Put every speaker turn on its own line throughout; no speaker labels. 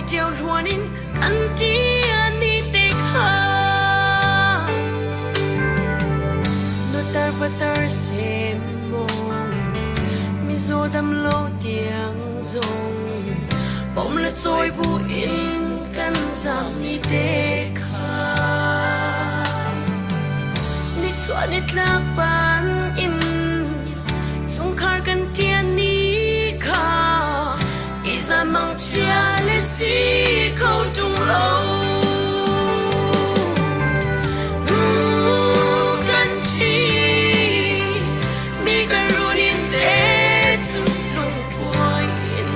Ṭio hluan in kan ṭian ni te kha. Nutar patar sem mong mizaw dam lo tiang zong pom le cawi bu in kan zam ni te kha. Nichuah nitlak ban in chungkhar kan ṭian ni kha Iza mangchia le si kho ṭung lo. Kan thi mi kan run in te cu lungkuai in.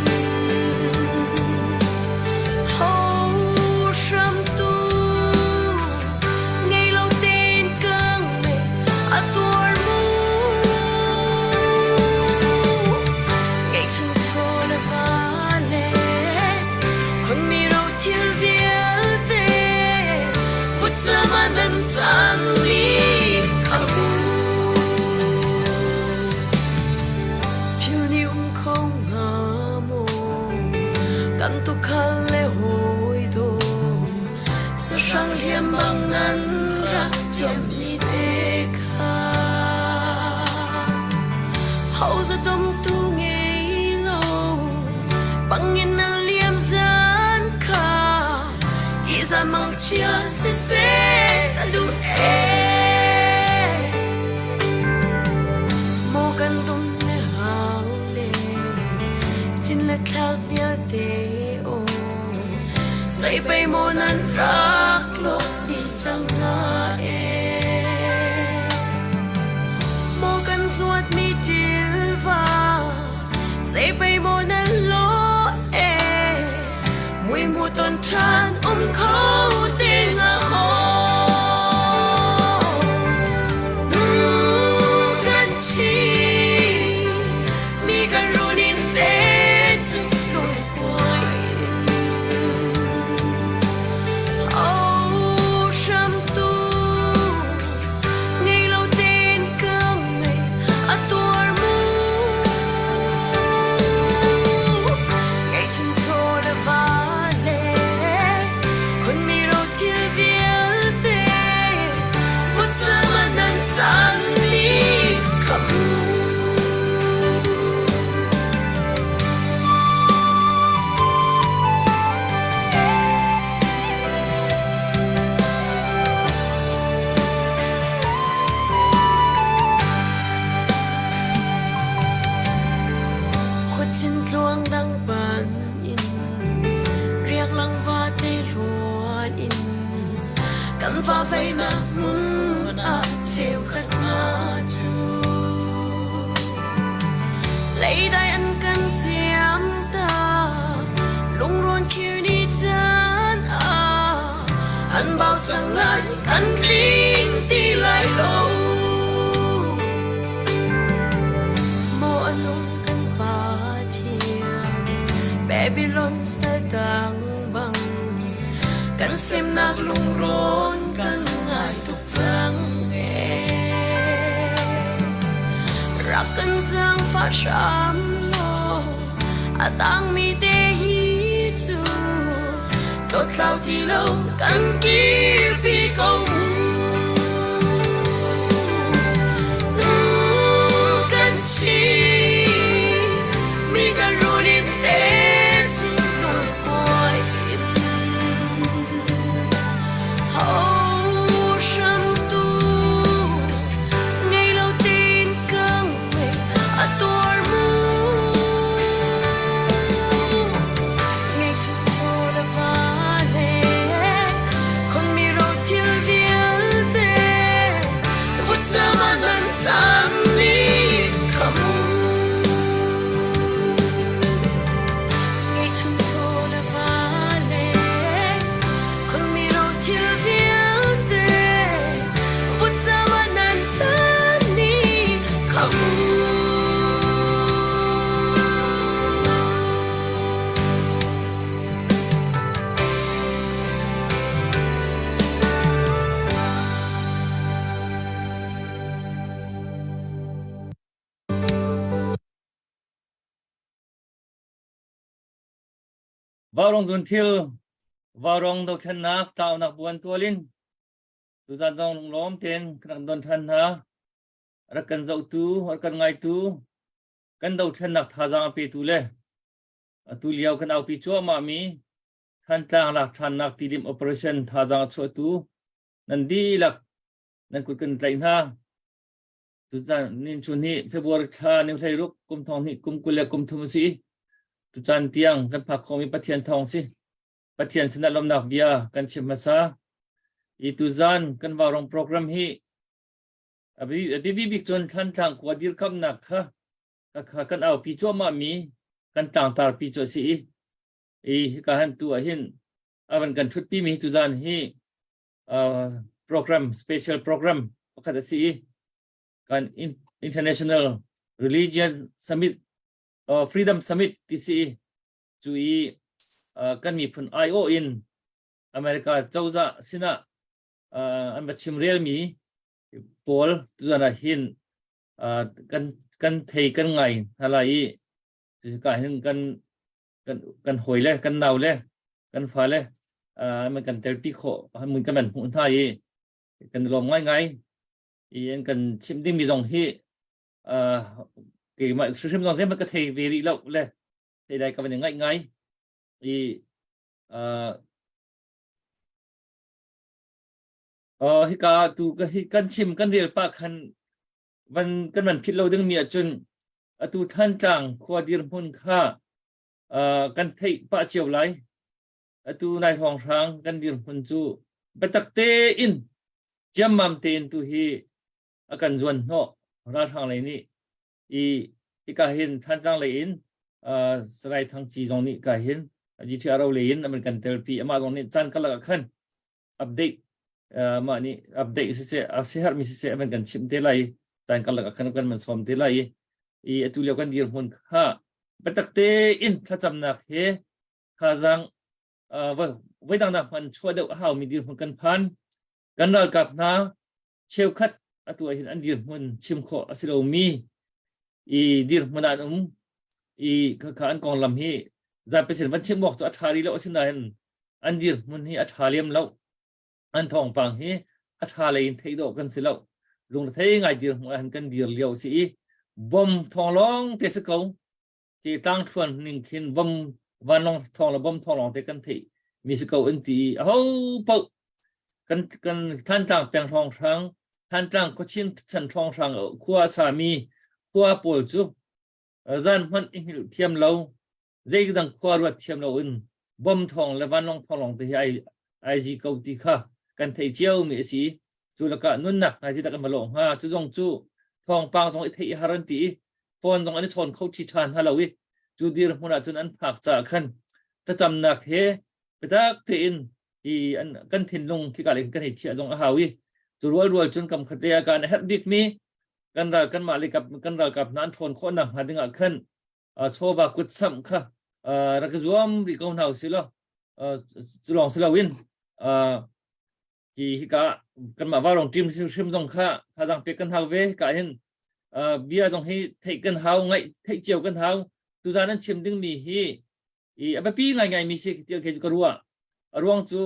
Ho hram tu ngei lo tein kang me a tuar mu. Kei chung chaw le va le khonmi ro thil vialte vutcam ah nan caan ni kha mu. Phil nih um kho hnga maw kan tukhal le hawi daw sahrang hliam bang nan rak ciammi te kha. Ho dom tu ngei lo bangin na liam zan kha iza mang chia si se ta du e mo kan dum le hau le chin le thlak vialte o sei bay mo nan rak lo di chang na e Mo kan zuat mi tilva sei bay mo nan lo e mui mu ton than um kho te nga mo Nu kan chi mi kan runin te chu lung kuai Oh sham tu ngei lo tein ka ngei a tuar mu Ngei chun chaw le va le khon mi ro thil vialte vutcam ah nan caan ni kha mu. Khuachin tluang dang pan in riak lang vate luan in kan va vei nak hmun ah cheukhat hna cu leidai an kan ciam ta lungrawn khir ni caan ah an bau sang lai kan tling ti lai lo Maw a nung kan Pathian Babylon saltang bang kan semnak lungrawn kan ngai tuk cang ee. Rak kan zaangfah hram law a tangmi te hi cu dawtlau ti lo kan kirpi ko mu. Kan thi mi kan run in te cu kuai in ho hram tu ngei lo tin kang me a tuar mu ngei chu chu le va le con mi ro
Vaurawng zunthil, Vaurawng dothlennak tlaunak buan tualin tuzan zong lunglawm tein kan rak don ṭhan hna. Rak kan zohtu, rak kan ngaitu, kan dothlennak thazaang a petu le atu lio kan aupi cuahmahmi Thantlang lak ṭhannak tilim operation thazaang a chuahtu nan dihlak nan kut kan tlaih hna. Tucaan nin chun hi February thla ni 16 kum thong hnih kum 23 a si. Tucaan tiang kan phak khomi Pathian thawng si. Pathian sinah lawmnak bia kan chim hmasa. I tuzan kan vaurong program hi a biapi bik cun Thantlang khua dirkamnak kha kha kan aupi cuahmah mi kan tlangtarpi cu a si i i hika han tu ah hin avan kan thutpi mi tuzan hi program special program pakhat a si i kan international religion summit freedom summit ti si i cu i kan miphun aiawh in America cozah sinah an va chim relmi pawl tuzan ah hin kan kan thei kan ngai hna lai i ka hin kan kan kan hawi le kan nau le kan fa le man kan telpi khawh mun kan man hmuh hna i kan lawm ngai ngai i an kan chim ding mi zong hi keimah hrimhrim zong zeihmanh ka thei ve rih lo le thei lai ka van i ngaih ngai i hika tu ka hi kan chim kan rel pa khan van kan van phit lo ding mi ahcun atu Thantlang khua dirhmun kha kan theih pah cio lai. Atu nai hrawnghrang kan dirhmun cu biatak tein ciammam tein tu hi a kan zuan hnawh ralhrang lei nih i hika hin Thantlang lei in Salai Thang Ci zong nih ka hin GTRO lei in an kan telpi amah zong nih caan karlak ah khan update mah nih update siseh a siherhmi siseh an kan chimh te lai caan karlak ah khan kan man sawm te lai i atu lio kan dirhmun kha biatak tein thlacamnak he thazaang voidang nak hman chuah deuh a haumi dirhmun kan phan kan ralkap hna cheukhat atu ah hin an dirhmun chim khawh a si lomi i dirhmun ah an um i khakha an konglam hi zapi sin van chim awk cu a ṭha rih lo asinain an dirhmun hi a ṭha lem lo an thawngpang hi a ṭha lei in theih dawh kan si lo lungthei ngai dirhmun ah hin kan dir lio si i bom thawng lawng te si ko ti tlangthluan ning khin bom vanlawng thawng le bom thawng lawng te kan theih mi si ko an ti i aho paoh kan kan Thantlang peng hrawnghrang Thantlang khuachin chan hrawnghrang khua a sami khua pawl cu zan hmanh i hngilh thiam lo zeidang khua ruat thiam lo in bom thawng le vanlawng thawng lawng te hi ai ai zi ko ti kha kan theih cio mi a si cu lakah nunnak ngai zi dak an va lawh hnga cu zong cu thawngpang zong i theih i har an ti i phone zong an i chawn kho ṭhi ṭhan hna lo i cu dirhmun ah cun an phak caah khan thlacamnak he biatak tein i an kan thinlung khika lei kan hei chiah zong a hau i cu rual rual cun kam khat ah kan herh bikmi kan ral kanmah le kap kan ralkap hna an ṭhawn khawh nak hnga dingah khan chawva kut samh kha rak i zuam rih ko hna usih law cu lawng si loin hi hika kanmah vaurawng team hrim zong kha thazaang pek kan hau ve hika hin bia zong hi theih kan hau ngaih theih cio kan hau tuzan an chim dingmi hi i a biapi ngaingai mi si ti khi ka ruah a ruang cu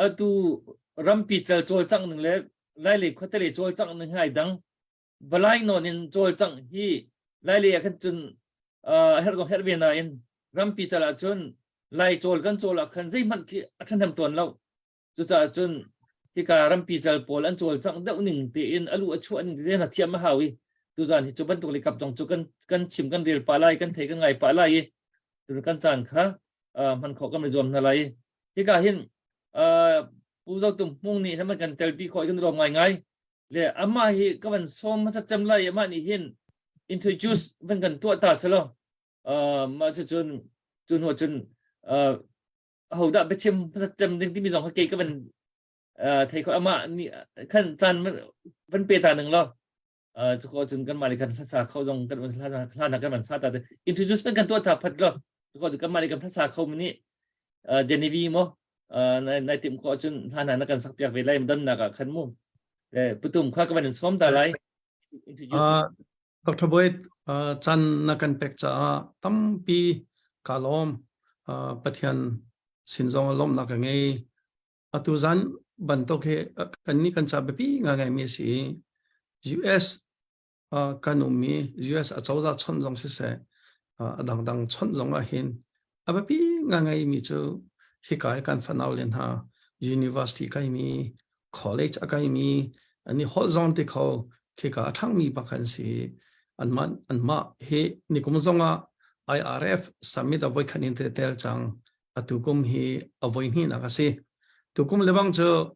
atu rampi cal cawlcangh ning le lailei khuatelei cawlcangh ning hi ai dang balai nawn in cawlcangh hi lailei ah khan cun herh zong herh ve nain rampi cal ah cun lai cawl kan cawl ah khan zeihmanh khi a ṭhahnem tawn lo Cucaah cun hika rampi cal pawl an cawlcangh deuh ning tein a lu a chuah ning tein a thiam a hau i tuzan hi cu bantuk le kap zong cu kan kan chim kan rel pah lai kan thei kan ngai pah lai i tun kan caan kha hman khawh kan i zuam hna lai hika hin Pu Zo Tum Hmung nih hin kan telpi khawh kan lawm ngaingai le amah hi ka van sawm hmasa cem lai amah nih hin introduce van kan tuah ta selo mah cu cun cu hnu cun hodah biachim hmasa cem ding timi zong kha kei ka van thei kho amah nih khan caan van pe ta ning law cu ko cun kan mah le kan hlasa kho zong kan hla na kan van sa ta te introduce kan tuah ta phat lo cu ko cun kan mah le kan hlasa kho mi nih Genevieve mo nai tim ko cun hla na na kan sak piak ve lai don nak ah khan mu putum kha ka van in som ta lai introduce
Dr. Boyd, chan na kan pek caah tampi ka lawm. Pathian sin zong ah lawmhnak ka ngei. Atu zan bantuk hi kan nih kan ca biapi ngai mi a si i US kan ummi US acozah chawnh zong siseh a dangdang chawnh zong ah hin a biapi ngai mi cu hika i kan fanau le hna university kaimi college a kaimi an i holh zong ti kho khika a ṭhangmi bak an si. Anmah anmah hi nikum zong ah IRF summit a voikhat in te tel cang. Atu kum hi a voi hnihnak a si. Tukum lebang cu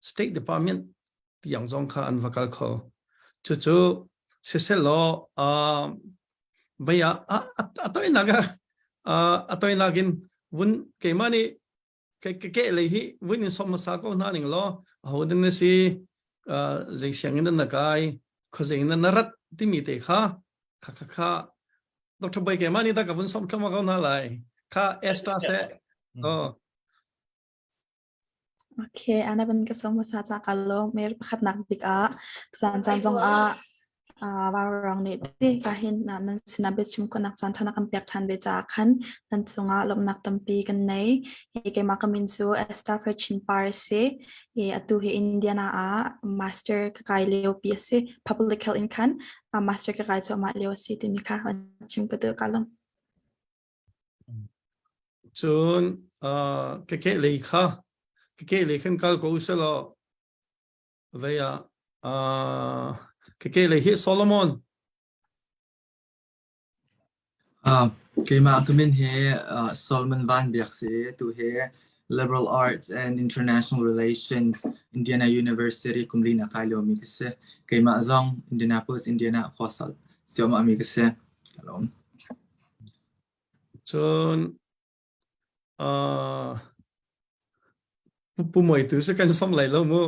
State Department tiang zong kha an va kal kho. Cucu siselaw vei ah a toinak a toinak in vun keimah nih ke lei hi vun in som hmasa ko hna ning law aho ding na si zei sianginn na kai khuazei na na rat timi te kha kha kha kha Dr. Boy keimah nih ta ka vun som thlama ko hna lai kha Esther se oh
Okay, ana ban ka som hmasa ca ka lawm. Mer pakhatnak bik ah tuzan caan zong ah vauruang nih te ka hin nan sinah biachim khawhnak caan ṭha na kan pek ṭhan ve caah khan nan cungah lawmhnak tampi kan nei. Hi keimah ka min cu Esther Chin Par a si. I atu hi Indiana ah master ka kai lio pi a si. Public health in khan master ka kai cuahmah lio a si timi kha chim ka duh ka lawm.
Cun keke lei kha keke lei khan kal ko uselaw vei ah keke lei hi Solomon.
Keimah ka min hi Solomon Van Biak si. Tu hi Liberal Arts and International Relations Indiana University kumli na kai liomi ka si. Keimah zong Indianapolis, Indiana khua siamah mi ka si. Ka lawm.
Cun Pu Moi tu si kan som lai lo mu.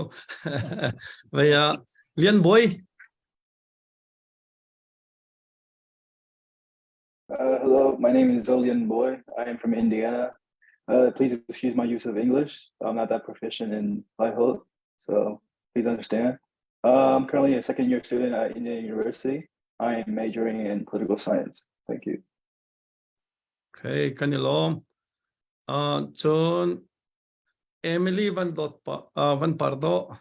Vei ah Lian Bawi.
Hello, my name is Zolian Boy. I am from Indiana. Please excuse my use of English. I'm not that proficient in Laiholh, so please understand. I'm currently a second year student at Indiana University. I am majoring in political science. Thank you.
Okay, kan i lawm. Cun Emily Van Dot pa, Van Pardo.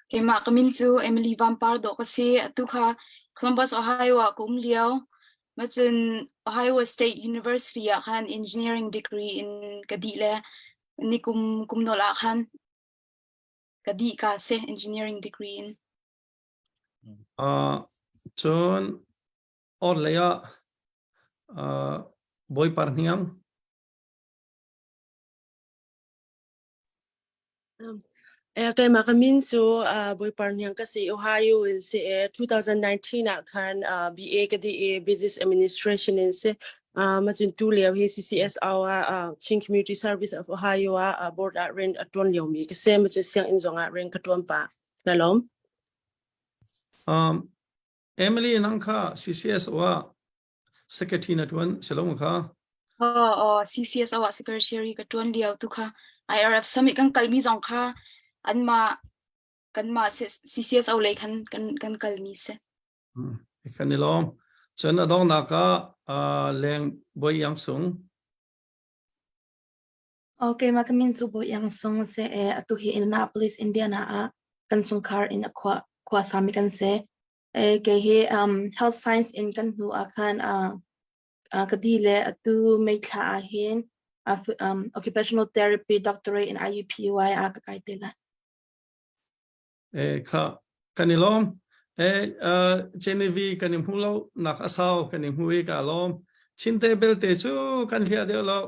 Keimah ka min cu Emily Van Pardo ka si. Atu kha Columbus, Ohio ah ka um lio. Macun Ohio State University ah khan engineering degree in ka dih le ni kum kum nol ah khan ka dih ka si engineering degree in.
Cun or lei ah Bawi Par Hniang.
Keimah ka min cu Bawi Par Hniang ka si. Ohio in si i 2019 ah khan BA ka dih i Business Administration in si. Macun tu lio hi CCSO ah Chin Community Service of Ohio ah board ah rian a ṭuan liomi ka si. Macun sianginn zong ah rian ka ṭuan pah. Ka lawm.
Emily nang kha CCSO ah secretary na tuan si lo kha?
Oh, CCSO ah secretary ka tuan lio tu kha IRF summit kan kalmi zong kha anmah kanmah CCSO lei khan kan kan kalmi si.
Kan i lawm. Cun a donghnak ah leng Bawi Iang Sung.
Okay, mah ka min cu Bawi Iang Sung a si i atu hi Indianapolis, Indiana ah kan chungkhar in a khua khua sami kan si. E, kei hi health science in kan hnu ah khan ka di le atu May thla ah hin occupational therapy doctorate in IUPUI ah ka kai te lai.
E kha kan i lawm. E Genevieve kan i hmu lo nak a sau kan i hmu i ka lawm. Chinte belte cu kan hliah deuh lo.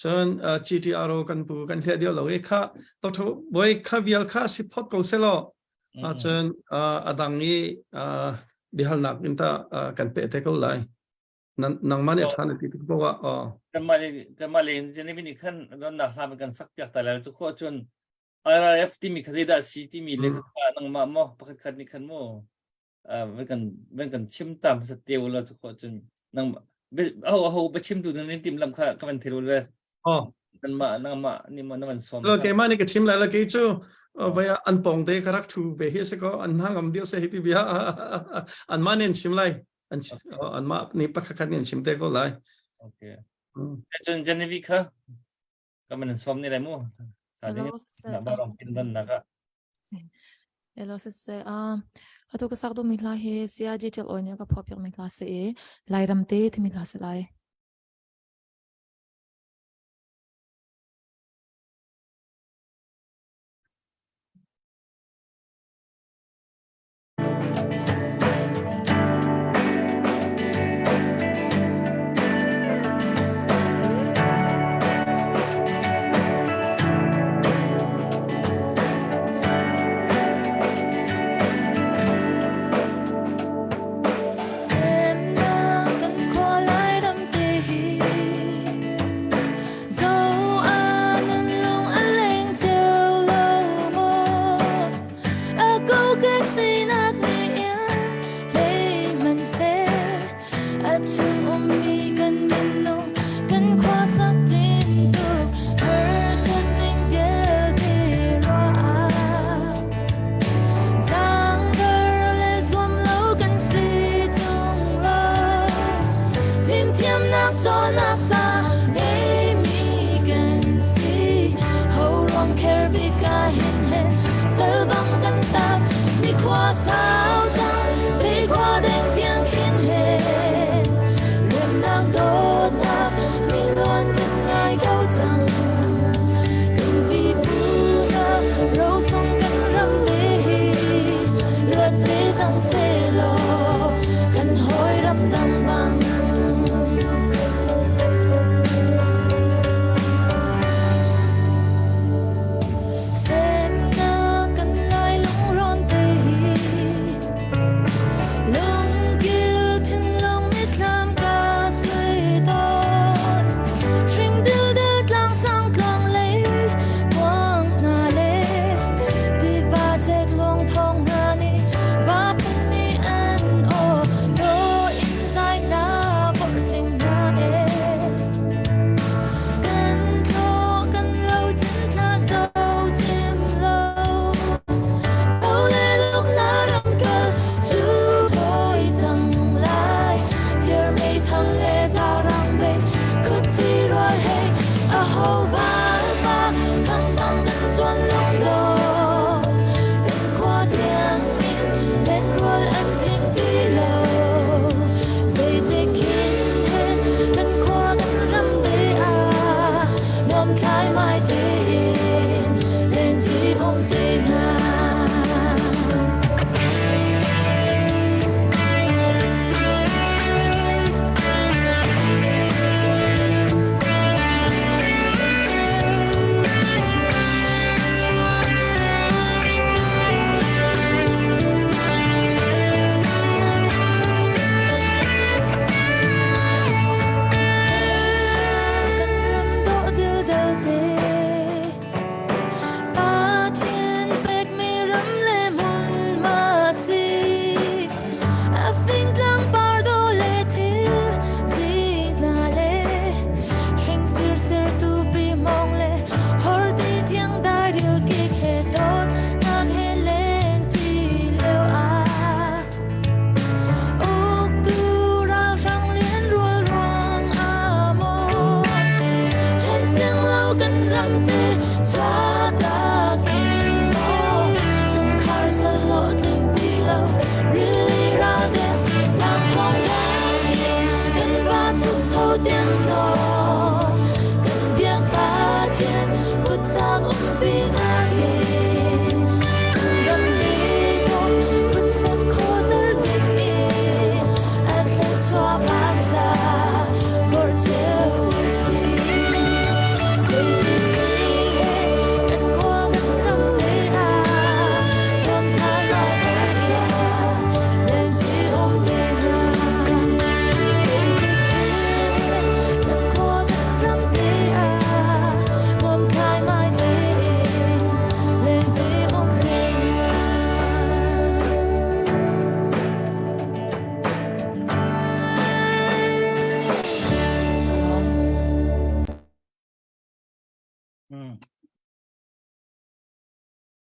Cun GTRO kan pu kan hliah deuh lo i kha Dr. Boy kha vial kha si phot ko se law. Cun a dang i biahalnak in ta kan pe te ko lai. Nangmah nih a ṭha na ti tik paoh ah.
Kanmah le kanmah le Genevieve nih khan donnak hla kan sak piak ta lai cu khawh cun IRF timi kha zeidah a si timi le kha nangmah maw pakhat khat nih khan maw van kan van kan chim ta hmasa te ulaw cu khawh cun nang aho aho biachimtu nan in tim lam kha ka van thei le
oh
nanmah nangmah nih maw na van sawm
lo keimah nih ka chim lai la kei cu vai an pong te ka rak thu ve hi se ko an hna ngam dio se hi ti bia an ma nen chim lai an an ma nih pakhat khat nih an chim te ko lai.
Okay. Cun Genevieve kha ka man som ni lai mu. Sa ding na ba rong pin dan naka.
Hello siseh um atu ka sak duhmi hla hi CRG Ṭial Awi nih a ka phuahpiakmi hla si i Lairam te timi hla si lai.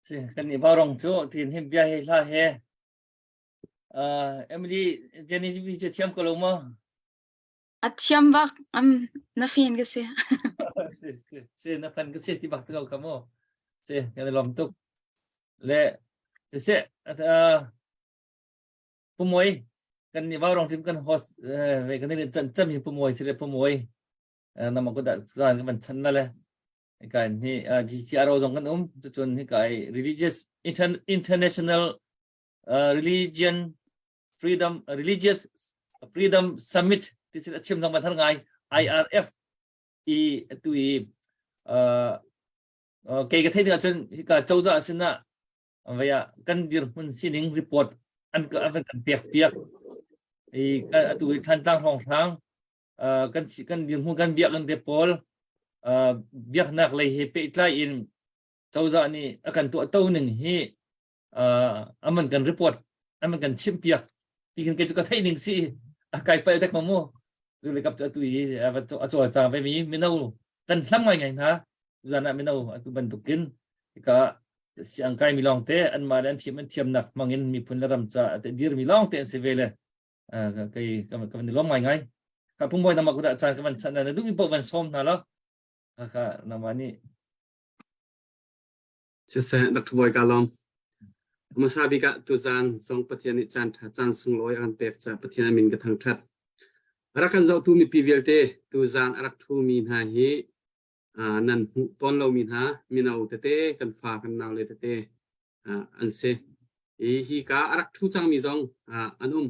Si kan i barong cu tin hin bia he hla he uh, Emily Jenny cu thiam ko lo maw?
A thiam bak um na fan ka si.
Si si si na fan ka si ti bak ko ka mu. Si kan i lawm tuk. Le si uh, Pumoi kan ni vau rong tim kan host ve kan ni chan cham hi Pumoi si le Pumoi nama ko da kan kan chan na le kan hi GCRO zong kan um cun hi kai religious international religion freedom religious freedom summit ti sin a chim zong ban ngai IRF i atu i kei ka thei ding ahcun hika cozah sinah vaya kan dirhmun sining report an ka an kan pek piak i atu i Thantlang hrawnghrang kan kan dirhmun kan biak kan te pawl biaknak lei he pehtlai in cozah nih a kan tuah to ning hi aman kan report aman kan chim piak ti khin ke chu ka thei ning si a kai pal dek ma mu tu le kap chu atu i a chawl chang ve mi mino kan hlam ngai ngai hna zan ah mino atu bantukin ka siang kai mi long te an ma le an thiam an thiam nak mangin miphun le ram cha te dir mi long te an si ve le kai ka ka ni lom ngai ngai ka pungboy nama ku da chan ka van chan na du mi po van som na lo ka ka nama ni
Siseh, Dr. Bawi ka lawm. Hmasa bik ah tuzaan zong Pathian nih caan ṭha caan sunglawi a kan pek caah Pathian a min ka thangṭhat. A rak kan zohtu mipi vialte tuzaan a rak ṭhumi hna hi nan hmuh tawn lomi hna mino tete kan fa kan naule tete an si. Hi hika a rak ṭhu cangmi zong an um.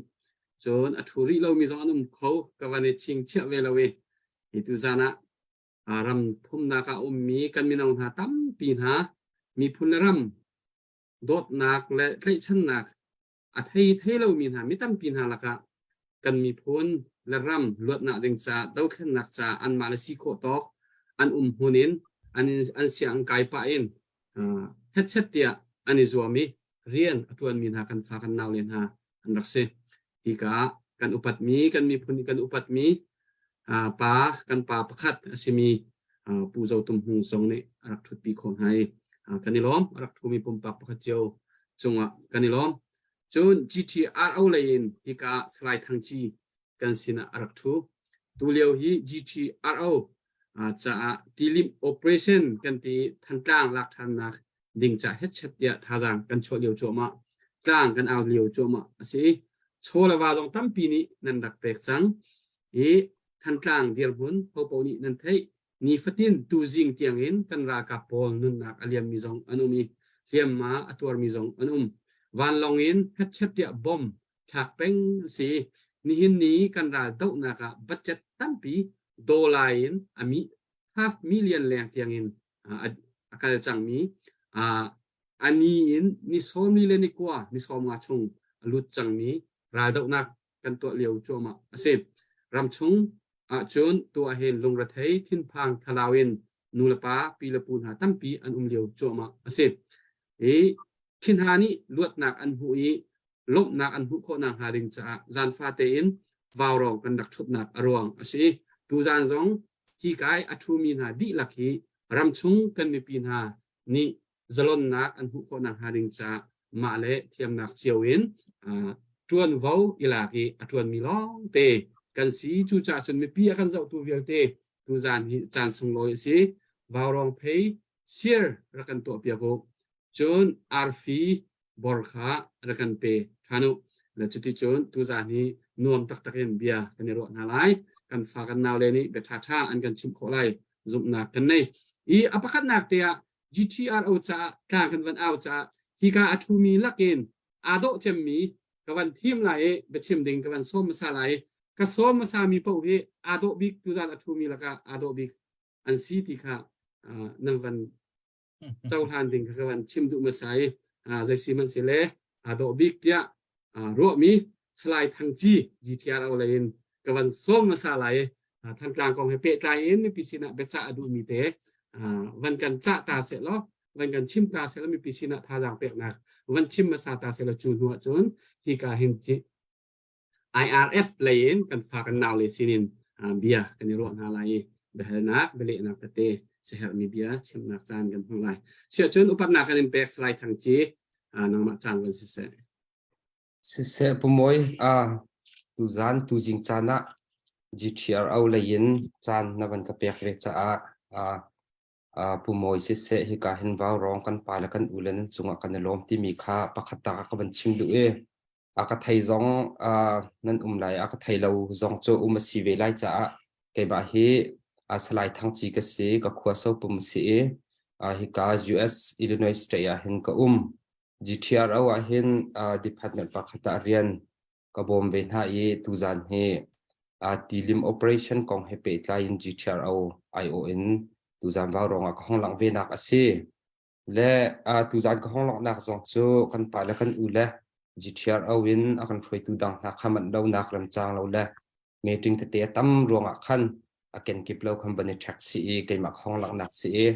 Cun a ṭhu rih lomi zong an um kho ka van i chingchiah ve lo i hi tuzaan ah ram thumnak ah ummi kan mino hna tampi hna miphun le ram dawtnak le tlaihchannak a thei thei lomi hna mi tampi hna lakah kan miphun le ram luatnak ding caah dothlennak caah anmah le si khawh tawk an um hmun in an an siang kai pah in hetchet tiah an i zuam i rian a ṭuanmi hna kan fa kan naule hna an rak si. Hika kan upatmi kan miphun nih kan upatmi pa kan pa pakhat a simi Pu Zo Tum Hmung zong nih a rak ṭhutpi khawh hna i kan i lawm. A rak ṭhumi pumpak pakhat cio cungah kan i lawm. Cun GTRO lei in hika Salai Thang Ci kan sinah a rak ṭhu. Tulio hi GTRO caah tilim operation kan ti Thantlang lak ṭhannak ding ca hetchet tiah thazaang kan chuah lio cuahmah tlang kan au lio cuahmah a si. Chaw le va zong tampi nih nan rak pek cang i Thantlang dirhmun hopo nih nan theih nifatin tuzing tiangin kan ralkap pawl nunnak a liammi zong an um i hliamhma a tuarmi zong an um. Vanlawng in hetchet tiah bom thlak peng a si. Nihin ni kan ral dohnak ah budget tampi dollar in a mi half million leng tiangin a kal cangmi a ni in ni sawmli le ni kua ni sawmnga chung a lut cangmi raldohnak kan tuah lio cuahmah a si. Ramchung ahcun tu ahhin lungrethei thinphang thlalau in nu le pa pi le pu hna tampi an um lio cuahmah a si. Hi khi hna nih luatnak an hmuh i lawmhnak an hmuh khawh nakhnga ding caah zaanfa tein vaurawng kan rak ṭhutnak a ruang a si. Tuzaan zong hi kai a ṭhumi hna dihlak hi ramchung kan mipi hna nih zalonnak an hmuh khawh nakhnga ding caah mah le thiamnak cio in ṭuanvo i lak i a ṭuanmi lawngte kan si. Cucaah cun mipi a kan zohtu vialte tuzaan hi caan sunglawi a si. Vaurawng phei sir rak kan tuahpiak u. Cun arfi bor kha rak kan pe ṭhan u. Le cuticun tuzaan hi nuam taktak in bia kan i ruah hna lai. Kan fa kan naule nih bia ṭhaṭha an kan chimh khawh lai zumhnak kan nei. I a pakhatnak te ah GTRO caah tlang kan van au caah hika a ṭhumi lakin aa dawh cemmi ka van thim lai i biachim ding ka van sawm hmasa lai i ka sawm hmasa mi paoh hi aa dawh bik tuzaan a ṭhumi lakah aa dawh bik an si ti kha nan van cohlan ding kha ka van chim duh hmasa i zei si hmanh si le aa dawh bik tiah ruahmi Salai Thang Ci GTRO lei in ka van sawm hmasa lai i Thantlang kong he pehtlai in mipi sinah biacah a duhmi te van kan cah ta seh law van kan chim ta seh law mipi sinah thazaang peknak van chim hmasa ta seh law cu hnu ahcun hika hin IRF lei in kan fa kan nau le sinin bia kan i ruah hna lai i biahalnak bialehnak tete siaherhmi bia chimnak caan kan hmuh lai. Siahcun upatnak kan in pek Salai Thang Ci nangmah caan van siseh.
Siseh Pu Mawi, tuzan tuzing caan ah. GTRO lei in caan na van ka pek ve caah Pu Mawi siseh hika hin vaurawng kan pa le kan u le nan cungah kan i lawm timi kha pakhat tak ah ka van chim duh i a ka thei zong nan um lai a ka thei lo zong cu um a si ve lai caah keimah hi Salai Thang Ci ka si ka khua Sopum si i hika US Illinois state ah hin ka um GTRO ah hin department pakhat ah rian ka bawm ve hna i tuzan hi tilim operation kong he pehtlai in GTRO IO in tuzan vaurawng ah ka hong langh ve nak a si. Le tuzan ka hong langhnak zong cu kan pa le kan u le GTRO in a kan hruaitu dang hna kha manh lo nak remcang lo le meeting tete a tam ruangah khan a kenkip lo khan van i ṭhek si i keimah ka hong langhnak si i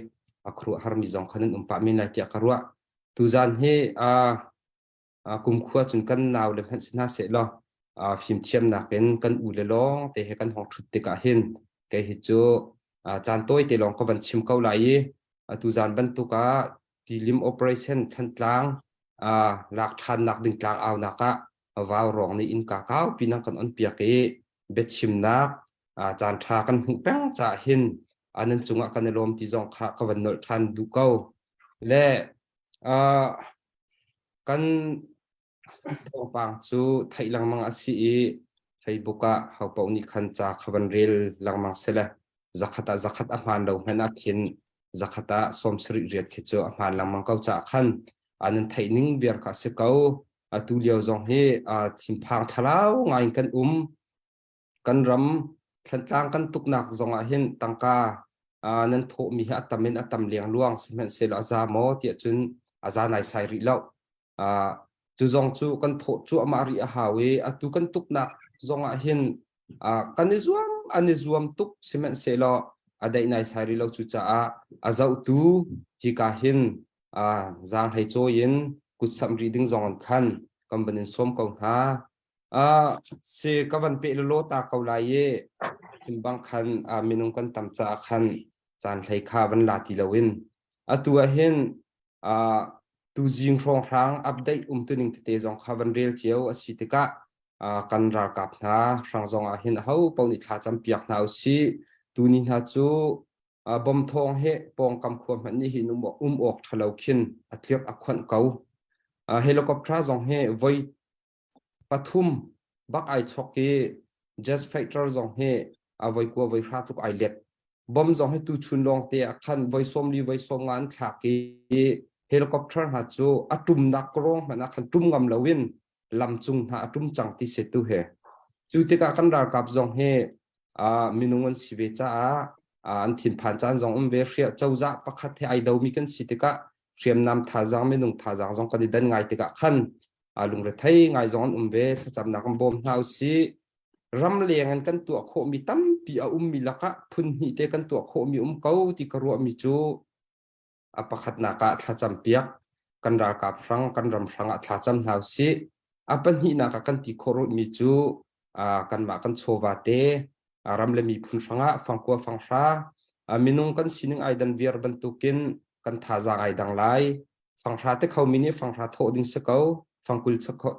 a khuaruahhar mi zong khan an um pah men lai tiah ka ruah. Tuzan hi kumkhua cun kan nau le hmanh si hna seh law fimthiamnak in kan u le lawng te he kan hong ṭhut tikah hin kei hi cu caan tawi te lawng ka van chim ko lai i atu zan bantuk ah tilim operation Thantlang lak ṭhannak ding tlang aunak ah vau rawng nih innka kaupi nang kan on piak i biachimnak caan ṭha kan hmuh peng caah hin nan cungah kan i lawm ti zong kha ka van nolh ṭhan duh ko le Kan thawngpang cu theih lengmang a si i Facebook ah hopaoh nih khan ca kha van rel lengmang sile zakhat ah zakhat a hmaan lo hmanh ah khin zakhat ah 70 riat khi cu a hmaan lengmang ko caah khan nan theih ning viar kha a si ko. Atu lio zong hi thinphang thlalau ngai in kan um. Kan ram Thlantlang kan tuknak zong ah hin tangka nan thawhmi hi a tam in a tam lengluang sihmanhsehlaw a za maw tiah cun a za naisai rih lo. Cu zong cu kan thawh cuahmah rih a hau i atu kan tuknak zong ah hin kan i zuam an i zuam tuk sihmanhsehlaw a daih naisai rih lo cucaah a zohtu hika hin zaanghlei cawi in kutsamh rih ding zong in khan kan van in sawm ko hna. Si ka van peh lawlaw ta ko lai i thimbang khan minung kan tam caah khan caan hlei kha van la ti loin atu ah hin tuzing hrawnghrang update umtuning tete zong kha van rel cio a si tikah kan ralkap hna hrang zong ah hin aho paoh nih thla cam piak hna usih tuni hna cu bom thawng he pawngkam khua hmanh nih hin um awk ṭhalo khin a tlirh a khuanh ko helicopter zong hi voi pathum bak ai chok i jet fighter zong hi a voi kua voi hra tluk ai let bom zong hi tu chun lawng te ah khan voi sawm li voi sawm nga an thlak i helicopter hna cu a tumnak krawng hmanh ah khan tum ngam loin lam cung hna a tum cang ti se tu he cu tikah kan ralkap zong hi minung an si ve caah an thinphan caan zong um ve hria cozah pakhat he ai domi kan si tikah hriamnam thazaang minung thazaang zong kan i dan ngai tikah khan lungrethei ngai zong an um ve thlacamnak an bawm hna usih ram leng in kan tuah khawhmi tampi a ummi lakah phun hnih te kan tuah khawhmi um ko ti ka ruahmi cu a pakhatnak ah thlacam piak kan ralkap hrang kan ram hrang ah thlacam hna usih a pahnihnak ah kan ti khawh rihmi cu kanmah kan chawva te ram le miphun hrangah fangkua fanghra minung kan sining ai dan viar bantukin kan thazaang ai dang lai fanghra te khomi nih fanghra thawh ding si ko fangkul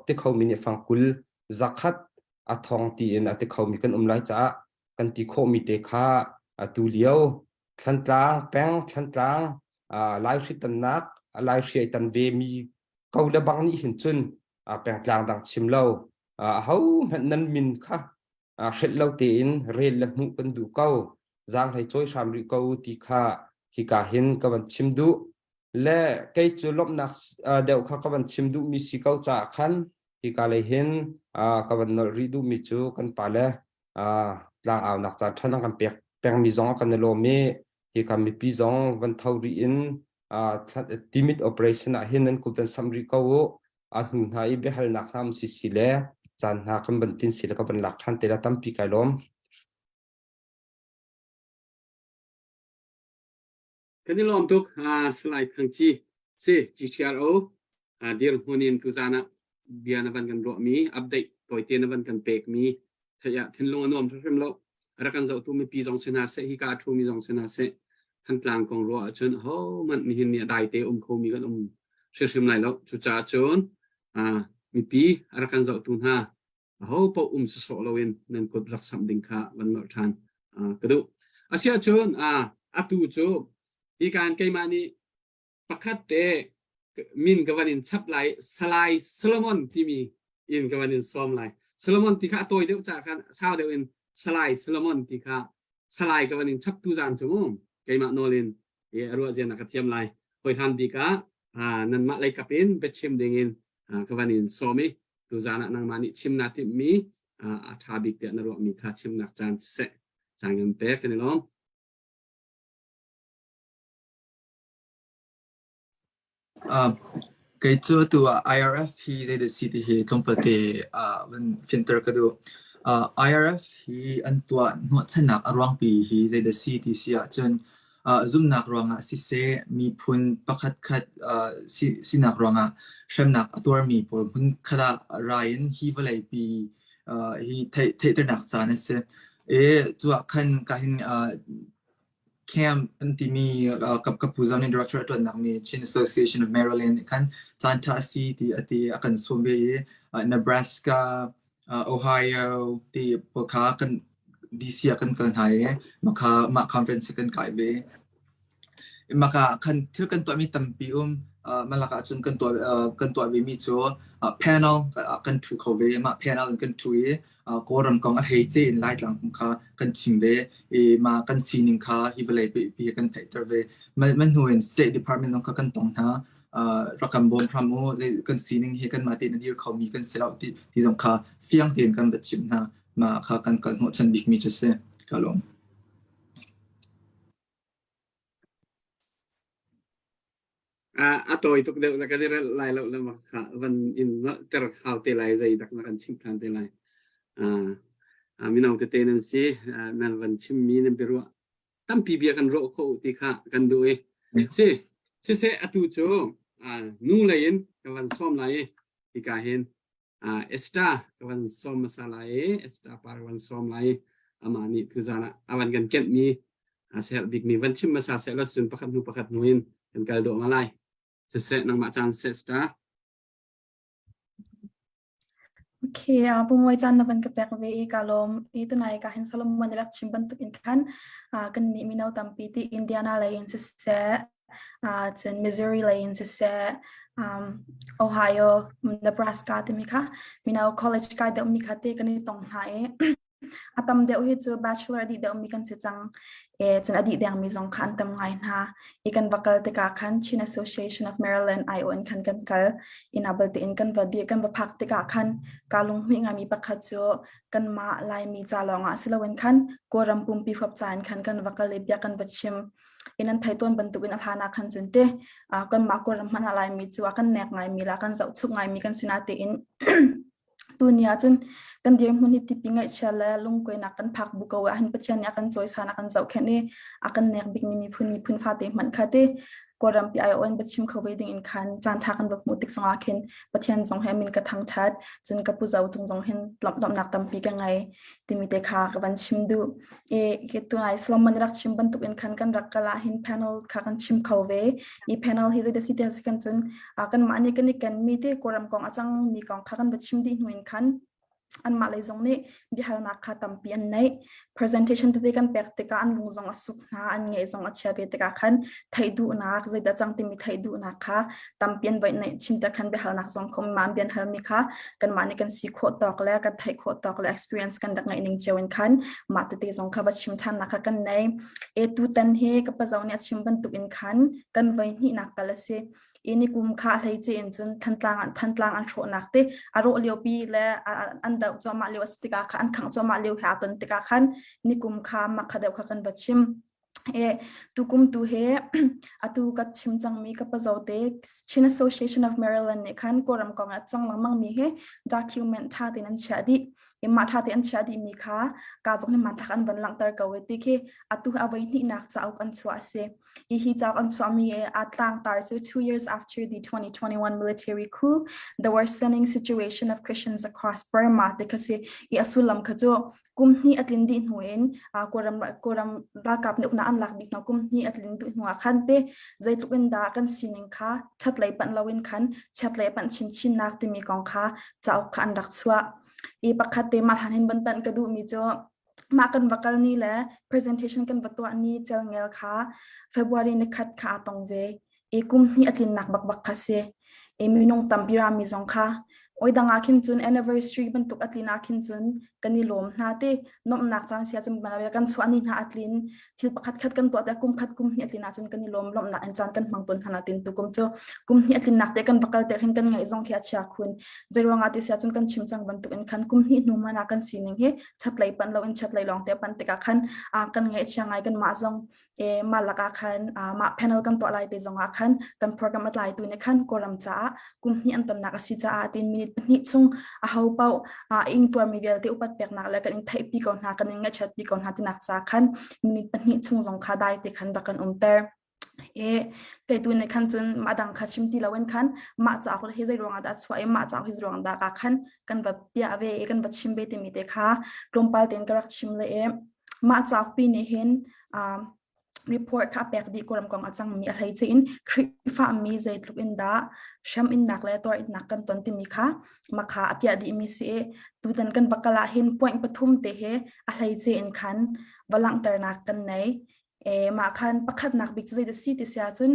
te khomi nih fangkul zakhat a thong tiin a ti khomi kan um lai caah kan ti khawhmi te kha atu lio Thlantlang peng Thlantlang Laihri tannak Laihriai tan ve mi ko le bang nih hin cun pengtlang dang chim lo aho hmanh nan min kha hrelh lo tein rel le hmuh kan duh ko zaanghlei cawi hram rih ko ti kha hika hin ka van chim duh le kei cu lawmhnak deuh kha ka van chim duhmi si ko caah khan hika lei hin ka van nolh rih duhmi cu kan pale tlangaunak caan ṭhan an kan pek pengmi zong a kan i lawm i hika mipi zong van tho rih in timit operation ah hin nan kut van sam rih ko u a hnu hna i biahalnak hna um si si le caan hna kan van tin si le ka van lak ṭhan te la tampi kai lawm.
Kan i lawm tuk Salai Thang Ci si GTRO dirhmun in tuzan ah bia na van kan ruahmi update tawite na van kan pekmi theih ah thinlung a nuam hrimhrim lo rak kan zohtu mipi zong si hna seh hika a ṭhumi zong si hna seh Thantlang kong ruah ahcun ahohmanh nihin ni a daite um khomi kan um hrimhrim lai lo cucaah cun mipi a rak kan zohtu hna. Aho paoh um sawsawh loin nan kut rak samh ding kha van nolh ṭhan ka duh. Asiahcun atu cu hi kaan keimah nih pakhat te min ka van in chap lai Salai Solomon timi in ka van in sawm lai. Solomon ti kha a tawi deuh caah khan sau deuh in Salai Solomon ti kha Salai ka van in chap tu zan cu mu keimah nawl in a ruah zian a ka thiam lai. Hoi hlan bik ah nanmah lei kap in biachim ding in ka van in sawm i tuzan ah nangmah nih chim naa timhmi a ṭha bik tiah na ruahmi kha chimnak caan siseh caan kan pek kan i lawm.
Kei cu atu ah IRF hi zeidah si ti hi tlawmpal te van fianter ka duh. IRF hi an tuah hnawhchannak a ruangpi hi zeidah si ti si ahcun zumnak ruangah siseh, miphun pakhatkhat sinak ruangah hremnak a tuarmi pawl hmunkhat ah ra in hi vawleipi hi theihternak caan a si. I cu ah khan ka hin camp an timi ka pu zong nih director a ṭuannak mi Chin Association of Maryland nih khan caan ṭha a si ti a ti a kan sawm ve i Nebraska, Ohio ti pawl kha kan DC ah kan kal hna i mah mah conference kan kai ve. Maka khan thil kan tuahmi tampi um malak ah cun kan tuah kan tuah ve mi cu panel kan thu kho ve mah panel in kan thu i Kawlram kong a hleice in Laitlang kong kha kan chim ve i mah kan sining kha hi vawlei pi kan theihter ve. Man hnu in State Department zong kha kan tong hna. Rak kan bawm hram u kan sining hi kanmah tein a dir khomi kan si lo ti ti zong kha fiang tein kan va chimh hna. Mah kha kan kal hnawhchan bikmi cu si. Ka lawm.
A tawi tuk deuh na kan i relh lai lo le mak kha van in ter hau te lai zei dak na kan chim than te lai. Mino tete nan si nan van chimmi nan biaruah tampi bia kan ruah kho ti kha kan duh i si siseh atu cu nu lei in ka van sawm lai i hika hin Esther ka van sawm hmasa lai i Esther par ka van sawm lai i amah nih tuzan ah a van kan kenhmi a serh bikmi van chim hmasa seh law cun pakhat hnu pakhat hnu in kan kal dawh ma lai. Siseh nangmah caan seh Esther.
Okay, uh, pumoi caan na van ka pek ve i ka lawm. I tunai ka hin Solomon rak chim bantuk in khan uh, kan nih mino tampi ti Indiana lei in siseh uh, cun Missouri lei in siseh um, Ohio, Nebraska timi kha mino college kai deuh mi kha te kan i tong hna i A tam deuh hi cu bachelor a dih deuhmi kan si cang. E, cun a dih dengmi zong kha an tam ngai hna. I kan va kal tikah khan Chin Association of Maryland IO in khan kan kal. Ina balte in kan va dir kan va phak tikah khan kaa lunghmuih ngaimi pakhat cu kanmah Laimi ca lawngah si loin khan Kawlram pumpi huap ca in khan kan va kal i bia kan va chim. In an thei tawn bantukin a hlan ah khan cun te kanmah Kawlram hmanh ah Laimi cu a kan nek ngaimi la kan zohchuk ngaimi kan si natein Tuni ahcun kan dirhmun hi tipi ngaihchia le lungkuainak kan phak bu ko ahhin Pathian nih a kan cawisan a kan zohkhenh i a kan nek bikmi miphun miphun fate hmanh kha te Kawlrampi aiawh in biachim kho ve ding in khan caan ṭha kan va hmuh tik zongah khin Pathian zong he min ka thangṭhat cun ka pu zo cung zong hin lawmhnak tampi ka ngei timi te kha ka van chim duh. I ke tunai Solomon rak chim bantuk in khan kan rak kal ah hin panel kha kan chim kho ve. I panel hi zeidah si ti si kan cun kanmah nih kan i kenmi te Kawlram kong a cangmi kong kha kan va chim dih hnu in khan anmah lei zong nih biahalnak kha tampi an neih. Presentation tete kan pek tikah an lung zong a suk hna, an ngeih zong a chia ve tikah khan theih duhnak zeidah cang timi theih duhnak kha tampi an voih neih chin te khan biahalnak zong khom ma an bian halmi kha kanmah nih kan si khawh tawk le kan theih khawh tawk le experience kan rak ngeih ning cio in khan mah tete zong kha va chim ṭhannak kha kan nei. E tutan hi ka pazo nih a chim bantuk in khan kan voi hnihnak kal a si. I ni kum kha hleice in cun Thantlang Thantlang an hrawhnak te a rawh lio pi le an doh cuahmah lio a si tikah kha an khangh cuahmah lio he aa ton tikah khan nikum kha mah kha deuh kha kan va chim. E tukum tu he atu ka chim cangmi ka pazote Chin Association of Maryland nih khan Kawlram kong ah cang lengmang mi hi document tha tein an chiah dih. I mah tha tein an chiah dih mi kha ka zong nih hmanthlak an van langhter ko i ti khi atu a voi hnihnak cauk an chuah a si. I hi cauk an chuahmi a tlangtar cu two years after the 2021 military coup, the worsening situation of Christians across Burma ti kha si. I a sullam kha cu kum hnih a tlin dih hnu in Kawlram Kawlram ralkap nih uknak an lak dih hnu kum hnih a tlin dih hnu ah khan te zeitluk in dah kan sining kha ṭhat lei panh loin khan chiat lei panh chinchin nak timi kong kha cauk kha an rak chuah. I pakhat te mah hlan hin ban tan ka duh mi cu mah kan va kal ni le presentation kan va tuah ni celngel kha February ni khat kha aa tong ve i kum hnih a tlinnak bakbak kha si. I minung tampi rami zong kha oi dang ah khin cun anniversary bantuk a tlin ah khin cun kan i lawm hna te nomhnak caan sia cun kan chuah ni hna a tlin thil pakhat khat kan tuah te kum khat kum hnih a tlin ahcun kan i lawm lawmhnak in caan kan hmang tawn hna natin tukum cu kum hnih a tlinnak te kan va kal te khin kan ngaih zong khi a chia khun zeiruangah ti sia cun kan chim cang bantuk in khan kum hnih hnu mana kan sining hi chatlei pan lo in chatlei lawng te pan tikah khan kan ngaih chia ngai kan mah zong e mah lakah khan mah panel kan tuah lai te zong ah khan kan program a tlaitu nih khan Kawlram caah kum hnih an tonnak a si caah tin minute pahnih chung a ho paoh ing tuarmi vialte upat peknak le kan in theihpi ko hna kan in ngaihchiatpi ko hna tinak ca khan minute pahnih chung zong kha dai te khan rak kan umter e kei tu nih khan cun mah dang kha chim ti loin khan mah cauk hi zei ruangah dah chuah i mah cauk hi zei ruangah dah ka khan kan va piah ve i kan va chim ve timi te kha tlawmpal tein ka rak chim le e mah cauk pi nih hin report kha pek dih Kawlram kong a cangmi a hleice in Khrihfa mi zeitluk in dah hrem innak le tuar innak kan ton timi kha makha a piah dihmi si i tutan kan va kal ah hin point pathum te he a hleice in khan va langhternak kan nei e mah khan pakhatnak bik cu zeidah si ti si ahcun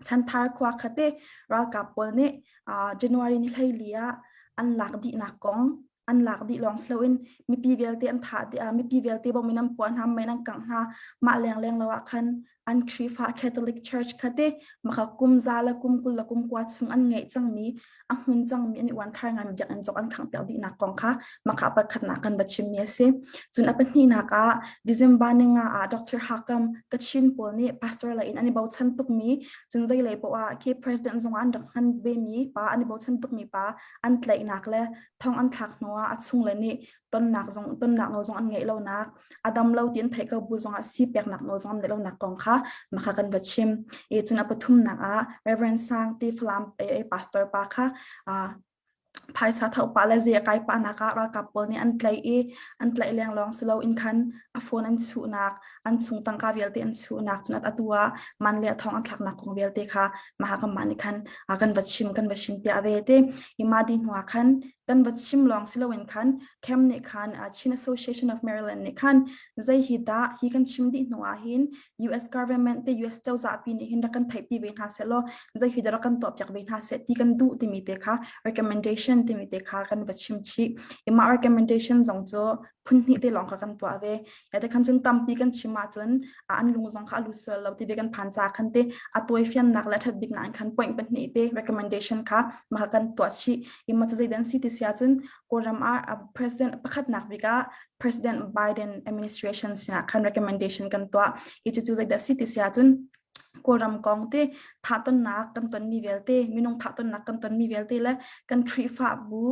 chanthar khua khate ralkap pawl nih January ni 14 ah an lak dihnak kong an lak dih lawng si loin mipi vialte an thah dih mipi vialte bom in an puah hna mei an kangh hna mah leng leng lo ah khan an Khrihfa Catholic Church kha te maka kum za le kum 20 le kum kua chung an ngeih cangmi a hmun cangmi an i uan thar ngan biakinn zong an khangh piak dihnak kong kha maka pakhatnak kan va chimmi a si. Cun a pahnihnak ah December ni nga ah Dr. Hakam Kachin pawl nih pastor lei in an i bochan tukmi cun zei lei poah ah khi president zong an rak hman vemi pa an i bochan tukmi pa an tlaihnak le thong an thlak hnu ah a chung le nih tonnak zong tonnak nawl zong an ngeih lonak a dam lo ti an theih ko bu zong ah si peknak nawl zong an ngeih lonak kong kha makha kan va chim i cun a pathumnak ah Reverend Sang ti Falam e pastor pa kha phaisa tho pa le ze kai pa nak ah ralkap pawl nih an tlaih i an tlaih leng lawng si lo in khan a phone an chuhnak an chung tangka vialte an chuhnak cun atu ah man le thong an thlaknak kong vialte kha maha kan mah nih khan kan va chim kan va chim piah ve te i ma di hnu ah khan kan va chim lawng si loin khan camp nih khan Chin Association of Maryland nih khan zei hi dah hi kan chim dih hnu ah hin US government te US cozah pi nih hin rak kan theihpi ve hna seh law zei hi dah rak kan tuah piak ve hna seh ti kan duh timi te kha recommendation timi te kha kan va chim chih i mah recommendation zong cu phun hnih te lawng kha kan tuah ve ya te khan cun tampi kan chim ahcun an lung zong kha a lut sual lo ti ve kan phan ca khan te a tuai fiannak le that bik na khan point pahnih te recommendation kha ma kan tuah chih i ma chu zeidan si ti sia cun Kawlram ah president pakhatnak bik ah President Biden administration sinah khan recommendation kan tuah i cucu zeidah si ti sia cun Kawlram kong te thahtonnak kan tonmi vialte minung thahtonnak kan tonmi vialte le kan Khrihfabu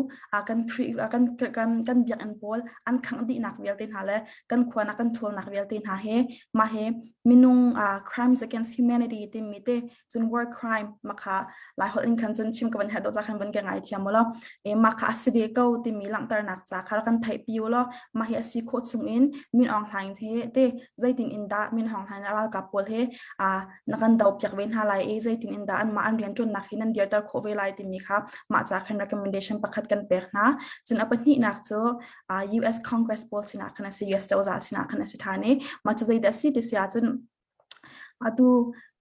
kan Khrih kan kan kan biakinn pawl an khangh dihnak vialte hna le kan khuanak kan ṭhawlnak vialte hna he mah he minung crimes against humanity timi te cun war crime makha lai holh in khan cun chim ka van herh do ca khan van ka ngai thiam law e mah kha a si ve ko timi langhternak ca kha kan theih pi law mah hi a si khawh chung in Min Aung Hlaing he te zeitin in dah Min Aung Hlaing ralkap pawl he a na kan do piak ve hna lai i zeitin in dah anmah an rianṭuannak hi nan dirter khawh ve lai timi kha mah ca khan recommendation pakhat kan pek hna cun a pahnihnak cu US Congress pawl sinah khan a si US cozah sinah khan a si ṭhan i mah cu zeidah a si ti si ahcun atu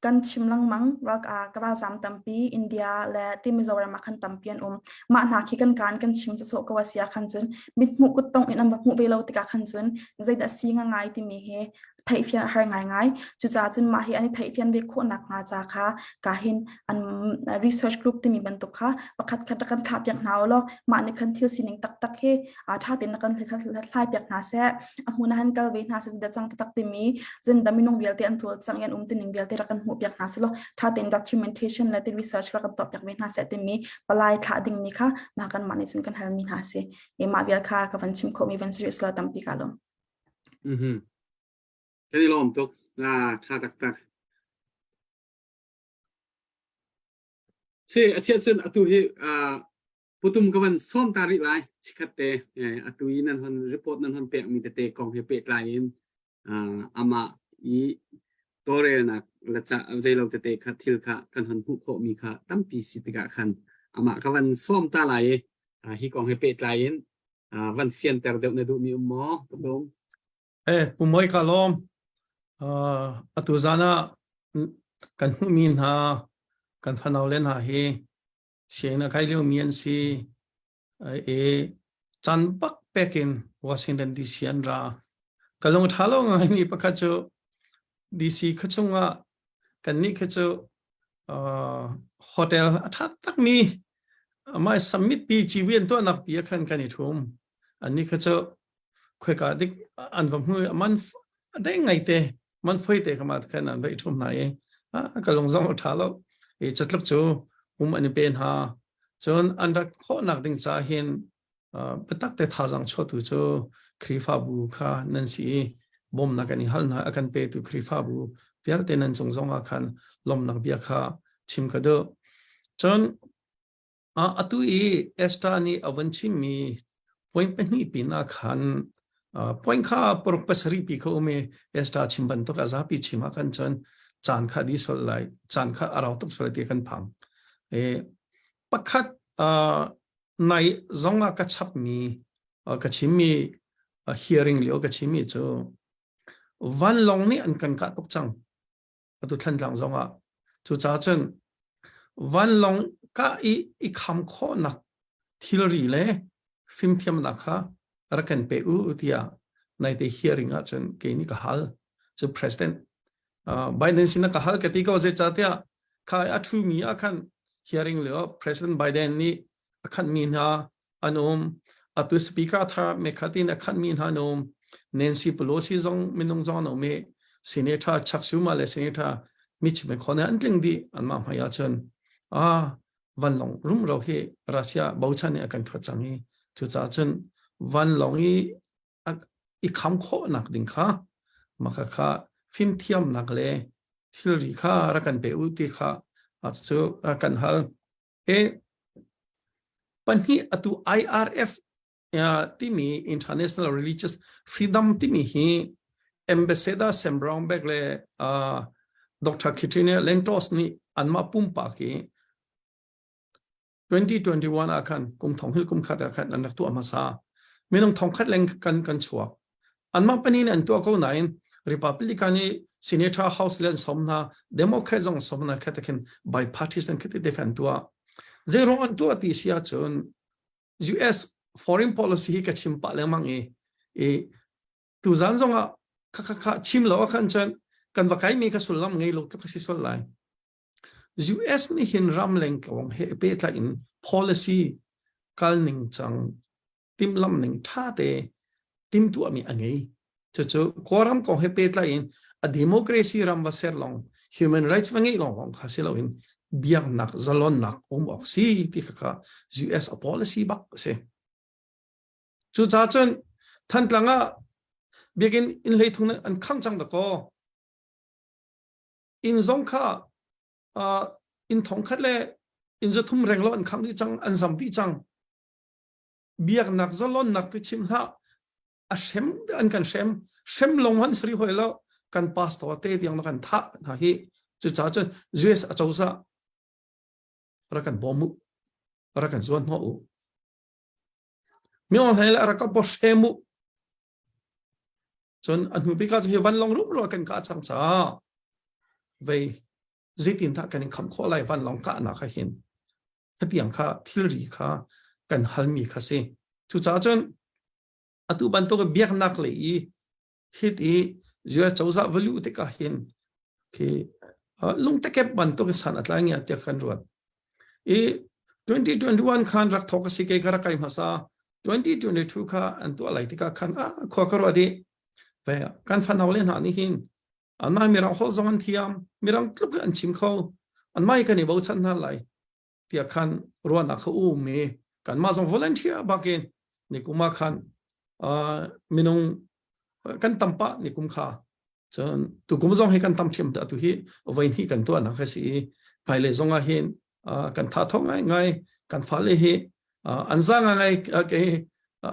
kan chim lengmang rak ka ralzam tampi India le ti Mizoram ah khan tampi an um mah hna khi kan kaan kan chim sawsawh ko a si ah khan cun mithmuh kuttong in an va hmuh ve lo tikah khan cun zeidah si nga ngai timi hi theihfian a har ngaingai. Cucaah cun mah hi an i theihfian ve khawhnak hnga ca kha ka hin an research group timi bantuk kha pakhat khat rak kan thlah piak hna u law mah nih khan thil sining taktak hi ṭha tein rak kan hlai piak hna seh. A hmun ah han kal ve hna seh da cang taktak timi zinda minung vialte an cawlcangh i an um tining vialte rak kan hmuh piak hna seh law ṭha tein documentation le research rak kan tuah piak ve hna seh timi palai thlah dingmi kha mah kan mah nih cun kan halmi hna si. E mah vial kha ka van chim khawhmi van serious la tampi ka lawm.
Mhm. Kan i lawm tuk. Ah, ṭha taktak. Si, a siah cun atu hi ah, putum ka van sawm ta rih lai. Chikhat te eh, atu i nan hon report nan hon pekmi tete kong he pehtlai in ah, amah i tawlrelnak le ca zeilo tete kha thil kha kan hon hmuh khawhmi kha tampi si tikah khan amah ka van sawm ta lai i ah, hi kong he pehtlai in. Van fianter deuh na duhmi um maw? Pu
Eh, Pu Moi ka lawm. Uh, atu zan ah kan hmuhmi hna kan fanau le hna hi sianginn a kai liomi an si. E caan bak pekin Washington DC an ra. Ka lung ṭha lo ngaimi pakhat cu DC khuachung ah kannih khi cu uh, hotel a ṭha takmi amah summit pi ciwi an tuahnak pi ah khan kan i ṭhum. Annih kha cu khoika dik an va hmu man deng ngai te man foi te kama khan an va i ṭhum hna i ka lung zong a ṭha lo i catluk cu um an i pe hna cun an rak khawhnak ding ca hin biatak te thazang chuahtu cu Khrihfabu kha nan si i bawmnak kan i hal hna a kan petu Khrihfabu vialte nan cung zong ah khan lawmnak bia kha chim ka duh cun Atu i Esther nih a vun chimmi point pahnih pin ah khan point kha paruk pasarih pi kha um i Esther chim bantuk a zapi chim ah khan cun caan kha di sual lai caan kha a rau tuk sual ti kan phang. E, pakhat nai zong ah ka chapmi ka chimmi hearing lio ka chimmi cu vanlawng nih an kan kah tuk cang. Atu Thlantlang zong ah cucaah cun vanlawng kah i i kham khawhnak thilri le fimthiamnak kha rak kan pe u tiah naite hearing ah cun kei nih ka hal cu president uh, Biden sin ka hal ka ti ko zeicahtiah kha a ṭhumi ah khan hearing lio president Biden nih a khanmi hna an um atu speaker thar mekhat in a khanmi hna an um Nancy Pelosi zong minung zong an um i Senator Chuck Schumer le Senator Mitch McConnell an tling dih anmah hmai ahcun ah vanlawng rumro hi Russia bochan in a kan thuat cang i cucaah cun vanlawng i i kham khawhnak ding kha maka kha fimthiamnak le thilri kha rak kan pe u ti kha cu kan hal E pahnih atu IRF timi International Religious Freedom timi hi Ambassador Sam Brownback le uh, Dr. Katrina Lantos nih anmah pumpak i 2021 ah khan kum thong hil kum khat ah khan an rak tuah hmasa minung thong khat leng kan kan chuak Anmah pahnih nih an tuah ko nain Republican i Senator House le an som hna, Democrat zong som hna kha khin bipartisan khi te khan tuah. Zeiruang an tuah ti si ahcun US foreign policy hi ka chim pah lengmang i i tuzan zong ah kha kha kha chim lo ah khan cun kan va kai mi kha sullam ngei lo tluk a si sual lai. US nih hin ramleng kong he pehtlai in policy kal ning cang timhlamh ning ṭha te timhtuahmi a ngei. Cucu Kawlram kong he pehtlai in a democracy ram va ser long human rights va ngeih lawng kha si loin biaknak zalonnak um awk si ti kha kha US a policy bak a si. Cucaah cun Thantlang ah biakinn inn hlei thung an khang cang dakaw. Inn zong kha uh, inn thong khat le inn zathum reng lo an khang dih cang an zam dih cang. Biaknak zalonnak ti chim hlah a hrem an kan hrem hrem long han sari hoi lo kan pastor te tiang kan thah hna hi cucaah cun US acozah rak kan bawm u rak kan zuan hnawh u mi ong hlei le rak ka bo hrem u cun a hnu bik ah hi vanlawng rumro kan kah cang caah vei zeitin dah kan in kham khawh lai vanlawng kahnak ah hin khatiang kha thilri kha kan halmi kha si cucaah cun atu bantuk biaknak lei i hit i US cozah value tikah hin khi lungtekep bantuk san atlai ngia tiah kan ruat i 2021 khan rak thok si ke kha rak kai hmasa 2022 kha an tuah lai tikah khan a khua ka ruat i ve kan fanau le hna nih hin anmah mirang holh zong an thiam mirang tluk an chim kho anmah kan i bochan hna lai tiah khan ruahnak kha um i kanmah zong volunteer bakin nikum ah khan minung kan tam pah nikum kha cun tukum zong hi kan tam thiam dah tu hi voi hnih kan tuah nak si i hmailei zong ah hin kan tha tho ngai ngai kan fale hi an za ngai ke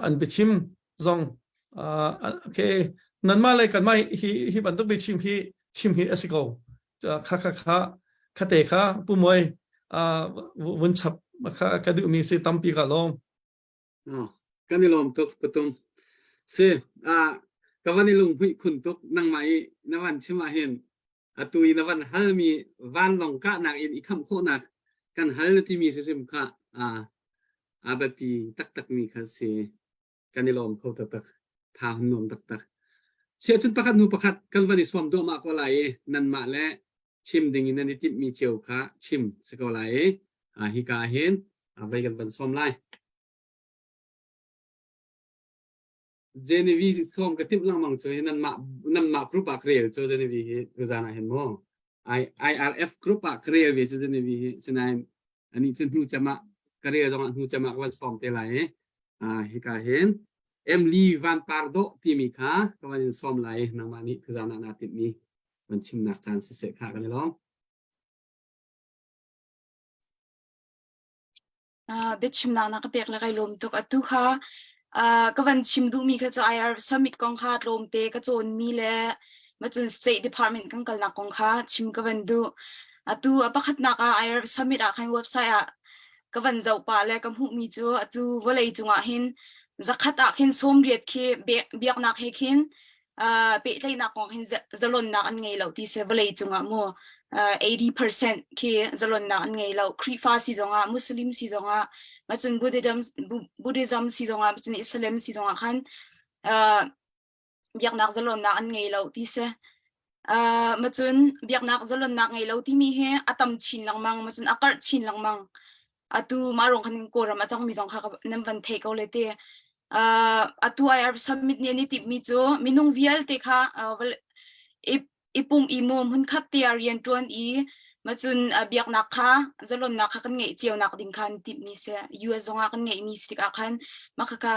an biachim zong ke nanmah le kanmah hi hi bantuk biachim hi chim hi a si ko kha kha kha kha te kha pu moi vun chap kha ka duhmi si tampi ka lawm.
Kan i lawm tuk patung. Si, ah ka van i lunghmuih khun tuk nangmah i na van chim ah hin atu i na van halmi vanlawng kahnak in i khamh khawhnak kan hal na timi hrimhrim kha ah a biapi taktakmi kha si. Kan i lawm kho taktak. Tha hun nuam taktak. Sia cun pakhat hnu pakhat kan van i sawm duahmah ko lai i nanmah le chim ding in nan i timhmi cio kha chim si ko lai i hika ah hin vei kan van sawm lai. Genevieve sawm ka timh lengmang cu hi nanmah nanmah group ah ka rel cu Genevieve hi tuzaan ah hin mu. I, IRF group ah ka rel ve cu Genevieve hi sinain ani cu hnu cem ah ka rel zong ah hnu cem ah ka van sawm te lai i hika hin Emily Van Par Dawh timi kha ka van in sawm lai nangmah nih tuzaan ah naa timhmi van chimnak caan siseh kha kan i lawm.
Uh, biachimnak na ka pek le kai lawm tuk. Atu kha uh, ka van chim duhmi kha cu IR summit kong kha tlawmte ka cawnmi le macun State Department kan kalnak kong kha chim ka van duh. Atu a pakhatnak ah IR summit ah khan website ah ka van zoh pah le ka hmuhmi cu atu vawlei cungah hin zakhat ah khin 80 khi biaknak he khin uh, pehtlaihnak kong hin zalonnak an ngei lo ti se vawlei cungah mu uh, 80% khi zalonnak an ngei lo Khrihfa si zongah Muslim si zongah macun Buddhism Buddhism si zongah macun Islam si zongah khan uh, biaknak zalonnak an ngei lo ti se uh, macun biaknak zalonnak ngei lo timi hi a tam chin lengmang macun a karh chin lengmang atu mah rong khan Kawlram a cangmi zong kha nan van thei ko le te uh, atu IR summit nih an i timhmi cu minung vialte kha uh, i, i pum i mu hmunkhat te ah rian ṭuan i macun uh, biaknak kha zalonnak kha kan ngeih cio nak ding kha an timhmi si US zongah kan ngeihmi si tikah khan mah khakha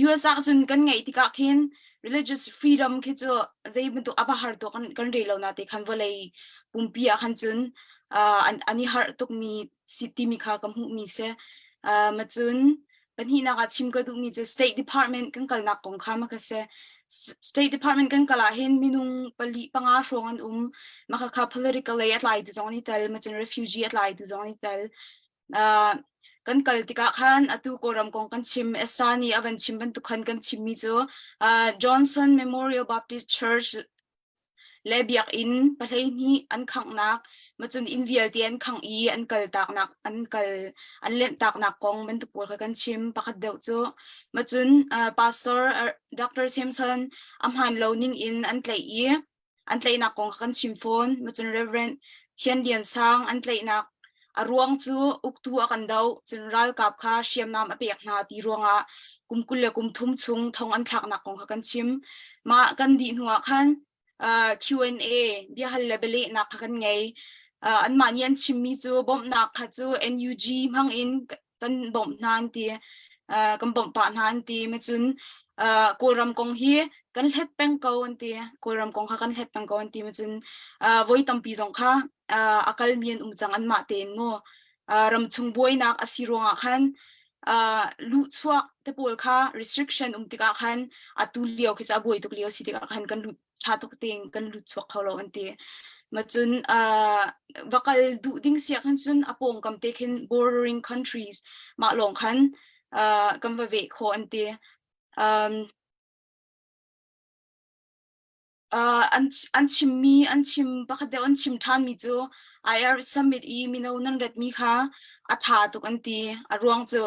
US ah cun kan ngeih tikah khin religious freedom khi cu zei bantuk a va har tuk kan, kan rel lo na te khan vawlei pumpi ah khan cun uh, an, an i harh tukmi si timi kha ka hmuhmi si. Uh, macun pahnihnak ah chim ka duhmi cu State Department kan kalnak kong kha ma ka si. State Department kan kal ah hin minung pali panga hrawng an um. Maka kha political lei a tlaitu zong an i tel, macun refugee a tlaitu zong an i tel. Uh, kan kal tikah khan atu Kawlram kong kan chim Esther nih a van chim bantuk khan kan chimmi cu uh, Johnson Memorial Baptist Church le biakinn 12 an khanghnak macun inn vialte an khangh i an kal taknak an kal an lenh taknak kong bantuk pawl kha kan chim pakhat deuh cu macun uh, pastor uh, Dr. Samson a hmaan lo ning in an tlaih i an tlaihnak kong kha kan chim fawn. Macun Reverend Thian Lian Sang an tlaihnak a ruang cu uktu a kan doh, cun ralkap kha hriamnam a pek hna ti ruangah kum 23 chung thong an thlaknak kong kha kan chim. Mah kan dih hnuah khan uh, Q&A biahal le bialehnak kha kan ngei. Uh, anmah nih an chimmi cu bawmhnak kha cu NUG hmang in kan bawmh hna an ti uh, kan bawmh pah hna an ti macun uh, Kawlram kong hi kan hlet peng ko an ti Kawlram kong kha kan hlet peng ko an ti macun uh, voi tampi zong kha uh, a kalmi an um cang anmah tein mu uh, ramchung buainak a si ruangah khan uh, luhchuak te pawl kha restriction um tikah khan atu lio khi cu a buai tuk lio si tikah khan kan lut ṭha tuk tein kan lut chuak kho lo an ti. Macun uh, va kal duh ding si ahkhan cun a pawngkam te khin bordering countries mah lawng khan uh, kan va veh khawh an ti. Um, uh, an, an chimmi an chim pakhat deuh an chim ṭhanmi cu IR summit i mino nan retmi kha a ṭha tuk an ti. A ruang cu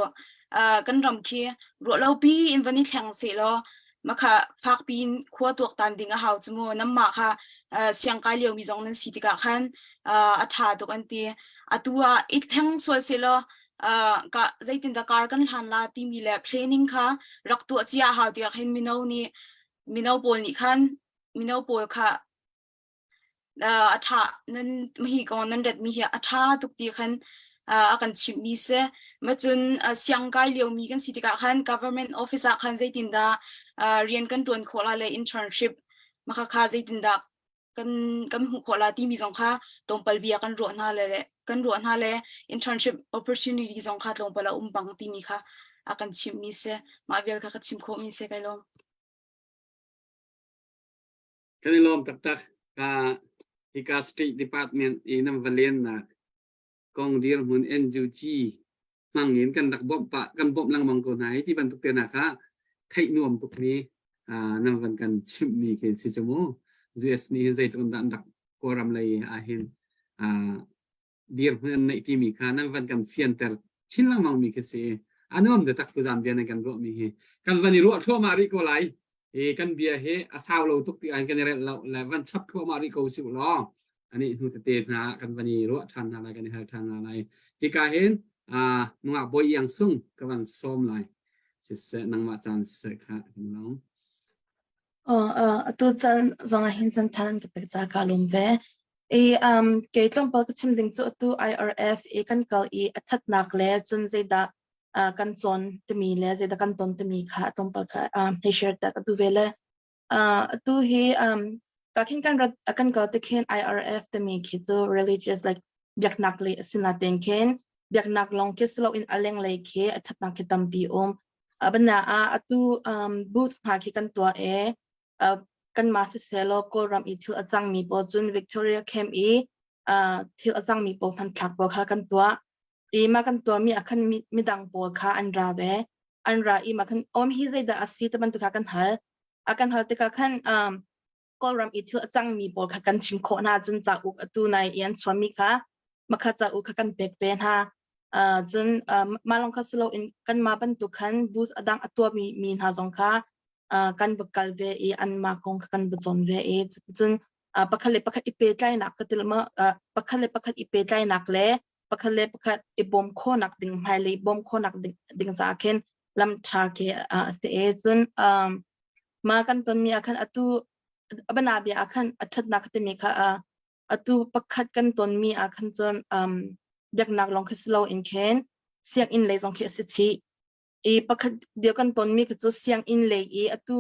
uh, kan ram khi ruahlopi in van i thleng sehlaw Makha fakpi in khua tuaktan ding a hau cu mu nanmah kha siangkai liomi zong nan si tikah khan a ṭha tuk an ti. Atu ah i thleng sual sehlaw ka zeitindah kar kan hlan la timi le planning kha rak tuah cia a hau tiah khin mino nih mino pawl nih khan mino pawl kha a ṭha nan hi kong nan retmi hi a ṭha tuk ti khan a kan chimhmi si. Macun siangkai liomi kan si tikah khan government office ah khan zeitindah rian kan ṭuan khawh la le internship maka kha zeitindah kan kan hmuh khawh la timi zong kha tlawmpal bia kan ruah hna le kan ruah hna le internship opportunity zong kha tlawmpal a um bang timi kha a kan chimhmi si. Mah vial kha ka chim khawhmi si kai lawm.
Kan i lawm taktak. Ka hika State Department i nan va lennak kong dirhmun NUG hmang in kan rak bawmh pah kan bawmh lengmang ko hna hi ti bantuk te hna kha theih nuam tuk mi nan van kan chimh mi khi si cu mu. US nih hin zeitluk in dah an rak Kawlram lei ah hin dirhmun an neih timi kha nan van kan fianter chin lengmang mi khi si. A nuam te tak tuzan bia nan kan ruah mi hi kan van i ruah thluahmah rih ko lai. I kan bia hi a sau lo tuk ti ah kan i relh lo le van chap thluahmah rih ko si law ani hnu tete hna kan van i ruah ṭhan hna lai, kan i hal ṭhan hna lai. Hika hin nungak Bawi Iang Sung ka van sawm lai. Siseh, nangmah caan siseh kha kan long.
Oh, atu caan zong ah hin caan ṭha nan ka pek caah kaa lawm ve. I um, kei tlawmpal ka chim ding cu atu IRF i kan kal i a ṭhatnak le cun zeidah uh, kan cawn timi le zeidah kan ton timi kha tlawmpal kha um, hei share ta ka duh ve le. Uh, atu hi um, ka khin kan rat kan kal te khin IRF timi khi cu religious like biaknak lei a si natein khin biaknak lawng khi si loin a lenglei khi a ṭhatnak khi tampi um. Abana ah atu um, booth hna khi kan tuah e uh, kanmah siseh Kawlram i thil a cangmi pawl cun Victoria Camp i uh, thil a cangmi pawl hmanthlak pawl kha kan tuah. I mah kan tuahmi ah khan midang pawl kha an ra ve. An ra i mah khan om hi zeidah a si ti bantuk kha kan hal. A kan hal tikah khan um, Kawlram i thil a cangmi pawl kha kan chim khawh hna cun cauk atu nai i an chuahmi kha makha cauk kha kan pek ve hna. Uh, cun uh, mah lawng kha si loin kanmah bantuk khan booth a dang a tuahmi mi hna zong kha uh, kan va kal ve i anmah kong kha kan va cawn ve i cuticun uh, pakhat le pakhat i pehtlainak ka til ma uh, pakhat le pakhat i pehtlainak le pakhat le pakhat i bawm khawhnak ding hmailei bawm khawhnak ding, ding caah khin lam ṭha khi uh, a si i cun um, mah kan tonmi ah khan atu abana bia ah khan a ṭhatnak timi kha uh, atu pakhat kan tonmi ah khan cun um, biaknak lawng khi si loin khin sianginn lei zong khi a si chih i pakhat dio kan tonmi khi cu sianginn lei i atu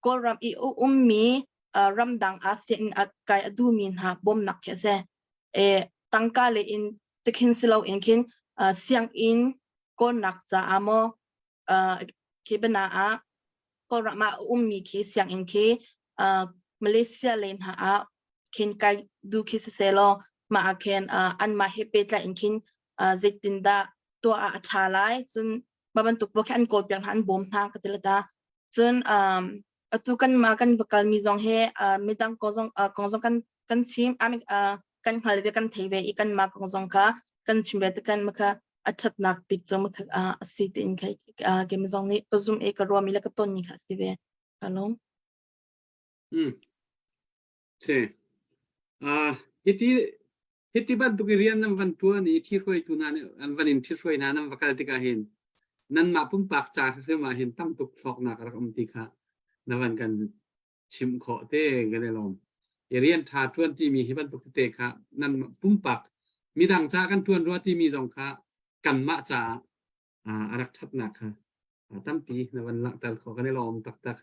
Kawlram i a ummi uh, ramdang ah sianginn ah kai a duhmi hna bawmnak khi a si. E, tangka lei in tikhin si loin khin uh, sianginn kawlnak caah maw uh, khi bana ah Kawlram ah a ummi khi sianginn khi uh, Malaysia lei hna ah khin kai duh khi siseh law mah ah khin uh, anmah he pehtlai in khin uh, zeitindah tuah ah a ṭha lai. Cun mah bantuk pawl khi an kawl piak hna, an bawm hna ka ti le ta. Cun um, atu kan mah kan va kalmi zong he uh, midang kong zong uh, kong zong kan kan chim uh, kan hngal ve kan thei ve i kanmah kong zong kha kan chim ve tekan maka a ṭhatnak bik cu maka uh, a si tiin kai uh, keimah zong nih ka zum i ka ruahmi le ka tonmi kha a si ve. Ka lawm.
Mm. Si. Uh, hiti hiti bantuk i rian nan van ṭuan i ṭhihruaitu hna nih an van in ṭhihruai hna nan va kal tikah hin nanmah pumpak ca hrim ah hin tam tuk hlawknak a rak um ti kha na van kan chimh khawh te kan i lawm. I rian ṭha ṭuan timi hi bantuk tete kha nan pumpak midang ca kan ṭuan rua timi zong kha kanmah caah a rak ṭhatnak kha tampi na van langhter khawh. Kan i lawm taktak.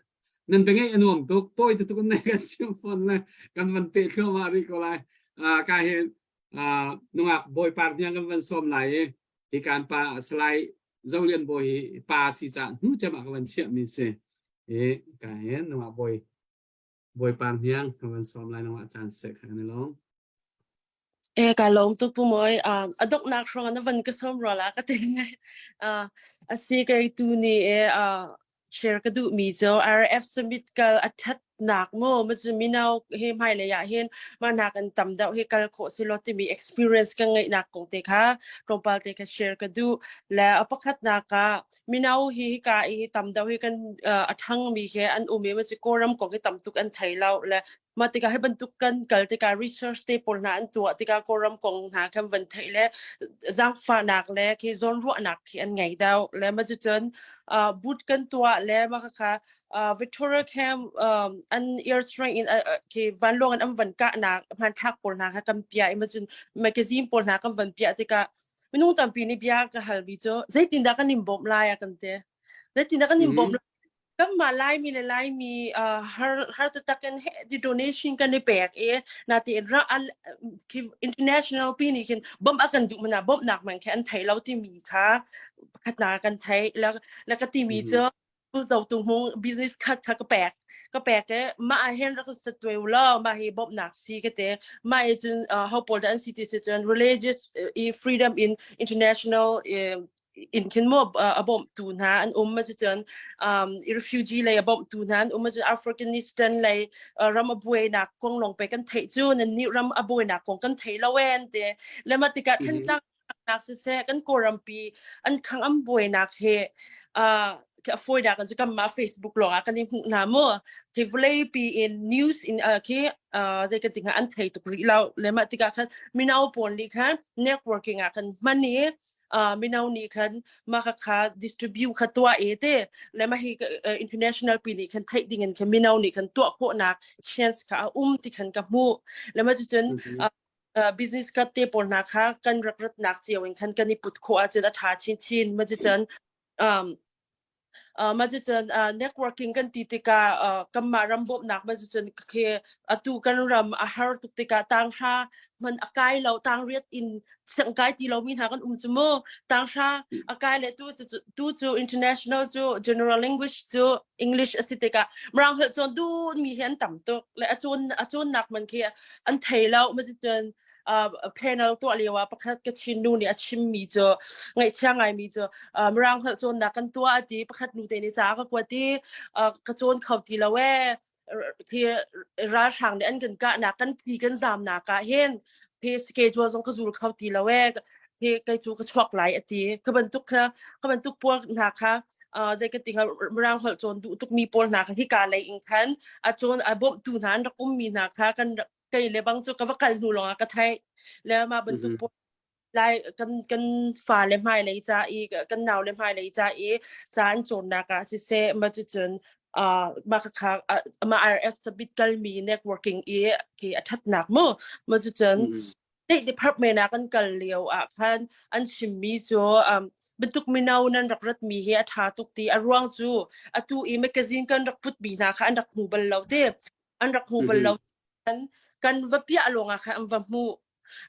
Nan bia ngaih a nuam tuk. Tawi tuk in kan chim fawn le kan van peh thluahmah rih ko lai. Ka hi nungak bawipa hniang kan van sawm lai i hi kan pa Salai Zolian Bawi hi pa si caah hnu cem ah ka van chiah mi si. I ka hin nungak bawi bawipa hniang kan van sawm lai nungak caan seh kha kan i lawm.
E ka lawm tuk pu Mawi. Um, a donghnak hrawng na van ka sawm rua la ka ti. Uh, a si kei tu ni e uh, share ka duh mi cu RF Summit kal a thatnak mu ma cu mino he hmai lei ah hin ma hna kan tam deuh hi kal khawh si lo timi experience ka ngeihnak kong te kha tlawmpal te kha share ka duh le a pakhatnak ah mino hi hika i tam deuh hi kan uh, a thang mi he an um i ma cu Kawlram kong hi tam tuk an thei lo le Mah tikah hi bantuk kan kal tikah research te pawl hna an tuah tikah Kawlram kong hna kan van theih le zaangfahnak le khi zawnruahnak khi an ngei deuh le mah cucun uh, boot kan tuah le mah khakha uh, Victoria Camp um, an airstrike in uh, khi vanlawng in an van kahnak hmanthlak pawl hna kha kan piah i mah cun magazine pawl hna kan van piah tikah minung tampi nih bia ka halmi cu zeitindah kan in bawmh lai a kan ti zeitindah kan in bawmh Kanmah Laimi le Laimi uh, har har taktak in he di donation kan i pek i natein ra al khi international pi nih khin bawmh a kan duh mana bawmhnak man khi an thei lo timi kha pakhatnak kan thei la la ka timi cu pu zo tung hmung business card kha ka pek ka pek e mah ah hin rak sa tuai lo mah hi bawmhnak si ka te mah i cun ho pawl dah an si ti si cun religious freedom in international. in khin mo a bawmhtu hna an um ma cun um refugee lei a bawmhtu hna an um ma cun Afghanistan lei ram a buainak kong lawng pe kan theih cu nan nih ram a buainak kong kan thei lo en te le ma tikah Thantlang nak siseh kan Kawlrampi an khang an buainak he uh, a fawinak cu kan mah Facebook lawng ah kan i hmuh hna mu khi vawlei pi in news in uh, khi uh, zei kan ti hnga an thei tuk rih lo le mah tikah khan mino pawl nih khan networking ah kan hman i uh, mino nih khan mah kha kha distribute kha tuah e te le mah hi uh, international pi nih khan theih ding in khan mino nih khan tuah khawhnak chance kha a um ti khan ka hmuh le mah cucun uh, business card te pawl hna kha kan rak ratnak cio in khan kan i put khawh ahcun a ṭha chinchin. Ma cucun um, uh, ma cucun uh, networking kan ti tikah uh, kanmah ram bawmhnak ma cucun khi atu kan ram a har tuk tikah tanghra man a kai lo tang riat in siang kai ti lomi hna kan um cu mu tanghra a kai le tu tu cu international cu general language cu English a si tikah Mirang holh cawn duh mi hi an tam tuk le a cawn a cawnnak man khi an thei lo ma cun uh, panel tuah lio ah pakhat Kachin nu nih a chimmi cu ngaihchia ngaimi cu uh, Mirang holh cawnnak kan tuah ti pakhat nu te nih ca ka kuat i uh, ka cawn kho ti lo ee khi ralhrang nih an kan kahnak kan tli kan zamnak ah hin khi schedule zong ka zul kho ti lo ee khi kei cu ka chuak lai a ti ka bantuk kha ka bantuk pawl hna kha zei ka ti mirang holh cawn duh tukmi pawl hna kha hika lei in khan a cawn a bawmhtu hna an rak ummi hna kha kan kei le bang cu ka va kal hnu lawngah ka theih le mah bantuk pawl lai kan kan fa le hmai lei ca i kan nau le hmai lei ca i ca an cawnnak ah siseh ma cucun uh, mah kha ma IRF sabit kalmi networking i khi a thatnak mu ma cucun State Department ah kan kal lio ah khan an chimmi cu um, bantuk mino nan rak ratmi hi a ṭha tuk ti a ruang cu atu i magazine kan rak putmi hna kha an rak hmu bal lo ti an rak hmu bal lo kan kan va piah lawngah khan an va hmuh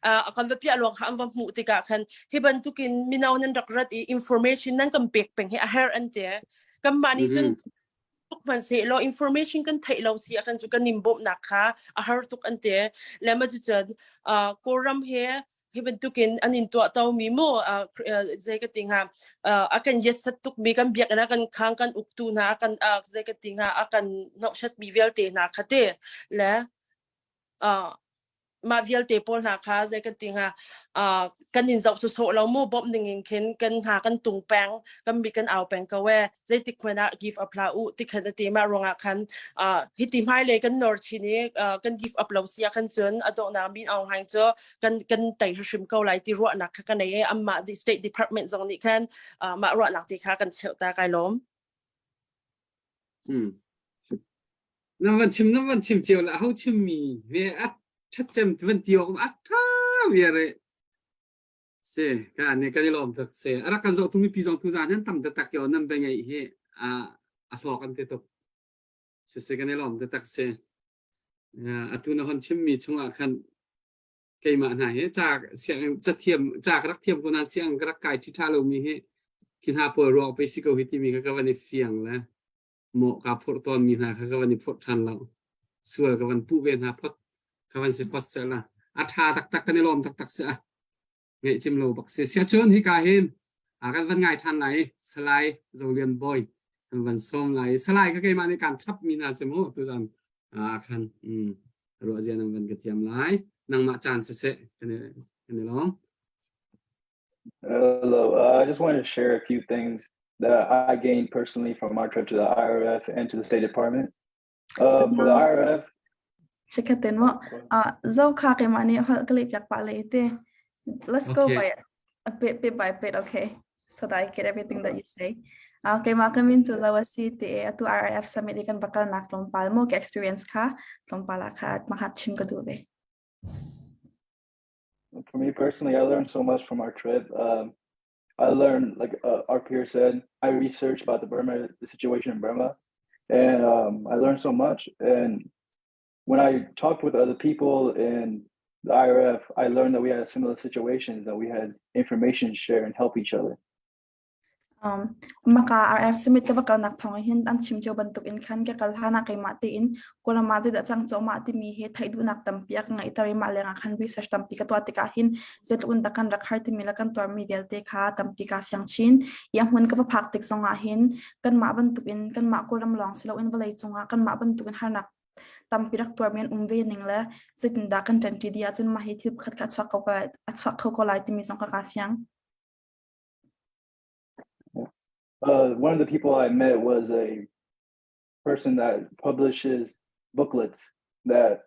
uh, kan va piah lawng kha an va hmuh tikah khan hi bantukin mino nan rak rat i information nan kan pek peng hi a herh an ti kanmah nih cun tuk hmanhsehlaw information kan theih lo si ahkhan cu kan in bawmhnak kha a har tuk an ti le ma cucun uh, Kawlram he hi bantukin an in tuah to mi mu uh, zei ka ti hnga uh, a kan yet tuk mi kan biakinn a kan khang kan uktu hna kan uh, zei ka ti hnga a kan hnawhsat mi vialte hna kha te le uh, mah vialte pawl hna kha zei kan ti hnga uh, kan in zoh sawsawh lo mu bawmh ning in khin kan hna kan tung peng kan mi kan au peng ko e zeitik hmanh ah give up hlah u ti khan ati mah ruangah khan uh, hiti hmailei kan nor chin i uh, kan give up lo sia khan cun a donghnak Min Aung Hlaing cu kan kan tei hrim ko lai ti ruahnak kha kan nei i anmah state department zong nih khan uh, mah ruahnak ti kha kan cheuh ta kai lawm
Hmm. Nan van chim nan van chim cio la ho chim mi ve a that cem van ti awk a tha viare se ka ne kan i lawm tak se ara kan zoh tu mi pi zong tu zan han tam ta tak yo nan be ngai hi a a hlawk an te tuk se se kan i lawm ta tak se atu na hon chim mi chungah khan keimah hna hi ca siang ca thiam ca ka rak thiam ko na siang ka rak kai thi tha lo mi hi khi hna pawl ruang pe si ko hi timi kha ka van i fiang le mawh kaa phurh tawnmi hna kha ka van i phurh ṭhan lo. Sual ka van puh ve hna phot. Ka van si phot sehla. A ṭha taktak kan i lawm taktak si a. Ngaih cim lo bak si. Siacun hika hin a kan van ngai ṭhan lai i Salai Zolian Bawi kan van sawm lai i Salai kha keimah nih kaan chapmi hna si mu tuzan ah khan mm, ruah zia nan van ka thiam lai. Nangmah caan siseh kan i, kan i lawm.
Hello, uh, I just wanted to share a few things that I gained personally from our trip to the IRF and to the State Department. Uh, for the IRF,
Chikatin mo. Uh, zo kha ke mani hol ka lep yak pa le te. Let's go
Okay.
by a bit bit by bit, okay? So that I get everything that you say. Okay, ma kamin chu zawa si te atu RIF summit ikan bakal nak tlawmpal mo ke experience kha tlawmpal ah kha mahat chim ka du ve.
For me personally, I learned so much from our trip. Um, I learned, like uh, our peer said, I researched about the Burma, the situation in Burma, and um, I learned so much. And when I talked with other people in the IRF, I learned that we had a similar situation, that we had information to share and help each other.
Um, maka RF Summit ka va kalnak thawng hin an chim cio bantuk in khan ka kal hlan ah keimah tein Kawlram ah zeidah cang cuahmah timi hi theih duhnak tampi a ka ngeihter i mah lengah khan research tampi ka tuah tikah hin zeitluk in dah kan rak har timi le kan tuarmi vialte kha tampi kaa fiang chin. I a hmun ka va phak tik zongah hin kanmah bantukin kanmah Kawlram lawng si loin vawlei cungah kanmah bantukin harnak tampi rak tuarmi an um ve ning le zeitindah kan ṭanṭi dih ahcun mah hi thil pakhat kha a chuak kho ko lai, a chuak kho ko lai timi zong kha kaa fiang.
One of the people I met was a person that publishes booklets that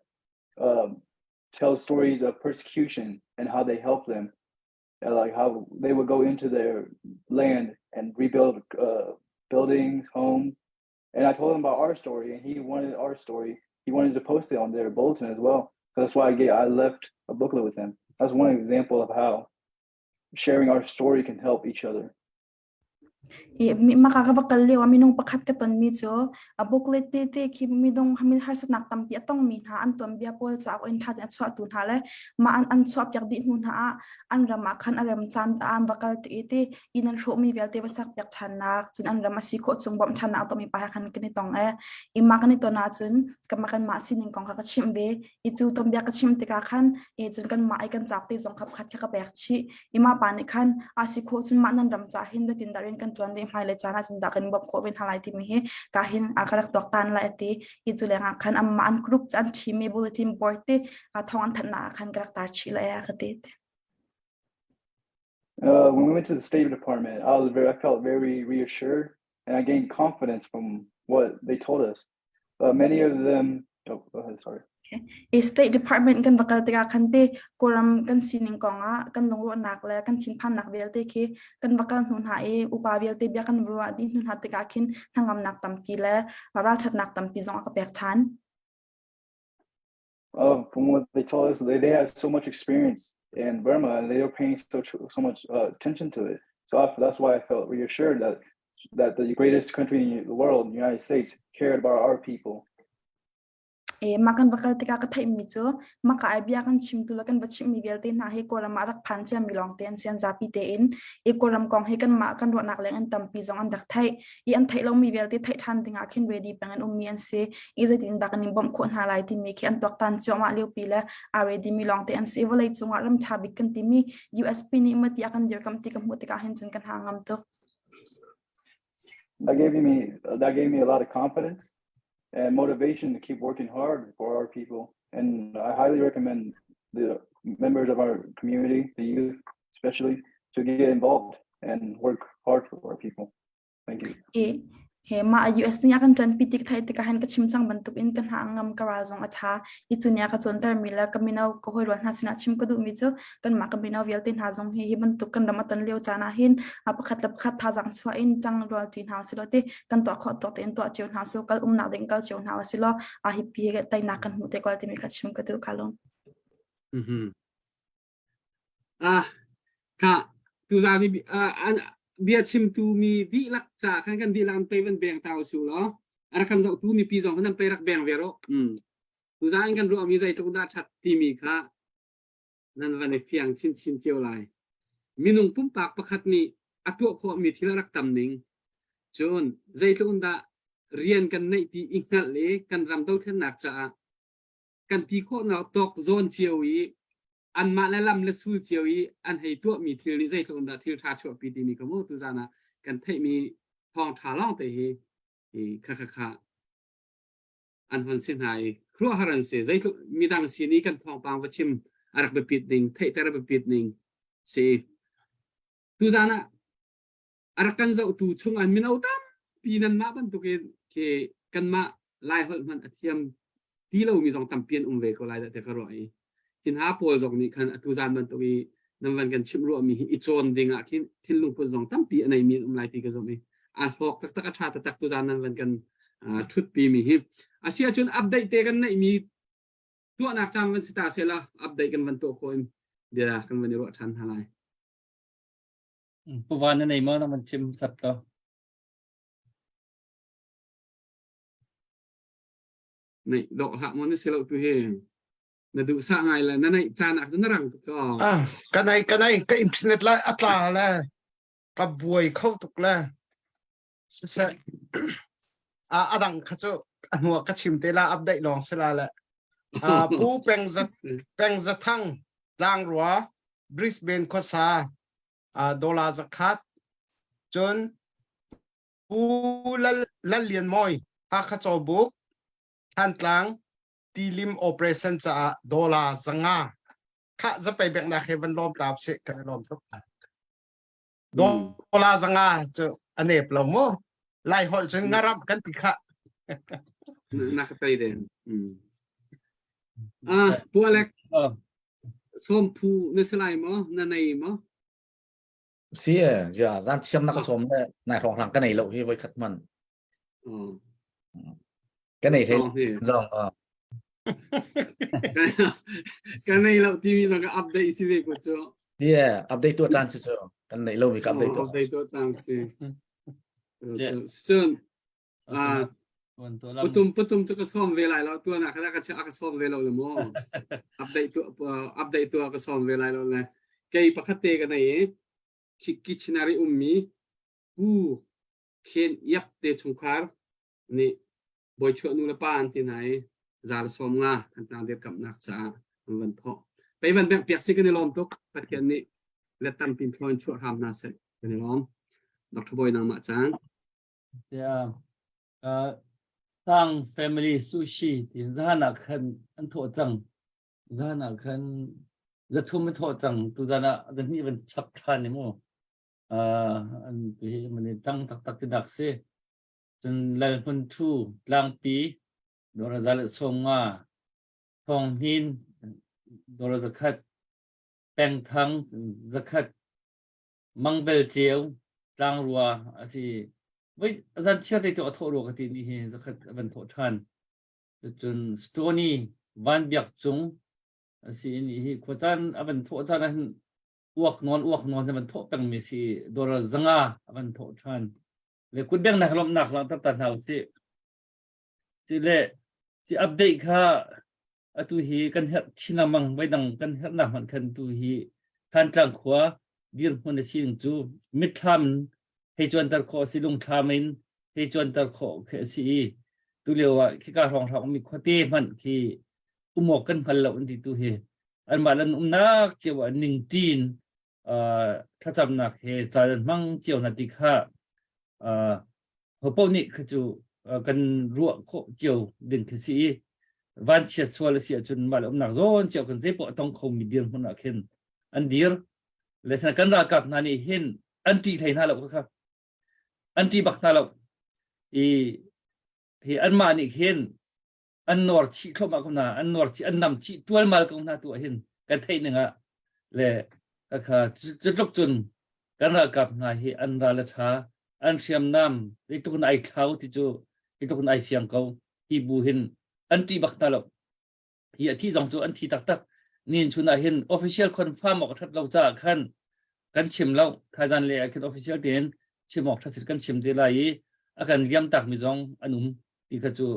um, tell stories of persecution and how they help them, and like how they would go into their land and rebuild uh, buildings, homes. And I told him about our story, and he wanted our story. He wanted to post it on their bulletin as well. So that's why I get I left a booklet with him. That's one example of how sharing our story can help each other.
I maka ka va kal lio ah minung pakhat ka tonmi cu a booklet tete khi midung hamin harsatnak tampi a tongmi hna an tuanbia pawl cauk in ṭha tein a chuahtu hna le mah an an chuahpiak dih hnu hna ah an ram ah khan a rem caan an va kal ti i ti inn an hrawhmi vialte va sakpiak ṭhannak cun an ram a si khawh chung bawmh ṭhannak a tuahmi pa he khan kan i tong e i mah kan i ton ahcun kanmah kanmah sining kong kha ka chimh ve i cu tuanbia ka chim tikah khan e cun kanmah i kan cauk te zong kha pakhat kha ka pek chih i mah pa nih khan a si khawh cun mah nan ram ca hin zeitin dah rian kan ṭuan le hmailei caan ah cun dah kan bawmh khawh ve hna lai timi hi ka hin a ka rak tuaktan lai a ti i cu lengah khan anmah an group an team i bulletin board te thawng an thanhnak ah khan ka rak tar chih lai a ka ti.
Uh, when we went to the State Department, I was very, I felt very reassured and I gained confidence from what they told us. Uh, many of them, oh, go ahead, sorry.
Okay. I State Department kan va kal tikah khan te Kawlram kan sining kong ah kan lungruahnak le kan thinphannak vialte khi kan va kal hnu hna i upa vialte bia kan ruah dih hnu hna tikah khin hnangamnak tampi le ralṭhatnak tampi zong a ka pek ṭhan.
Uh, from what they told us, they, they have so much experience in Burma and they are paying so, so much uh, attention to it. So I, that's why I felt reassured that that the greatest country in the world, the United States, cared about our people.
E mah kan va kal tikah ka theihmi cu maka ai bia kan chimtu le kan va chimhmi vialte hna hi Kawlram ah rak phan ciami lawng te an si an zapi tein i Kawlram kong hi kanmah kan ruahnak leng in tampi zong an rak theih i an theih lomi vialte theih ṭhan dingah khin ready peng an ummi an si i zeitin dah kan in bawmh khawh hna lai timi khi an tuaktan cuahmah liopi le aa ready mi lawng te an si vawlei cungah ram ṭha bik kan timi USP nih mati a kan dirkamh ti ka hmuh tikah hin cun kan ha ngam tuk.
That gave me that gave me a lot of confidence and motivation to keep working hard for our people. And I highly recommend the members of our community, the youth especially, to get involved and work hard for our people. Thank you.
E, he ma US nih a kan ṭanpi tik thai tikah hin ka chim cang bantuk in ka hna ngam ka ral zong a ṭha i cu nih a ka cawnter mi le ka mino ka hawi rual hna sinah chim ka duh mi cu kanmah ka mino vialte hna zong hi hi bantuk kan ram a ton lio caan ah hin a pakhat le pakhat thazaang chuah in ṭang rual ṭi hna usih law ti kan tuah khawh tawk tein tuah cio hna usih kal umnak ding kal cio hna usih law a hi pi teinak kan hmuh te ko timi kha chim ka duh ka lung.
Mhm. Ah, ka tuzaan i an bia chimtu mi dihlak ca khan kan dihlak an pei van beng ta usu law a rak kan zohtu mipi zong khan an pei rak beng ve rawh. Mm. Tuzaan kan ruahmi zeitluk dah ṭhat timi kha nan van i fiang chinchin cio lai. Minung pumpak pakhat nih a tuah khawhmi thil a rak tam ning. Cun zeitluk in dah rian kan neih ti i hngalh i kan ram dothlennak caah kan ti khawhnak tawk zawn cio i anmah le lam le sul cio i an hei tuahmi thil nih zeitluk in dah thil ṭha chuahpi timi kha mu tuzaan ah kan theihmi thawngṭha lawng te hi kha kha kha an hon si hna i khuaruahhar an si zeitluk midang sin i kan thawngpang va chim a rak biapit ning theihter a biapit ning si tuzaan ah a rak kan zohtu chung an mino tampi nanmah bantukin khi kanmah Lai holh hmanh a thiam ti lomi zong tampi an um ve ko lai dah ti ka ruah i hi hna pawl zong nih khan atu zan bantuk i nan van kan chimh ruahmi hi i cawn ding ah khin thinlung put zong tampi a neimi an um lai ti ka zumh i a hlawk taktak a ṭha taktak tu zan nan van kan ṭhutpi mi hi asi ahcun update te kan neihmi tuahnak caan van si ta sela update kan van tuah khawh in bia kan van i ruah ṭhan hna lai.
Puva na nei maw na van chim sap to?
Neih dawh hlah maw na si lo tu hi. Na duh sah ngai le na neih caan ah cun na rang tuk ko.
Ah, ka nei ka nei ka internet lai a tla le. Ka buai kho tuk le siseh a adang kha cu a hnuah ka chim te la update lawng si la le Pu Peng Za Peng Za Thang Tlangrua Brisbane khuasa dollar zakhat cun Pu Lal Lal Lian Mawi Hakha Cawbuk Thantlang Tilim operation caah dollar 500 khah zapei bek nak he van lawm ta sih kan i lawm tuk dollar 500 cu a nep lo mu lai holh cun ngaram kan ti khah
Na ka tei den. Ah, Pu Alec. Som phu na si lai maw? Na nei maw?
Si e, ja, zan chiam na ka som le nai hrawng hlang ka nei lo hi voi khat man. Ka nei hlei zong.
Ka nei lo timi zong ka update si ve ko cu.
Yeah, update tu caan si cu. Kan nei lo mi ka update tu.
Update tu caan si. Cun ah putum putum cu ka som ve lai lo tuan ah ka ka ka som ve lo le mo. Update tu update tu ka som ve lai lo le. Kei pakhat te ka nei i kitchenary ummi pu Khen Iap te chungkhar nih bawichuah nu le pa an ti hna i zal 50 Thantlang dirkamhnak caah an van thawh. Pei van bengh piak si kan i lawm tuk. Pathian nih let tampi thaw in chuah hram hna seh kan i lawm. Dr. Bawi nangmah caan.
Yeah. Uh, Sang family sushi ti zahan ah khan an thawh cang. Zahan ah khan zathum an thawh cang. Tu zan ah zahnih van chap than ni mu. An ti mani tang taktak ti dak si. Cun Lal Hmun Thu tlangpi dora zal 50 Thawng Hnin dora 100 Peng Thang 100 Mangvel Ceu tlangrua a si. Voi zan chiar te tu a thawh rua ka ti ni hi 100 a van thawh ṭhan. Cun Stony Van Biak Cung a si ni hi khuacaan a van thawh caan ah hin uak nawn uak nawn a van thawh pengmi si dollar 500 a van thawh ṭhan. Le kutbengnak lawmhnak langhter ta hna usih. Ci le ci update kha atu hi kan herh chin lengmang voidang kan herhnak hmanh khan tu hi Thantlang khua dirhmun a sining cu mitthlam hei cuanter khawh a si lungthlam in hei cuanter khawh khi a si i tu lio ah khika hrawng hrawng mi khuate hmanh khi umawk kan hngal lo an ti tu hi anmah lan umnak cio ah ningṭin thlacamnak he caan an hmang cio hna ti kha hopaoh nih kha cu kan ruah khawh cio ding khi si i vanchiat sual a si ahcun mah le umnak zawn cio kan zeipoh a tong khomi dirhmun ah khin an dir le kan ralkap hna nih hin an ṭih hlei hna lo kha an ṭih bak hna lo i hi anmah nih hin an nuar chih thluahmah ko hna an nuar chih an nam chih tualmal ko hna tu ah hin kan theih ning ah le kha cutluk cun kan ralkap hna hi an ral a ṭha an hriamnam zeitluk in ai thlau ti cu zeitluk in ai fiang ko hi bu hin an ṭih bak hna lo hi a thi zong cu an thi taktak nin chun ah hin official confirm awk a ṭhat lo caah khan kan chim lo thaizan le ah khin official tein chim awk ṭhat kan chim te lai i a kan liam tak mi zong an um ti kha cu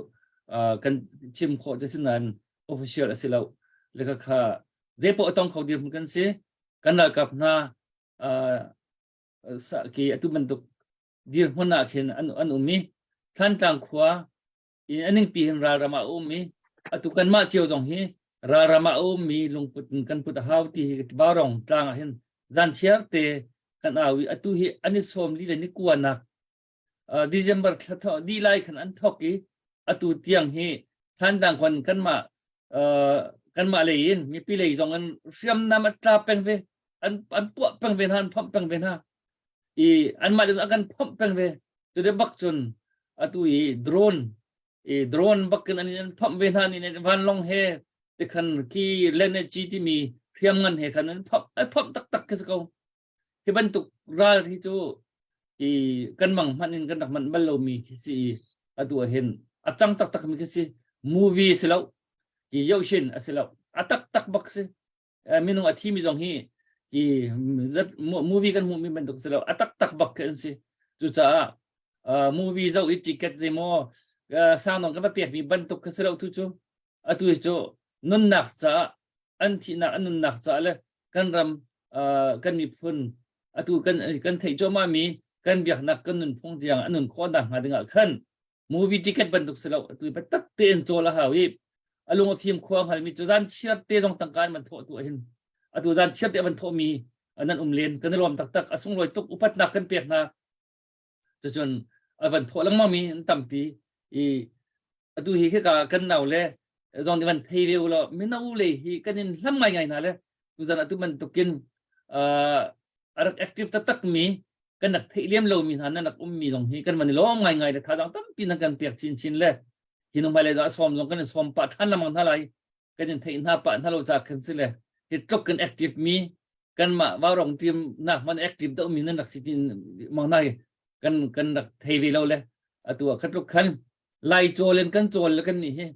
kan chim khawh cu sinain official a si lo le kha kha zeipoh a tong kho dir kan si kan ralkap hna ki atu bantuk dirhmun ah khin an an um i Thantlang khua i aning pi hin ralram ah um i atu kanmah cio zong hi ralram ah um mi lungput in kan put a hau ti hi Vaurawng tlang ah hin zan chiar te kan au i atu hi an i 40 le ni kuanak December thla di lai khan an thok i atu tiang hi Thantlang khon kanmah kanmah lei in mipi lei zong an hriamnam a tla peng ve an an puah peng ve hna an phomh peng ve hna i anmah le a kan phomh peng ve cu de bak cun atu i drone i drone bak in an an phomh ve hna ni vanlong he te khan ki lenergy timi hriamngan he khan an phomh an phomh taktak khi si ko hi bantuk ral hi cu i kan mang hmanh in kan rak manh bal lomi khi si i atu ah hin a cang taktak mi khi si movie si lo ki yoshin a si lo a taktak bak si minung a thi mi zong hi ki movie kan hmuh mi bantuk si lo a taktak bak khi an si cucaah movie zoh i ticket zeimaw sanong kan va pek mi bantuk khi si lo tu cu atu hi cu nunnak caah an thihnak an nunnak caah le kan ram kan miphun. Atu kan kan theih cuahmah mi kan biaknak kan nunphung tiang a nun khawh nak hnga dingah khan movie ticket bantuk si lo atu biatak tein cawl a hau i a lung a fim khua hngalmi cu zan chiar te zong tangka in van thawh tu hin atu zan chiar te van thawh mi nan um len kan i lawm taktak a sunglawi tuk upatnak kan pek hna cucun a van thawh lengmang mi an tampi i atu hi khika kan nau le zong nih van thei ve u law mino le hi kan in hlam ngai ngai hna le tuzan atu bantukin a rak active taktak mi kan rak theih liam lo mi hna nan rak um mi zong hi kan van i lawm ngai ngai le thazaang tampi nan kan pek chin chin le hi nung hmailei zong a sawm zong kan in sawm pah ṭhan lengmang hna lai kan in theih hna pah hna lo ca khan si le hi tluk kan active mi kanmah vaurong team nak man active deuh mi nan rak si tin mang nai kan kan rak thei ve lo le atu ah khatluk khan lai chawl in kan chawl le kan nih hi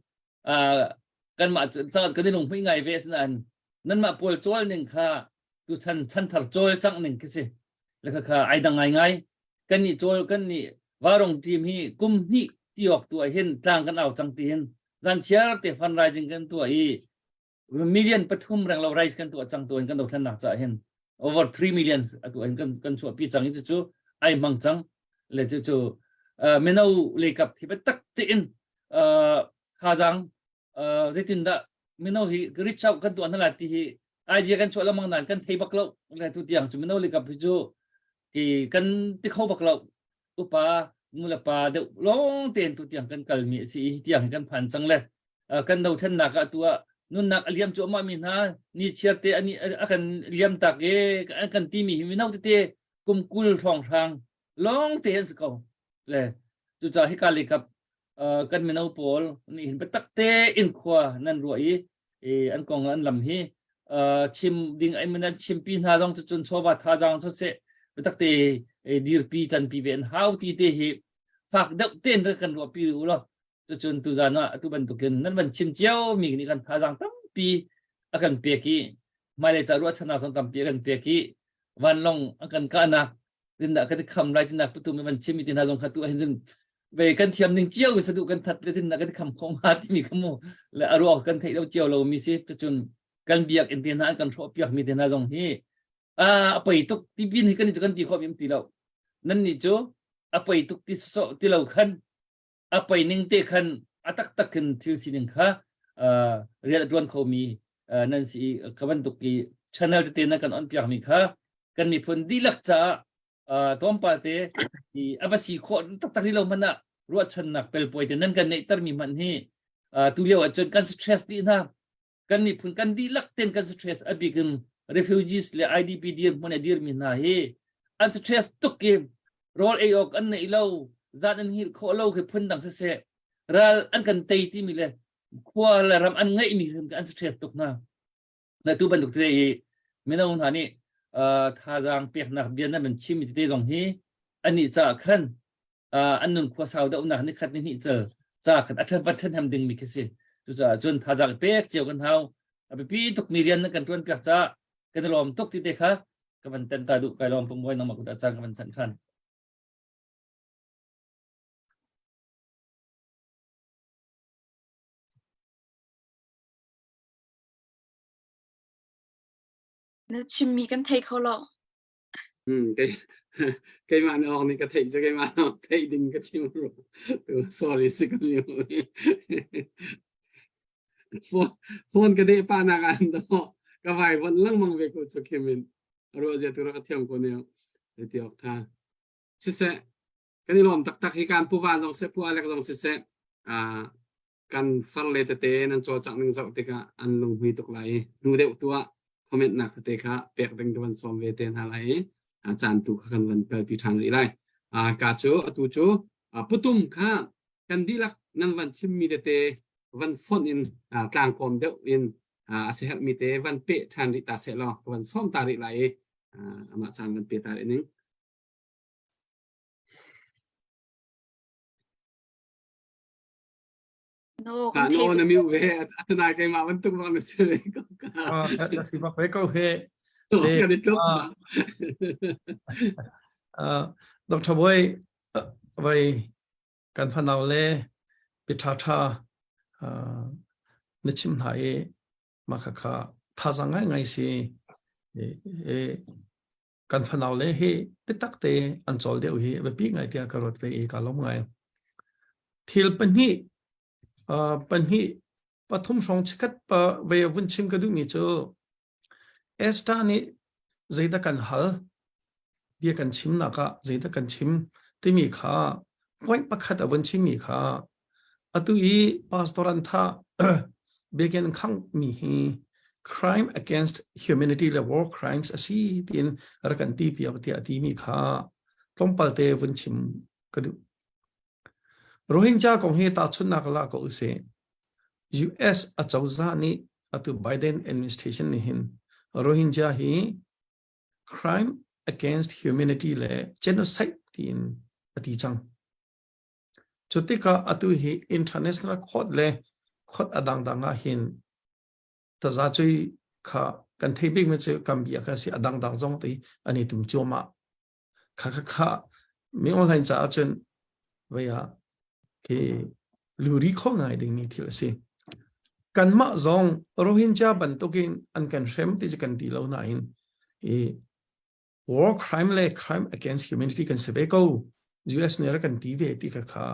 kanmah kan i lung hmui ngai ve asinain nanmah pawl cawl ning kha tu chan chanthar cawl cang ning khi si le kha kha ai dang ngai ngai kan nih cawl kan nih varong team hi kum hnih ti awk tu ah hin tlang kan au cang ti hin zan chiar te fundraising kan tuah i million pathum reng lo rice kan tuah cang tu in kan dothlennak ca hin over 3 million atu hin kan kan chuah pi cang i cu ai hmang cang le cu cu mino leikap hi tak tein thazang zeitindah mino hi reach out kan tuah hna lai ti hi idea kan chuah lengmang nain kan thei bak lo le tu tiang cu mino leikap hi cu ki kan ti kho bak lo upa nu le pa deuh lawng tein tu tiang kan kal mi a si hi tiang hi kan phan cang le kan dothlennak ah tu ah nunnak a liam cuahmah mi hna ni chiar te ani a kan liam tak e an kan ti mi hi mino tete kum kul hrawng hrang lawng te an si ko le cucaah hika le kap kan mino pawl nih hin biatak te in khua nan ruah i an kong an lam hi chim ding ai man chimpi hna zong cu cun chawva thazaang cu se biatak te dirpi tanpi ve an hau ti te hi fak deuh ten kan ruah pi u lo cucun tuzan ah atu bantukin nan van chim cio mi nih kan thazaang tampi a kan pek i hmailei ca ruahchannak zong tampi a kan pek i vanlawng an kan kahnak tindah kan i kham lai tindah putu mi van chim mi ti hna zong kha tu ahhin cun ve kan thiam ning cio sadu kan that le tindah kan i kham kho hnga timi kha mu le a ruak kan theih lo cio lo mi si cucun kan biak in te hna an kan hrawh piak mi te hna zong hi a a poi tuk ti pin hi kan kan ti khawh mi ti lo nan nih cu a poi tuk ti so ti lo khan a pei ning te khan a taktak in thil sining kha rian a ṭuan khomi nan si i ka bantuk i channel tete na kan on piakmi kha kan miphun dihlak caah tlawmpal te a va si khawh taktak rih lo hmanh ah ruahchannak pelpawi te nan kan neihtermi hmanh hi tu lio ahcun kan stress dih hna kan miphun kan dihlak ten kan stress a bik in refugees le IDP dir hmun a dirmi hna hi an stress tuk i rawl ei awk an neih lo zan an hngilh khawh lo khi phun dang siseh ral an kan tei timi le khua le ram an ngeihmi an stress tuk hna na tu bantuk te i mino hna nih thazaang peknak bia nan chim mi tete zong hi ani ca khan an nun khua sau deuhnak ni khat ni hnih cal ca khat a ṭhan pat ṭhan ding mi khi si cucaah cun thazaang pek cio kan hau a biapi tuk mi rian na kan ṭuan piak caah kan i lawm tuk ti te kha ka van ten ta duh kai lawm pum nangmah kut ah caan ka van chanh ṭhan
Na chimmi kan thei kho lo.
Hmm, kei keimah nih awk nih ka theih cu keimah nih theih ding ka chim ru. Sorry si ka mi. Phone phone ka deh pa nak an do ka vai von lengmang ve ko chu khimin. Ro zia tu ra ka thiam ko ne. Ti ok tha. Siseh kan i lawm taktak hi kan pu va zong seh pu Alek zong siseh ah kan farle tete nan cawlcangh ning zoh tikah an lunghmui tuk lai i hnu deuh tu ah comment nak tete kha pek ding ka van sawm ve te hna lai i caan tu kha kan van kalpi ṭhan rih lai. Ka cu atu cu putum kha kan dihlak nan van chimmi tete van fonh in tlangkawm deuh in a si herhmi te van peh ṭhan rih ta seh law ka van sawm ta rih lai i amah caan van pe ta rih ning.
No,
Ka no na miu ve atanai keimah bantuk bak na si ve ko ka.
Na si bak ve ko he.
Se kan i tluk.
Dr. Boy vai kan fanau le pi tha tha na chim hna i mah kha kha thazaang ngai ngai si e. Kan fanau le hi biatak te an cawl deuh hi biapi ngai tiah ka ruat ve i ka lawm ngai. Thil pahnih uh, pahnih pathum hrawng chikat pa ve vun chim ka duhmi cu Esther nih zeidah kan hal bia kan chimnak ah zeidah kan chim timi kha point pakhat a vun chimmi kha atu i pastor an thah biakinn khangh mi hi crime against humanity le war crimes a si tiin rak kan ti piak tiah a timi kha tlawmpal te vun chim ka duh. Rohingya kong hi tahchunhnak la ko usih. US acozah nih atu Biden administration nih hin Rohingya hi crime against humanity le genocide tiin a ti cang. Cu tikah atu hi international court le court a dangdang ah hin tazacui kha kan thei bikmi cu Gambia kha si a dangdang zong ti an i tum cuahmah. Kha kha kha mi online caah cun vei ah khi luri kho ngai dingmi thil a si. Kanmah zong Rohingya bantukin an kan hrem ti cu kan ti lo nain i war crime le crime against humanity kan si ve ko. US nih rak kan ti ve ti kha kha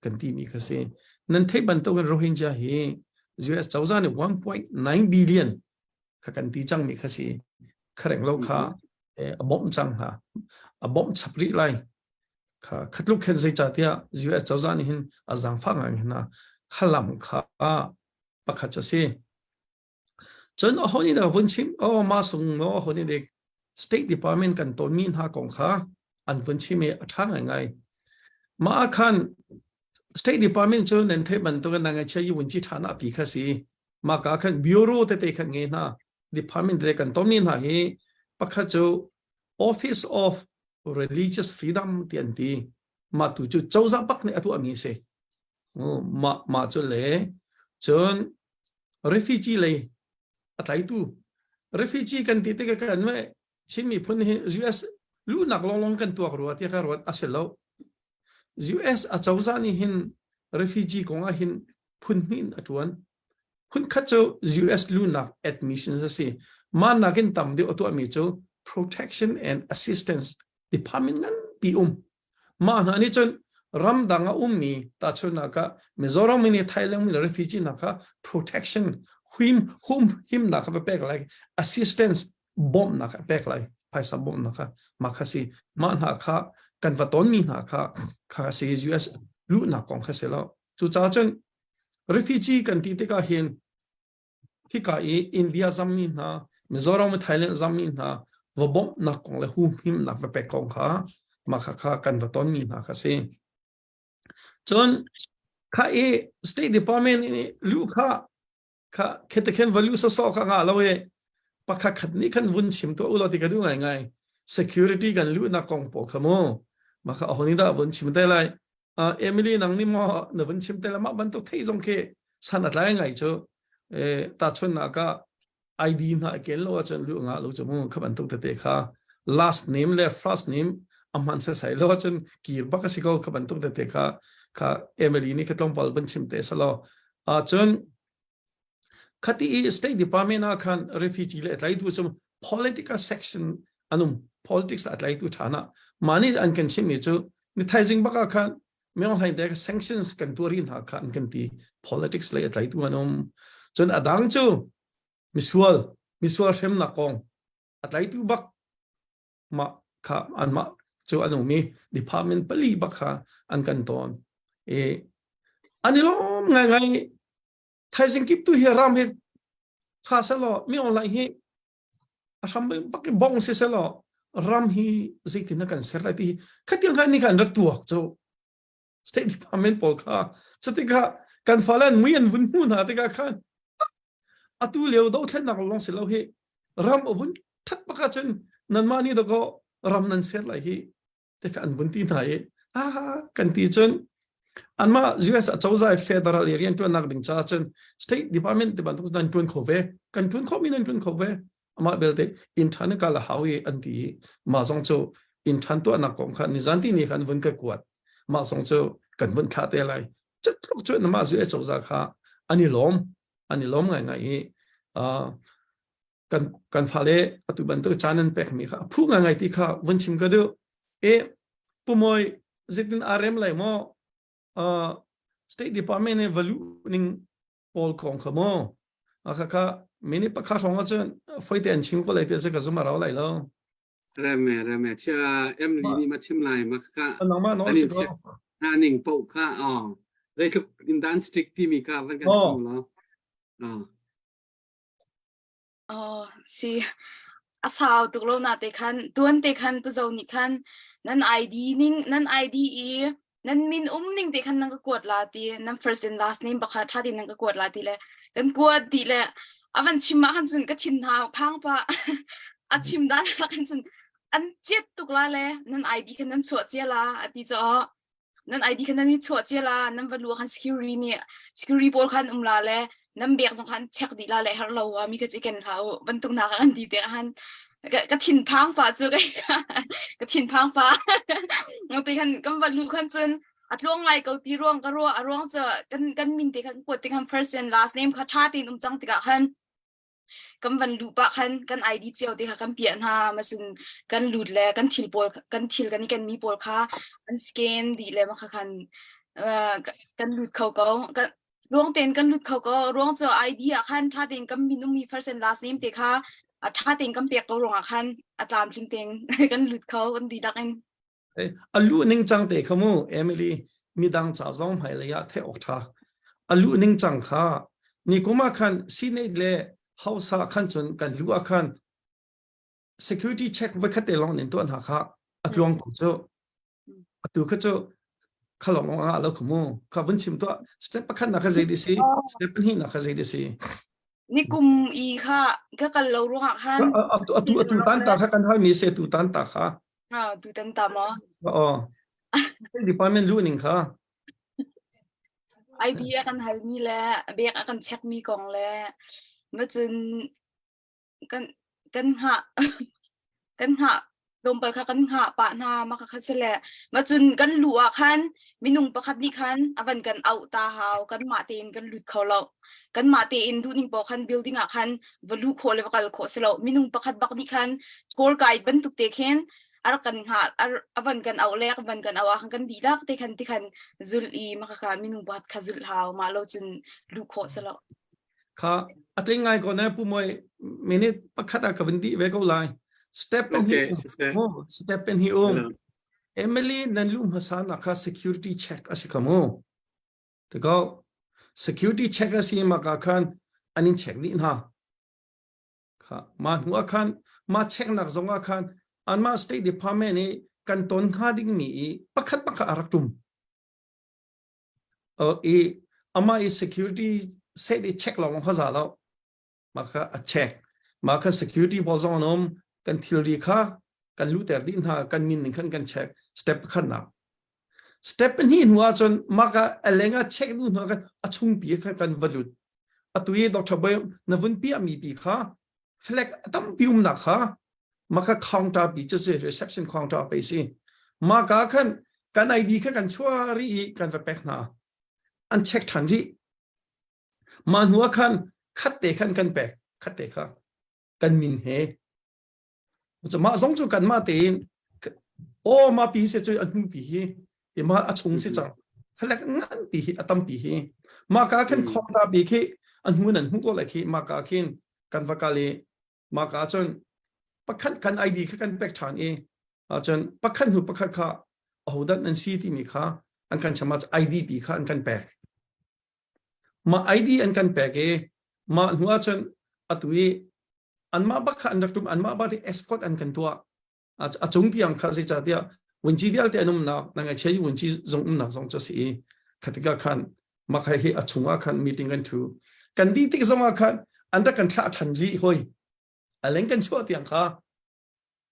kan ti mi kha si. Nan theih bantukin Rohingya hi US cozah nih 1.9 billion kha kan ti cang mi kha si. Khareng lo kha a bawmh cang hna. A bawmh chap rih lai. Kha khatluk khen zeicahtiah US cozah nih hin a zaangfah ngai hna. Khalam kha pakhat a si. Cun aho nih dah vun chim? Oh, ma sung no aho nih dek State Department kan tonmi hna kong kha an vun chim i a ṭha ngaingai. Mah ah khan State Department cu nan theih bantukin na ngaihchia yi vun ci ṭha na pi kha si. Mah ka khan bureau tete khan ngei hna. Department tete kan tonmi hna hi pakhat cu Office of Religious Freedom ti an ti. Mah tu cu cozah bak nih a tuahmi a si. Mah mah cu le cun refugee lei a tlaitu refugee kan ti tikah kan me Chin miphun hi US luhnak longlong kan tuak rua tiah ka ruat a si lo. US acozah nih hin refugee kong ah hin phun hnih in a tuan. Phun khat cu US luhnak admissions a si. Mah nakin tam deuh a tuahmi cu protection and assistance department nganpi um. Mah hna nih cun ramdang a ummi tahchunhnak ah Mizoram mi nih Thailand mi le refugee hna kha protection huim hum himnak kha va pek lai assistance bawmhnak kha pek lai phaisa bawmhnak kha mah kha si mah hna kha kan va tonmi hna kha kha si US luhnak kong kha si lo cucaah cun refugee kan ti tikah hin hika i India zammi hna Mizoram Thailand zammi hna va bawmhnak kong le humhimnak va pek kong kha mah kha kha kan va tonmi hna kha si cun kha i State Department nih lu kha kha khetekhen value so so kha nga lo e pakhat khat nih khan vun chim to ulo ti ka du ngai ngai security kan lu na kong po kha mu ma kha ahoni da vun chim te lai uh, Emily nang ni mo na vun chim te la mah bantuk thei zong khi san a tlai ngai chu e ta chun na ka ID na ken lo achun lu nga lo chu mu kha bantuk te te kha last name le first name amhan se sai lo chun kir bak si ko kha bantuk te te kha kha Emily ni kha tlawmpal vun chim te salo a chun Khati i State Department ah khan refugee le a tlaitu cu political section an um politics a tlaitu ṭhan ah mah nih an kan chimmi cu ni thaizing bak ah khan Myong Hlaing te sanctions kan tuar hna kha an kan ti politics lei a tlaitu an um cun a dang cu misual misual hremnak kong a tlaitu bak mah kha anmah cu an um i department pali bak kha an kan tawn i an i lawm ngaingai thaizing kip tu hi ram hi tha selaw mi online hi a hram bak i bong si selaw ram hi zeitin na kan ser lai ti khatiang khan ni khan rak tuak cu state department pawl kha cutikah kan fale an mui an vun hmu hna tikah khan atu lio dothlennak lawng si lo hi ram a vun that bak ahcun nanmah nih dakaw ram nan ser lai hi te kha an vun ti hna i ah kan ti cun anmah US acozah federal i riantuannak ding caah cun state department ti bantuk nan tuan kho ve kan tuan kho mi nan tuan kho ve amah belte intern ka la hau i an ti i mah zong cu intern tuahnak kong kha nizan ti ni khan vun ka kuat mah zong cu kan vun thlah te lai cutluk cu mah US cozah kha an i lawm an i lawm ngaingai i. Kan kan fale atu bantuk caan an pek mi kha a phu ngai ngai ti kha vun chim ka duh. E pumawi zeitin aa rem lai maw? Uh, State Department nih valu ning pawl kong kha maw? A kha kha minute pakhat hrawng ahcun foite an chim ko lai ti cu ka zum a rau lai lo.
Reme reme chia Emily nih ma chim lai ma kha
Nangmah nawl si ko.
Na ning po kha oh zeitluk in dan strict timi kha van kan chim law. Oh.
Oh, si. A sau tuk lo na te khan tuan te khan pu zo nih khan nan ID ning nan ID i nan min um ning te khan nan ka kuat la ti nan first and last name bakha tha tin nan ka kuat la ti le kan kuat ti le avan chim ah khan cun ka thin hna phang pa a chim dan ah khan cun an chiat tuk la le nan ID khan nan chuah cia la ati cho nan ID khan nan i chuah cia la nan va lu khan security nih security pawl khan um la le nan bek zong khan check dih la le her lo wa mi ka chi ken hlah u bantuk na kan ti te han ka thin phang pa chu ka thin phang pa te khan kan va lu khan cun a tluang ngai ko ti ruang ka ruah a ruang cu kan kan min te khan kuat te khan first and last name kha tha tein um cang tikah khan kan van luh pah khan kan ID cio te kha kan piah hna masun kan lut le kan thil pawl kan thil kan i ken mi pawl kha an scan dih le ma kha khan kan lut kho ko kan ruang tein kan lut kho ko ruang cu ID ah khan tha tein kan min ummi first and last name te kha a tha tein kan pek ko ruangah khan a tlamtling tein kan lut kho kan dihlak in
A lu ning cang te kha mu Emily midang ca zong hmailei ah theih awk ṭha. A lu ning cang kha ni kum ah khan Senate le House ah khan cun kan lu ah khan security check voi khat te lawng nin tuah hna kha a tluang ko cu. Atu kha cu kha lawng lawng ah lo kha mu. Kha vun chim tuah step pakhat na kha zei di si step pahnih na kha zei di si.
Ni kum i kha ka kal lo ruangah khan
atu atu atu tan ta kha kan hal mi se tu tan ta kha
Ah, tu tan ta maw?
Oo. Department lu ning kha.
IB a kan halmi le bek a kan checkmi kong le ma cun kan kan hngah kan hngah tlawmpal kha kan hngah pah hna ma kha si le ma cun kan lu ah khan minung pakhat nih khan a van kan auh ta hau kanmah tein kan lut kho lo kanmah tein duhning paoh khan building ah khan va luh khawh le va kal khawh si lo minung pakhat bak nih khan tour guide bantuk te khin a rak kan hngah a van kan auh le a van kan auh ah khan kan dihlak te khan ti khan zulh i maka kha minung pakhat kha zulh hau mah lo cun luh khawh si lo
Kha a tling ngai ko ne pu moi minute pakhat ah ka vun dih ve ko lai step in hi um step in hi um Emily nan lu hmasa na kha security check a si kha mu Tiko security check a si ma ka khan an in check dih hna. Kha ma hnu ah khan ma check nak zong ah khan anmah state department i kan ton hnga ding mi i pakhat pakhat a rak tum. Uh, i ama i security set i check lawng kha za lo. Ma kha a check. Ma kha security pawl zong an um kan thilri kha kan luter dih hna kan min ning khan kan check step pakhat nak Step pahnih hnu ahcun maka a leng ah check nu hnu ah a chungpi kha kan va lut. Atu i Dr. Boy na vun piahmi pi kha flag a tampi umnak kha maka counter pi cu si reception counter pe si. Maka khan kan ID kha kan chuah rih i kan va pek hna. An check than rih. Mah hnu ah khan khat te khan kan pek khat te kha kan min he Mah zong cu kanmah tein aw mah pi si cu a hnu pi hi i mah a chung si cang falek ngan pi hi a tampi hi mah ka khin khong ta bi khi a hnu nan hmu ko lai khi mah ka khin kan va kal i mah ka cun pakhat kan ID kha kan pek ṭhan i cun pakhat hnu pakhat kha ahodah nan si timi kha an kan cham ID pi kha an kan pek mah ID an kan pek i mah hnu ah cun atu i anmah bak kha an rak tum anmah bak escort an kan tuah a cung tiang kha zeicahtiah vunci vialte an umnak na ngaihchia vunci zong umnak zong cu a si i khatika khan makhai hi a chungah khan meeting kan thu kan di tik zongah khan an rak kan thlah than rih hoi a leng kan chuah tiang kha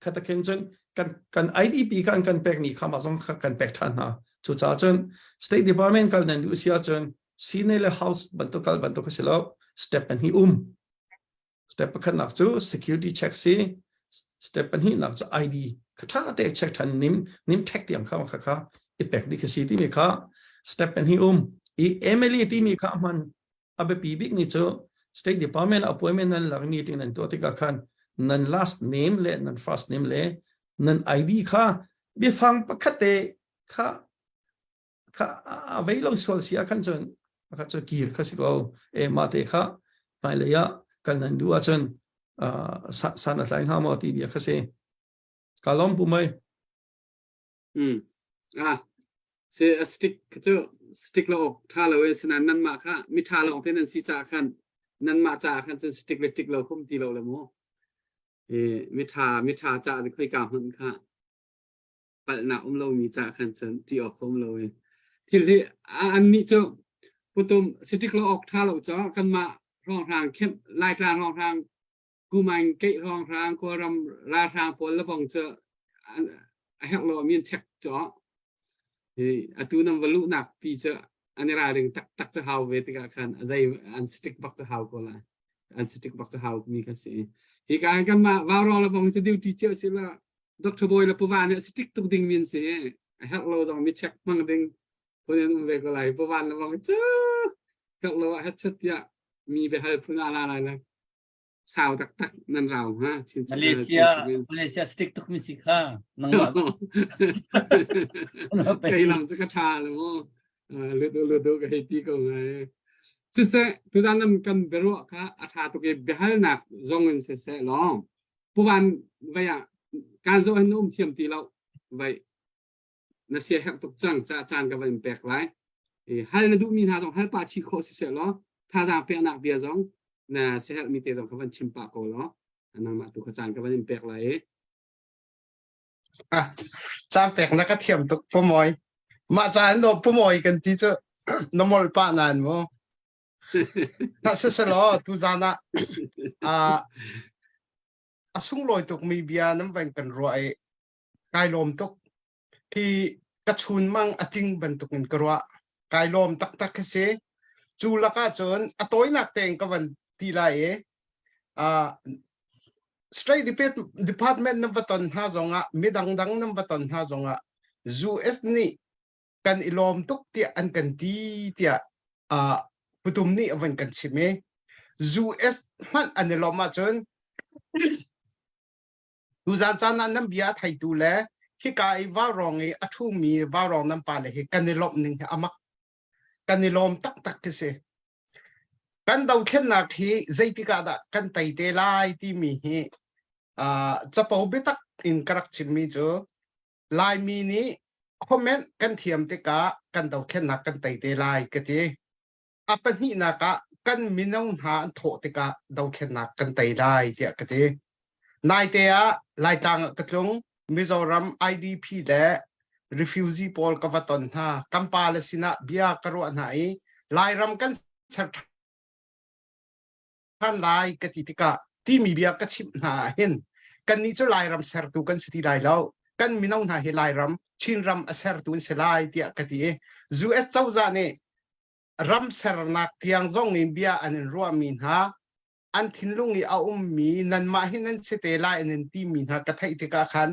khata khin cun kan kan IDP kha an kan pek ni kha mah zong kha kan pek than hna cucaah cun state department kal nan duh si ahcun sine le house bantuk kal bantuk a si lo step an hi um Step pakhatnak cu security check si. Step pahnihnak cu ID kha ṭha te check ṭhan nim nim ṭhek tiang kha kha kha i pek dih khi si timi kha step pahnih um. I Emily timi kha hman a biapi bik ni cu State Department appointment nan lak meeting nan tuah tikah khan nan last name le nan first name le nan ID kha biafang pakhat te kha kha a vei lo sual si ah khan cun kha cu kir kha si ko e ma te kha hmailei ah kal nan duh ahcun san a tlai hnga maw ti bia kha si ka lawm pu mai
Mm. Ah, se a stick cu stick lo ok tha lo e sinan nan mah kha mi tha lo te nan si cha khan nan mah cha khan cun stick le tik lo khum ti lo le mu e mi tha mi tha cha cu khoi ka hmun kha palhnak um lomi ca khan cun ṭih awk um lo i thil hi an nih cu putum sitik lo awk ṭha lo cu kanmah hrawnghrang khem laitlang hrawnghrang kumaing keih hrawnghrang kawlram ralhrang pawl le bong cu a herh lo mi an check cu hi atu nan va luhnak pi cu an i ralring taktak cu hau ve tikah khan a zei an stick bak cu hau ko lai an stick bak cu hau mi kha si hi ka kanmah vaurawng le bong cu duty cio si la Dr. Bawi le Puva nih stick tuk ding min si a herh lo zong mi check hmang ding phun in um ve ko lai Puvan le bang cu herh lo ah headset tiah mi biahal phun ala lai le sau taktak nan rau ha chin
Malaysia Malaysia stick tuk mi si kha nangmah
kai lam cu ka tha lo mu ludu ludu ka hei ti ko ngai siseh tuzan nam kan biaruah kha a tha tuk i biahalnak zong in siseh long Puvan vai ah kaan zoh hin na um thiam ti lo vai na sia herh tuk cang ca caan ka van pek lai i hal na duhmi hna zong hal pah chih khawh si seh law thazaang peknak bia zong na siaherhmi te zong ka van chim pah ko law nangmah tu kha caan ka van in pek lai i
Ah, caan pek na ka thiam tuk pumawi. Mah caan do pumawi kan ti cu na mol pah nan mu. Tha siselaw tuzan ah ah a sunglawi tukmi bia nan van kan ruah i kai lawm tuk. Hi ka chunmang a tling bantukin ka ruah. Kai lawm taktak khi si. Cu lakah cun a tawinak tein ka van ti lai i ah State Department nan va ton hna zongah midang dang nan va ton hna zongah US nih kan i lawm tuk tiah an kan ti tiah uh, putum nih a van kan chim i US hmanh an i lawm ahcun tuzan caan ah nan bia a theitu le hika i vaurawng i a ṭhumi vaurawng nan pa le hi kan i lawmh ning hi amak kan i lawm taktak khi si kan dothlennak hi zeitik ah dah kan tei te lai timi hi uh, capo biatak in ka rak chimmi cu Laimi nih comment kan thiam tikah kan dothlennak kan tei te lai ka ti. A pahnihnak ah kan mino hna an thawh tikah dothlennak kan tei lai tiah ka ti. Naite ah Laitlang ah ka tlung Mizoram IDP le refugee pawl ka va ton hna. Kan pa le sinah bia ka ruah hna i Lairam kan ser ṭhan lai ka ti tikah timi bia ka chimh hna ah hin kannih cu Lairam sertu kan si ti lai lo kan mino hna hi Lairam Chinram a sertu an si lai tiah ka ti i US cozah nih ram sernak tiang zong in bia an in ruahmi hna an thinlung i a ummi nanmah hi nan si te lai an in timi hna ka theih tikah khan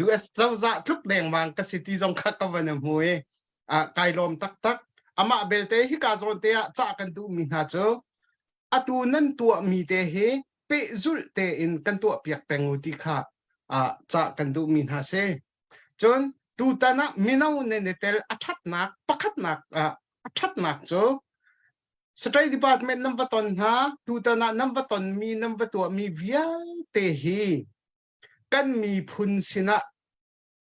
US cozah tluk dengmang ka si ti zong kha ka van hmu i kai lawm taktak amah belte hika zawn te ah cah kan duhmi hna cu atu nan tuahmi te hi pehzulh tein kan tuah piak peng u ti kha cah kan duhmi hna si cun tutan ah mino nan i tel a ṭhatnak pakhatnak a ṭhatnak cu State Department nan va ton hna tutan ah nan va tonmi nan va tuahmi vialte hi kan miphun sinah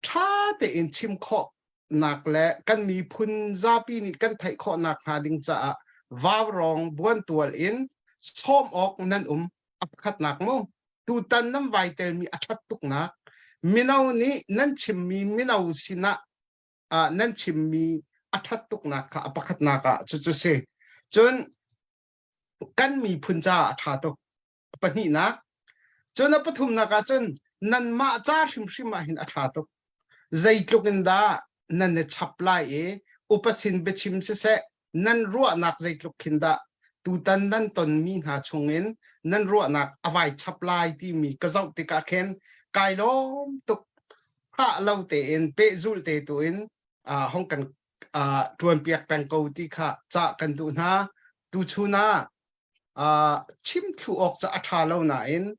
ṭha tein chim khawhnak le kan miphun zapi nih kan theih khawhnak hnga ding caah vaurawng buantual in sawm awk nan um a pakhatnak mu tutan nan vai telmi a ṭhat tuknak mino nih nan chimmi mino sinah uh, nan chimmi a ṭhat tuknak kha a pakhatnak ah cucu si cun kan miphun caah a ṭha tuk pahnihnak cun a pathumnak ah cun nanmah ca hrimhrim ah hin a ṭha tuk zeitluk in dah nan i chap lai i upa sin biachim siseh nan ruahnak zeitluk khin dah tutan nan tonmi hna chungin nan ruahnak a vai chap lai timi ka zoh tikah khin kai lawm tuk hah lo tein pehzulh te tu in uh, hong kan uh, ṭuanpiak peng ko ti kha cah kan duh hna tuchun ah. Chim thlu awk ca a ṭha lo nain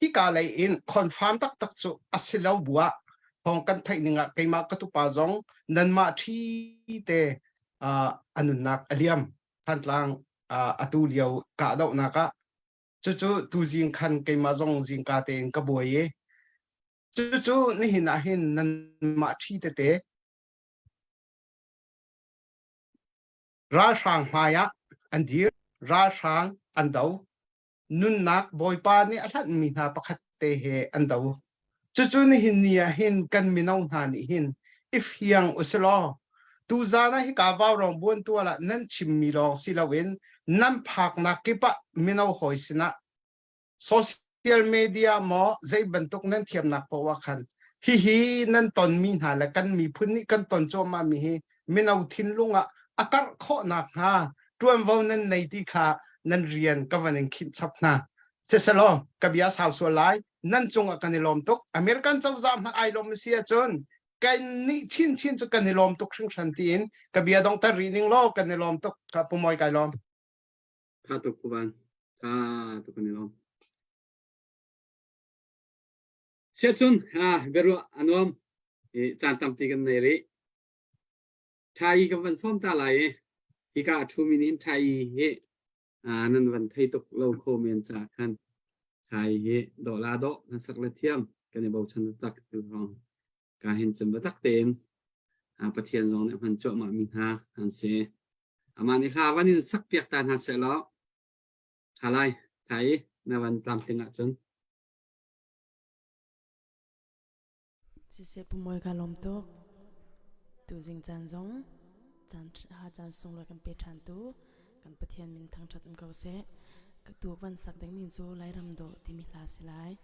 hika lei in confirm taktak cu a si lo bu ah thawng kan theih ning ah keimah ka tupa zong nanmah ṭhi te a nunnak a liam. Thantlang atu lio kahdohnak ah cucu tuzing khan keimah zong zingka tein ka buai i cucu nihin ah hin nanmah ṭhi tete ralhrang hmai ah an dir, ralhrang an do. Nunnak Bawipa nih a hlanhmi hna pakhat te he an do. Cucu nihin ni ah hin kan mino hna nih hin i fiang usilaw tuzaan ah hika vaurawng buantual ah nan chimmi lawng si loin nan phaknak kip ah mino hawi sinah social media maw zei bantuk nan thiamnak paoh ah khan hihi nan tonmi hna le kan miphun nih kan ton cuahmah mi hi mino thinlung ah a karh khawh nakhnga ṭuanvo nan nei ti kha nan rian ka van in khinh chap hna. Siselaw ka bia sau sual lai nan cungah kan i lawm tuk. American cozah hmanh ai lawm si ahcun kan nih chinchin cu kan i lawm tuk hringhran tiin ka bia dongter rih ning law kan i lawm tuk. Ka Pu Mawi kai lawm.
Tha tuk Pu Van. Tha tuk kan i lawm. Siahcun biaruah a nuam. I caan tampi kan nei rih. Ṭha i kan van sawm ta lai i hika a ṭhumi nih hin ṭha i hi nan van thei tuk lo kho men caah khan ṭha i hi dawh la dawh na sak le thiam kan i bochan taktak ti hrawng ka hin cun biatak tein Pathian zong nih hman cuahmah mi hna an si. Amah nih hla van in sak piak ta hna seh law ṭha lai ṭha i na van tlamtling ahcun.
Siseh Pu Mawi ka lawm tuk. Tuzing caan zong caan ha caan sunglawi kan pe ṭhan tu kan Pathian min thangṭhat um ko seh. Ka tu van sak ding mi cu Lairam dawh timi hla si lai.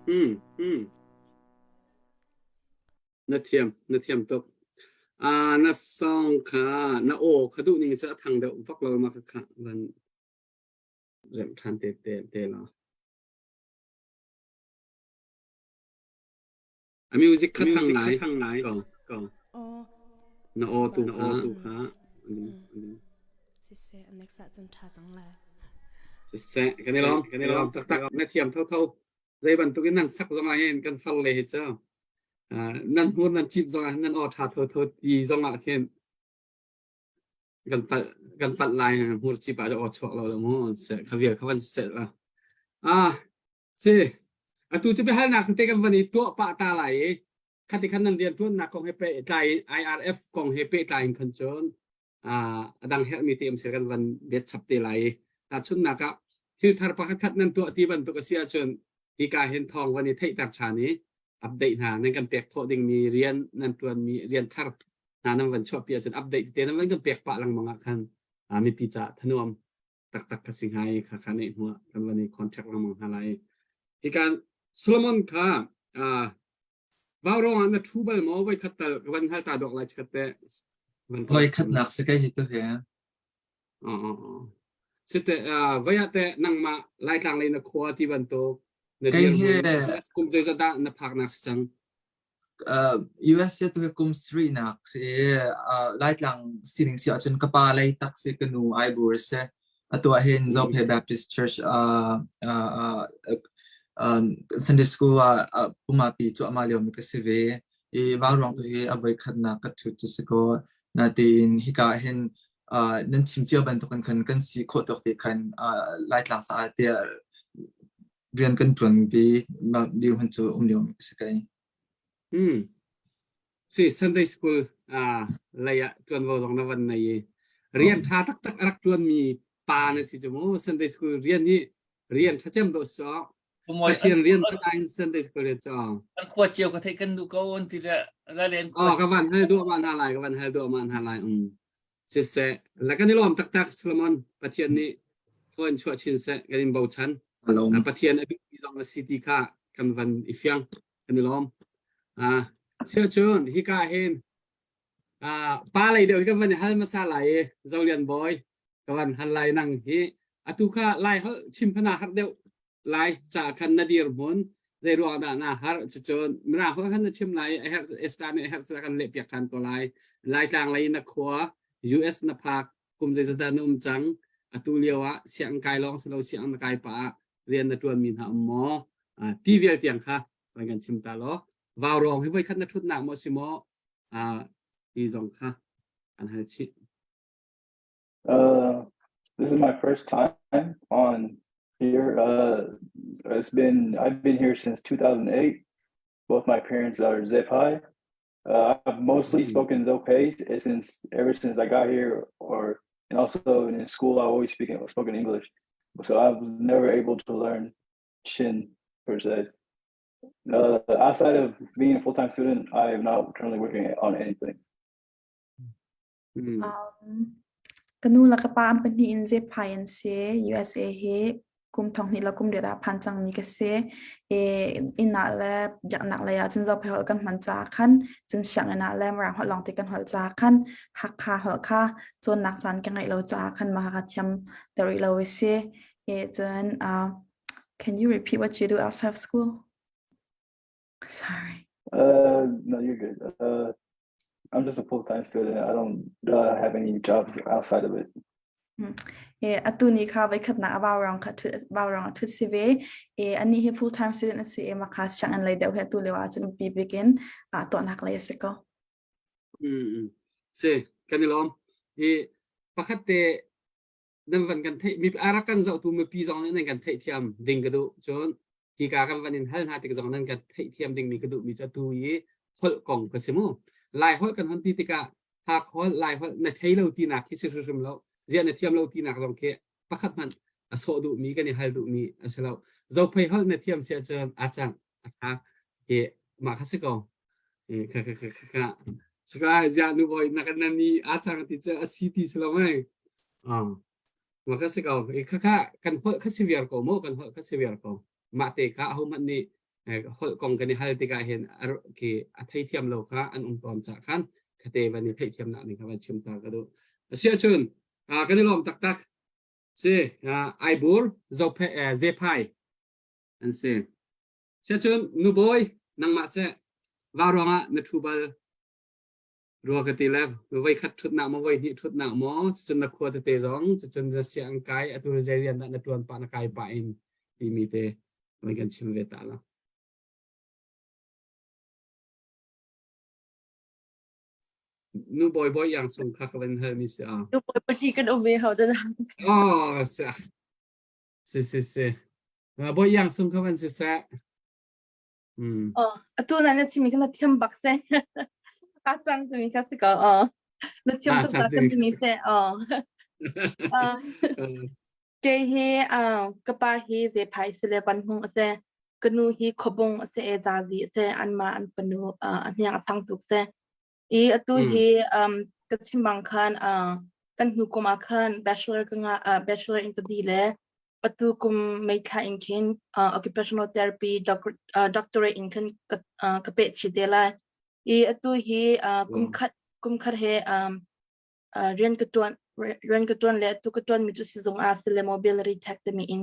Hmm, hmm. Na thiam, na thiam tuk. Ah, na song kha na aw kha duh ning cu a thang deuh vak lo ma kha kha van rem than te te te la. A music kha thang ngai thang ngai ko ko. Na aw tu kha tu kha.
Siseh next ah cun tha cang lai.
Siseh kan i lawm kan i lawm taktak na thiam tho tho. Zei bantuk in nan sak zong ah hin kan far le hi cu nan hmur nan cip zong ah nan aw tha tho tho ti zong ah khin kan palh kan palh lai hmur cip ah aw chuak lo lo mu seh kha vial kha van seh la ah Si, atu cu biahalnak tete kan van i tuah pah ta lai i khati khan nan rianṭuannak kong he pehtlai IRF kong he pehtlai in khan cun a dang herhmi te um sel kan van bet chap te lai i tahchunhnak ah thil thar pakhat khat nan tuah ti bantuk a si ahcun hika hin thawng van i theihter ṭhan i update hna nan kan pek khawh dingmi rian nan ṭuanmi rian thar hna nan van chuahpi ahcun update te nan van kan pek pah lengmang ah khan mipi caah thanuam taktak ka si hnga i kha kha nih hmuah kan van i contract lengmang hna lai. Hikan Solomon kha uh, vaurawng ah na thu bal maw voi khat tal ka van hal ta dok lai chikat te
voi khat nak se kai hi tu he
site vai ah te nangmah laitlang lei na khua ti bantuk na dir kum zeizat dah na phak nak si cang
US tu hi kum sarih nak si i Laitlang sining si ahcun ka pa lei tak si ka nu ai bur si. Atu ah hin Zophei Baptist Church Sunday School ah pumapi cu amah lio mi ka si ve. I vauruang tu hi a voi khatnak ka ṭhut cu si kaw natein hika hin nan chim cio bantukin khan kan si khawh tawk te khan Laitlang caah tiah rian kan ṭuan ve dirhmun cu um lio mi si kai.
Hmm. Si Sunday school ah lei ah ṭuanvo zong na van nei i rian ṭha taktak a rak ṭuanmi pa na si cu mu Sunday school rian hi rian ṭha cem dawh so Pathian rian ṭha in Sunday school rian cu
an khua cio ka theih kan duh ko an ti le la len
Oh ka van hal duah ma hna lai ka van hal duah ma hna lai um Siseh, la kan i lawm taktak Solomon Pathian nih thaw in chuah chin seh kan in bochan. Pathian a duhmi zong a si ti kha kan van i fiang kan i lawm. Ah, siahcun hika hin ah pa lei deuh hi kan van i hal hmasa lai i Zolian Bawi ka van hal lai nang hi atu kha lai holh chim phana har deuh lai ca khan na dirhmun zei ruang dah na har cucun mirang holh khan na chim lai a herh Esther nih a herh kan leh piak than ko lai Laitlang lei na khua US na phak kum zeizat dah na um cang atu lio ah siang kai lawng si lo siang na kai pa ah rian na tuan mi hna um maw ti vial tiang kha kan kan chim ta law vau rong hi voi khat na thutnak maw si maw ti zong kha kan hal chih
Uh, this is my first time on here. Uh, it's been I've been here since 2008. Both my parents are Zepai. Uh, I've mostly mm-hmm. spoken Zope since ever since I got here, or and also in school I always speak spoken English. So I was never able to learn Chin per se. Uh, outside of being a full time student, I am not currently working on anything.
Um, ka nu le ka pa an pahnih in zephai an si. USA hi kum thong hnih le kum riat ah phan cangmi ka si. E, inn ah le biaknak lei ah cun zophei holh kan hman caah khan cun sianginn ah le Mirang holh lawngte kan holh caah khan Hakha holh kha cawnnak caan ka ngeih lo caah khan mah ka thiam te rih lo i si. E, cun uh, can you repeat what you do outside of school? Sorry.
Uh, no, you're good. Uh, I'm just a full-time student. I don't uh, have any jobs outside of it.
E atu ni kha vai khat na vau rong kha thu vau rong thut si ve e ani hi full time student si e ma kha siang an lei deuh he tu lewa cun pi bikin a to nak lei si ko
mm si kan i lawm i pakhat te nan van kan theih mi arak kan zohtu mipi zong nih nan kan theih thiam ding ka duh cun hika kan van in hal hna tik zong nan kan theih thiam ding mi ka duh mi cu atu i holh kong ka si mu lai holh kan hon ti tikah hak holh lai holh na thei lo tinak khi si hrimhrim lo zia na thiam lo tinak zong khi pakhat hmanh a sawh duh mi kan i hal duh mi a si lo zophei holh na thiam sia cun a cang a tha ke mah kha si ko kha kha kha kha saka zia nu boy na kan ni a chang ti che a si ti si lo mai ah mah kha si ko kha kha kan holh kha si viar ko mo kan holh kha si viar ko mah te kha aho hmanh nih. Holh kong kan i hal tikah hin khi a theithiam lo kha an um tawn cah khan khate van i theihthiamnak ning kha van chim ta ka duh. Asiahcun kan i lawm taktak. Si Aibur Zophe Zephai an si. Siahcun nubawi nangmah seh va ruangah na ṭhu bal rua ka ti le voi khat ṭhutnak maw voi hnih ṭhutnak maw cucun na khua tete zong cucun za sia an kai atu zei rian dah na ṭuan pah na kai pah in timi te voi kan chim ve ta la. Nu bawi bawi yang sung kha ka van hal mi si a.
Nu bawi pahnih kan um ve hau dan.
Oh, si. Si si si. Bawi yang sung kha van si seh.
Mm. Oh, atu na na chimi kha na thiam bak se. Ka cang timi kha si ko. Oh. Na thiam tuk ta kan timi se. Oh. Ke hi ka pa hi ze phai se le ban hung ase. Ka nu hi khobung ase e zazi ase an ma an panu a hniang a thang tuk se. I atu hi um ka chim bang khan kan hnu kum ah khan bachelor ka nga bachelor in ka di le atu kum May thla in khin occupational therapy doctorate in khan ka ka peh chih te lai. I atu hi kum khat kum khat he rian ka tuan rian ka tuan le atu ka tuan mi cu sizung ah sile mobility tech timi in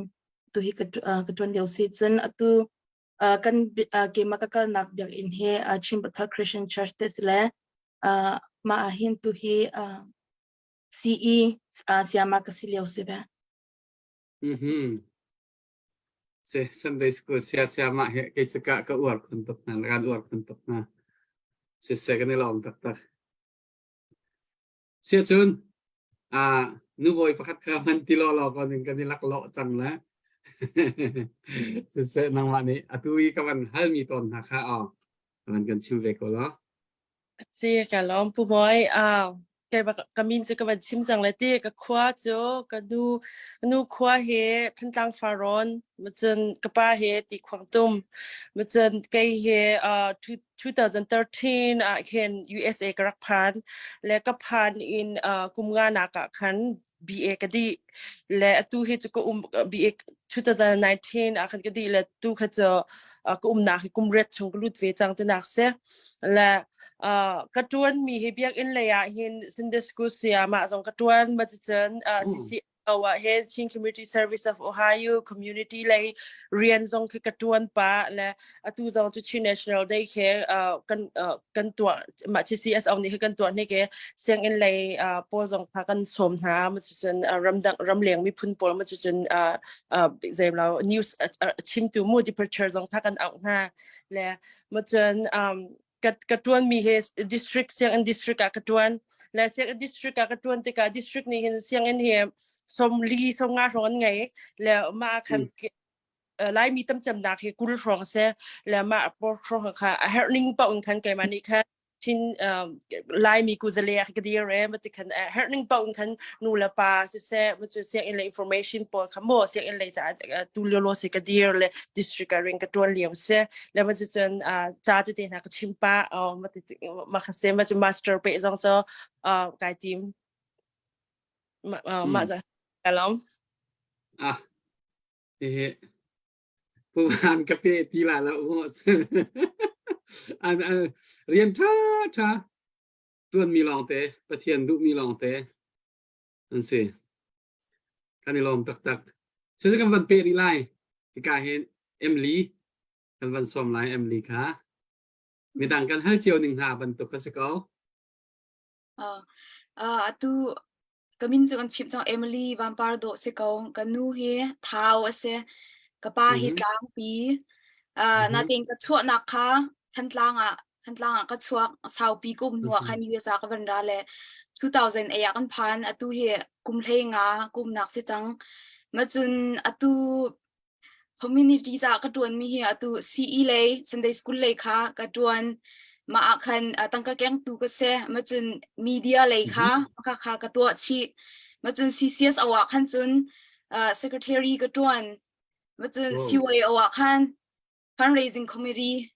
tu hi ka ka tuan lio si cun atu kan keimah ka kalnak biakinn hi Chin Pathar Christian Church te si le mah ah hin tu hi CE sayama ka si lio si ve.
Mhm. Se Sunday school sia sia mah he kei caka ka uar khun tuk na kan uar khun tuk na. Se se kan i lawm taktak. Siacun ah nubawi pakhat kha hman ti lawlaw ko ning kan i laklawh cang le siseh nangmah nih atu i ka van halmi tawn hna kha aw van kan chim ve ko law.
Si ka lawm pu Mawi ah kei bak ka min cu ka van chim cang le ti ka khua cu ka nu ka nu khua he Thantlang Farrawn macun ka pa he ti khuang tum macun kei he uh, 2013 ah khin USA ka rak phan le ka phan in uh, kum nga nak ah khan BA ka dih le atu hi cu ka um BA 2019 ah khan ka dih le tu kha cu uh, ka umnak hi kum riat chung ka lut ve cang tinak si le uh, ka tuan mi hi biakinn lei ah hin Sunday school sayama zong ka tuan ma cun uh, CC ah hin Chin Community Service of Ohio community lei rian zong khi ka tuan pa le atu zong cu Chin National Day khi kan kan tuah mah chi CSO nih khi kan tuah ni ke sianginn lei pawl zong kha kan sawm hna ma cun ramdang ramleng miphun pawl ma cun zeilo news chimtu mu departure zong kha kan auh hna le ma cun ka ka tuan mi hi district sianginn district ah ka tuan le sianginn district ah ka tuan tikah district nih hin sianginn hi som li som nga hrawng an ngei le mah khan laimi tamcamnak hi 20 hrawng se le mah por hrawng kha a herh ning paoh in khan keimah nih khan Chin Laimi kuzale ah ka dir e mati khan herh ning paoh in khan nu le pa siseh ma cu sianginn le information pawl kha mo sianginn lei ca tu lio lo se ka dir le district ah ring ka tuan lio se le ma cu cun ca tete hna ka chim pa ma ti ma kha se ma cu master pe zong so kai tim ma za kalom
ah hihi puan ka pe ti la lo an rian tha tha tuan mi lawng te Pathian duh mi lawng te an si. Kan i lawm taktak. Cucu kan van peh rih lai. Hika hin Emily kan van sawm lai Emily kha. Midang kan hal cio ning hna bantuk kha si ko.
Uh, uh, atu ka min cu kan chimh cang Emily Vampar dawh si ko. Ka nu hi Thau a si. Ka pa hi
Mhm.
Tlangpi. Uh,
Mhm.
natin ka chuahnak kha Thantlang ah Thantlang ah ka chuak saupi ka um hnuah khan US ah ka van ra le 2008 ah kan phan atu hi kum hlei nga ka umnak si cang ma cun atu community ca ka tuan mi hi atu CE lei Sunday school lei kha ka tuan ma ah khan tangka kengtu ka se ma cun media lei kha kha kha ka tuah chih ma cun CCS awa khan cun secretary ka tuan ma cun CYO ah khan fundraising committee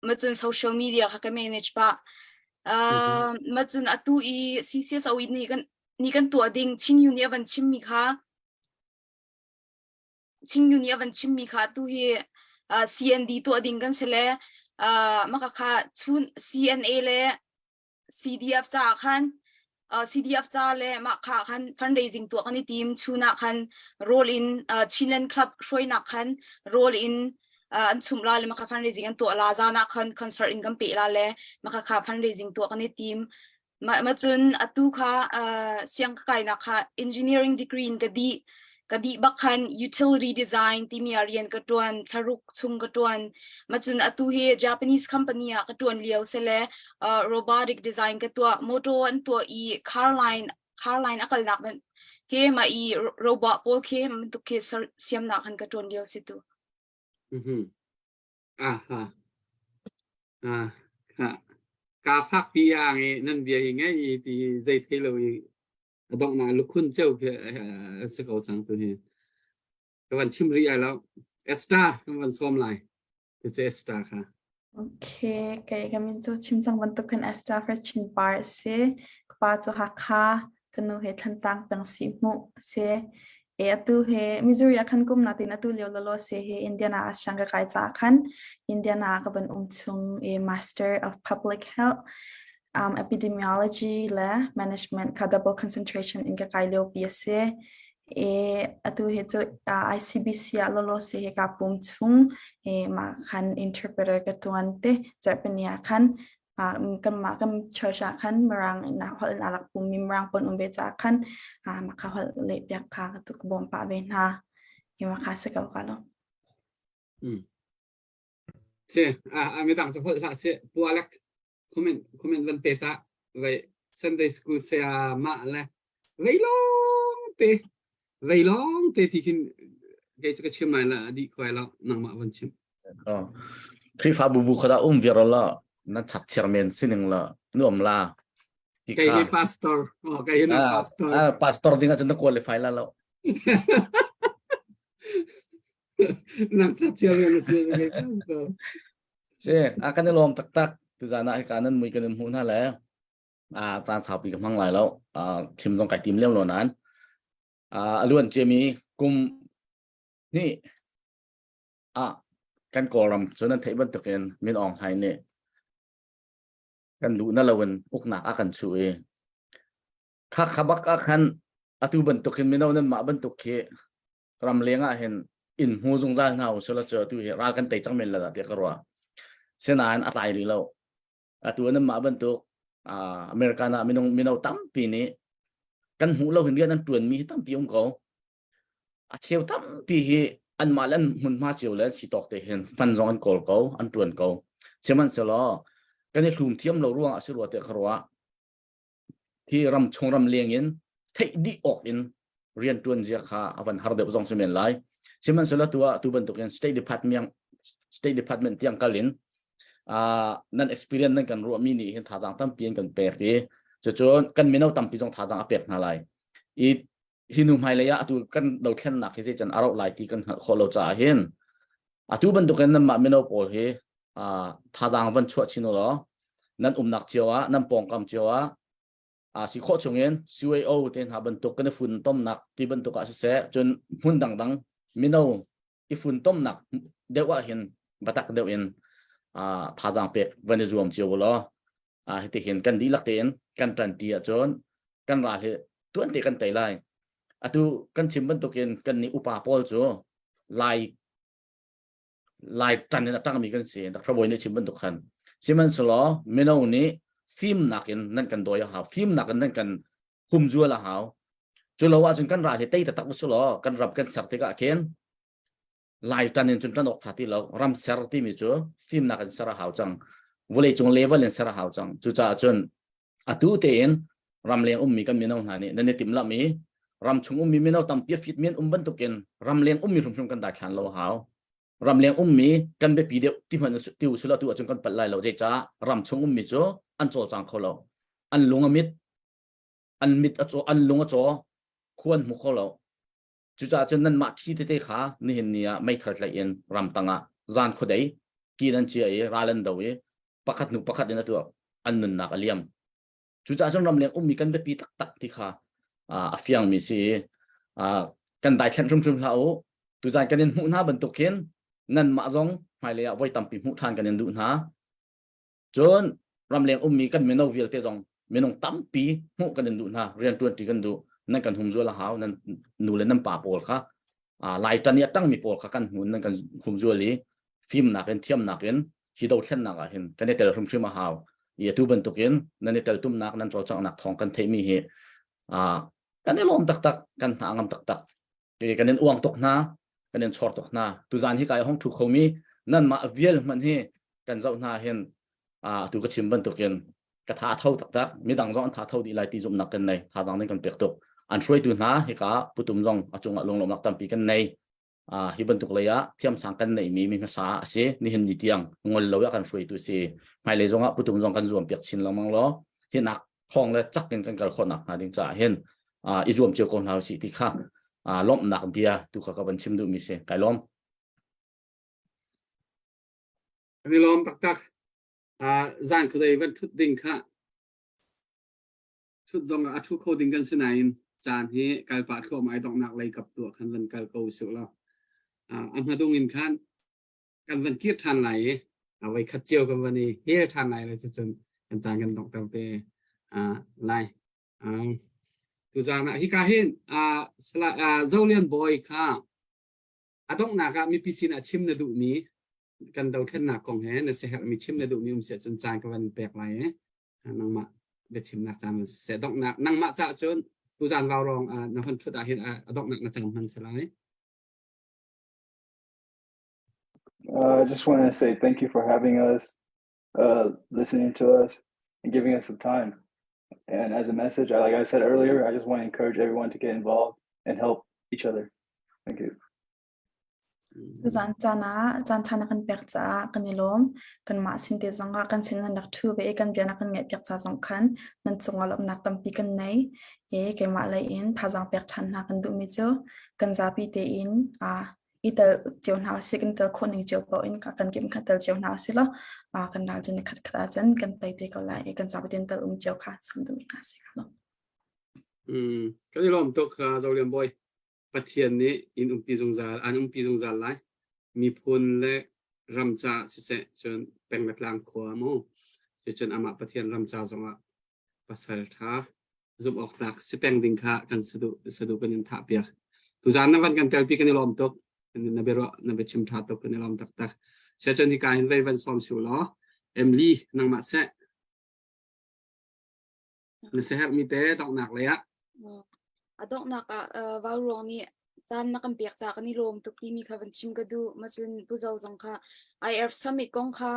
ma cun social media kha ka manage pah uh, ma cun atu i CCSO ni kan ni kan tuah ding Chin Yu nih a van chimmi kha Chin Yu nih a van chimmi kha atu hi CND tuah ding kan si le maka kha chun CNA le CDF caah khan CDF ca le mah kha khan fundraising tuah kan i tim chun ah khan rawl in Chinland Club hruainak khan rawl in an chumh la le maka fundraising an tuah la zan ah khan concert in kan pe la le maka kha fundraising tuah kan i tim Ma ma cun atu kha uh, siang ka kainak kha engineering degree in ka dih. Ka dih bak khan utility design timi ah rian ka tuan, thlaruk chung ka tuan. Ma cun atu hi Japanese company ah ka tuan lio sele uh, robotic design ka tuah, motor an tuah i car line car line a kalnak ban ke ma i robot pawl khi bantuk khi siamnak han ka tuan lio si tu.
Mhm. Aha. Ah, ka ka fakpi ang i nan bia hi ngai i ti zei thei lo i a donghnak lukhun ceu khi a si ko cang tu hi. Ka van chim rih ai lo. Esther kan van sawm lai. Cu Esther kha.
Okay, kei ka min cu chim cang bantukin Esther for Chin par a si. Ka pa cu Hakha, ka nu he Thlantlang peng si hmuh a si. E atu he Missouri ah khan kum natin atu lio lolo se he Indiana ah siang ka kai caah khan Indiana ah ka van um chung e Master of Public Health um, Epidemiology le Management kha double concentration in ka kai lio pi a si. E atu he cu uh, ICBC ah lolo se he ka pum chung e ma khan interpreter ka tuan te zarhpini ah khan kanmah kan church ah khan Mirang in holh in a rak pummi Mirang pawl um ve caah khan mah kha holh leh piak kha ka tu ka bawm pah ve hna. I mah kha si ko ka lo.
Mm. Si, a mi dang cu holh hlah si. Pu Alec, comment comment van pe ta. Vai Sunday school se a mah le vei long te vei long te ti khin kei cu ka chim lai la di khuai lo nangmah van chim.
Khrihfabu bu kha dah um viar la na chak chairman sining la nuam la
ti kha. Kei hi pastor. Oh, kei hi na pastor.
Ah, pastor ding ah cun na qualify la lo.
Nang chak chairman si kei pastor.
Si, a kan i lawm taktak. Tuzan ah hika nan mui kan in hmuh hna le a caan saupi ka hmang lai lo. Thim zong kai tim lem lo nain. A luan ciami kum hnih ah kan Kawlram cu nan theih bantukin Min Aung Hlaing nih kan luh na loin uknak a kan chuh i kha kha bak ah khan atu bantukin mino nan mah bantuk khi ramleng ah hin inn hmu zungzal hna u sula cu atu hi ral kan tei cang men la dah tiah ka ruah. Sinain a tlai rih lo. Atu nan mah bantuk American ah minung mino tampi nih kan hmuh lo hin rian an tuan mi hi tampi um ko. A cheu tampi hi anmah le an hmunhma cio le si tawk te hin fan zong an kawl ko, an ṭuan ko. Sihmanhsehlaw kan i hlum thiam lo ruangah a si rua tiah ka ruah. Hi ram chung ram leng in theih dih awk in rian ṭuan zia kha a van har deuh zong si men lai. Sihmanhsehlaw tu ah tu bantukin State Department State Department tiang kal in uh, nan experience nan kan ruahmi nih hin thazaang tampi an kan pek i cucun kan mino tampi zong thazaang a pek hna lai. I hi nu hmailei ah atu kan dothlennak hi zeican a rauh lai ti kan hngalh khawh lo caah hin atu bantukin nanmah mino pawl hi thazaang van chuah chin u law nan umnak cio ah nan pawngkam cio ah a si khawh chungin CAO te hna bantuk kan i funtomnak ti bantuk ah siseh cun hmun dangdang mino i funtomnak deuh ah hin batak deuh in thazaang pek van i zuam cio u law hitihin kan dihlak tein kan ṭanṭi ahcun kan ral hi tuan te kan tei lai. Atu kan chim bantukin kan nih upa pawl cu lai lai ṭan in a ṭangmi kan si. Dr. Bawi nih chim bantuk khan. Sihmanhsehlaw mino nih fimnak in nan kan dawi a hau. Fimnak in nan kan humzual a hau. Cu lo ahcun kan ral hi tei taktak usulaw kan ram kan ser tikah khin Lai ṭan in cun ṭan awk ṭha ti lo. Ram ser timi cu fimnak in ser a hau cang. Vawleicung level in ser a hau cang. Cucaah cun atu tein ramleng ummi kan mino hna nih nan i timhlamh i ramchung ummi mino tampi a fitmi an um bantukin ramleng ummi hrimhrim kan daithlan lo a hau. Ramleng ummi kan biapi deuh ti hmanh ti usila tu ahcun kan palh lai lo. Zeicah ramchung ummi cu an cawlcang kho lo. An lung a mit, an mit a caw, an lung a caw, khua an hmu kho lo. Cucaah cun nanmah thi tete kha nihin ni ah meithal tlaih in ramtang ah zan khuadei ki nan chia i ral an do i pakhat hnu pakhat in atu an nunnak a liam. Cucaah cun ramleng ummi kan biapi taktak ti kha a fiangmi si i kan daithlenh hrimhrim hlah u. Tuzan kan in hmuh hna bantuk khin Nanmah zong hmailei ah voi tampi hmuh ṭhan kan in duh hna. Cun ramleng ummi kan mino vialte zong minung tampi hmuh kan in duh hna. Rian ṭuanṭi kan duh. Nan kan humzual a hau. Nan nu le nan pa pawl kha Lai ṭan i a ṭangmi pawl kha kan hmun nan kan humzual i fimnak in thiamnak in hi dothlennak ah hin kan i tel hrimhrim a hau. I atu bantukin nan i teltumnak nan cawlcanghnak thawng kan theihmi hi kan i lawm taktak, kan hna ngam taktak. Kan in uang tuk hna, kan in chor tuk hna. Tuzan hi kai hong thu khomi nanmah vial hmanh hi kan zoh hna hin atu ka chim bantukin ka tha tho taktak. Midang zong an tha tho dih lai ti zumhnak kan nei. Thazaang ning kan pek tuk. An hruaitu hna hika putum zong a cungah lunglawmhnak tampi kan nei. Hi bantuk lei ah thiamsang kan neihmi mi hmasa a si. Nihin ni tiang ngol lo ah kan hruaitu si. Hmailei zong ah putum zong kan zuam piak chin lengmang law hinak thawng le cak in kan kal khawh nak hnga ding caah hin i zuam cio ko hna usih ti kha lawmhnak bia tu kha ka van chim duhmi si. Kai lawm.
Kan i lawm taktak. Zan khuadei van thut ding kha thut zong ah a thu kho ding kan si nain caan hi kal pah thluahmah i donghnak lei kap tu ah khan van kal ko usih law a hmadung in khan kan van kir ṭhan lai i a voi khat cio kan van i hel ṭhan lai le cucun kan caan kan donghter te lai. Tuzaan ah hika hin Zolian Bawi kha a donghnak ah mipi sin ah chim na duhmi kan dothlennak kong he na siaherhmi chim na duhmi um si ahcun caan ka van pek lai i nangmah biachimnak caan van siseh donghnak nangmah caah cun tuzaan vaurawng na hon ṭhut ah hin a donghnak na cang hman si lai.
I just want to say thank you for having us, listening to us, and giving us the time. And as a message, like I said earlier, I just want to encourage everyone to get involved and help each other. Thank you.
Zan caan ah caan ṭha na kan pek caah kan i lawm. Kanmah sin te zongah kan sin nan rak ṭhu ve i kan bia na kan ngaihpiak ca zong khan nan cungah lawmhnak tampi kan nei. I keimah lei in thazaang pek ṭhan hna kan duhmi cu kan zapi tein i tel cio hna usih, kan tel khawh ning cio paoh in kan kim kha tel cio hna usih law kan ral cu ni khat khat ahcun kan tei te ko lai i kan zapi tein tel um cio kha sam duhmi hna si kha.
Kan i lawm tuk Zolian Bawi. Pathian nih in umpi zungzal an umpi zungzal lai. Miphun le ram ca siseh cun peng le tlang khua mu. Cucun amah Pathian ram ca zongah pasal ṭha zumh awk tlak si peng ding kha kan saduh saduh kan in thah piak. Tuzaan na van kan telpi kan i lawm tuk. Na biaruah na biachim ṭha tuk kan i lawm taktak. Seh cun hika hin vei van sawm siu law Emily nangmah seh Na siaherhmi te donghnak lei ah.
A donghnak ah vauruang nih caan na kan pek caah kan i lawm tuk timi kha van chim ka duh. Macun Pu Zo zong kha IF Summit kong kha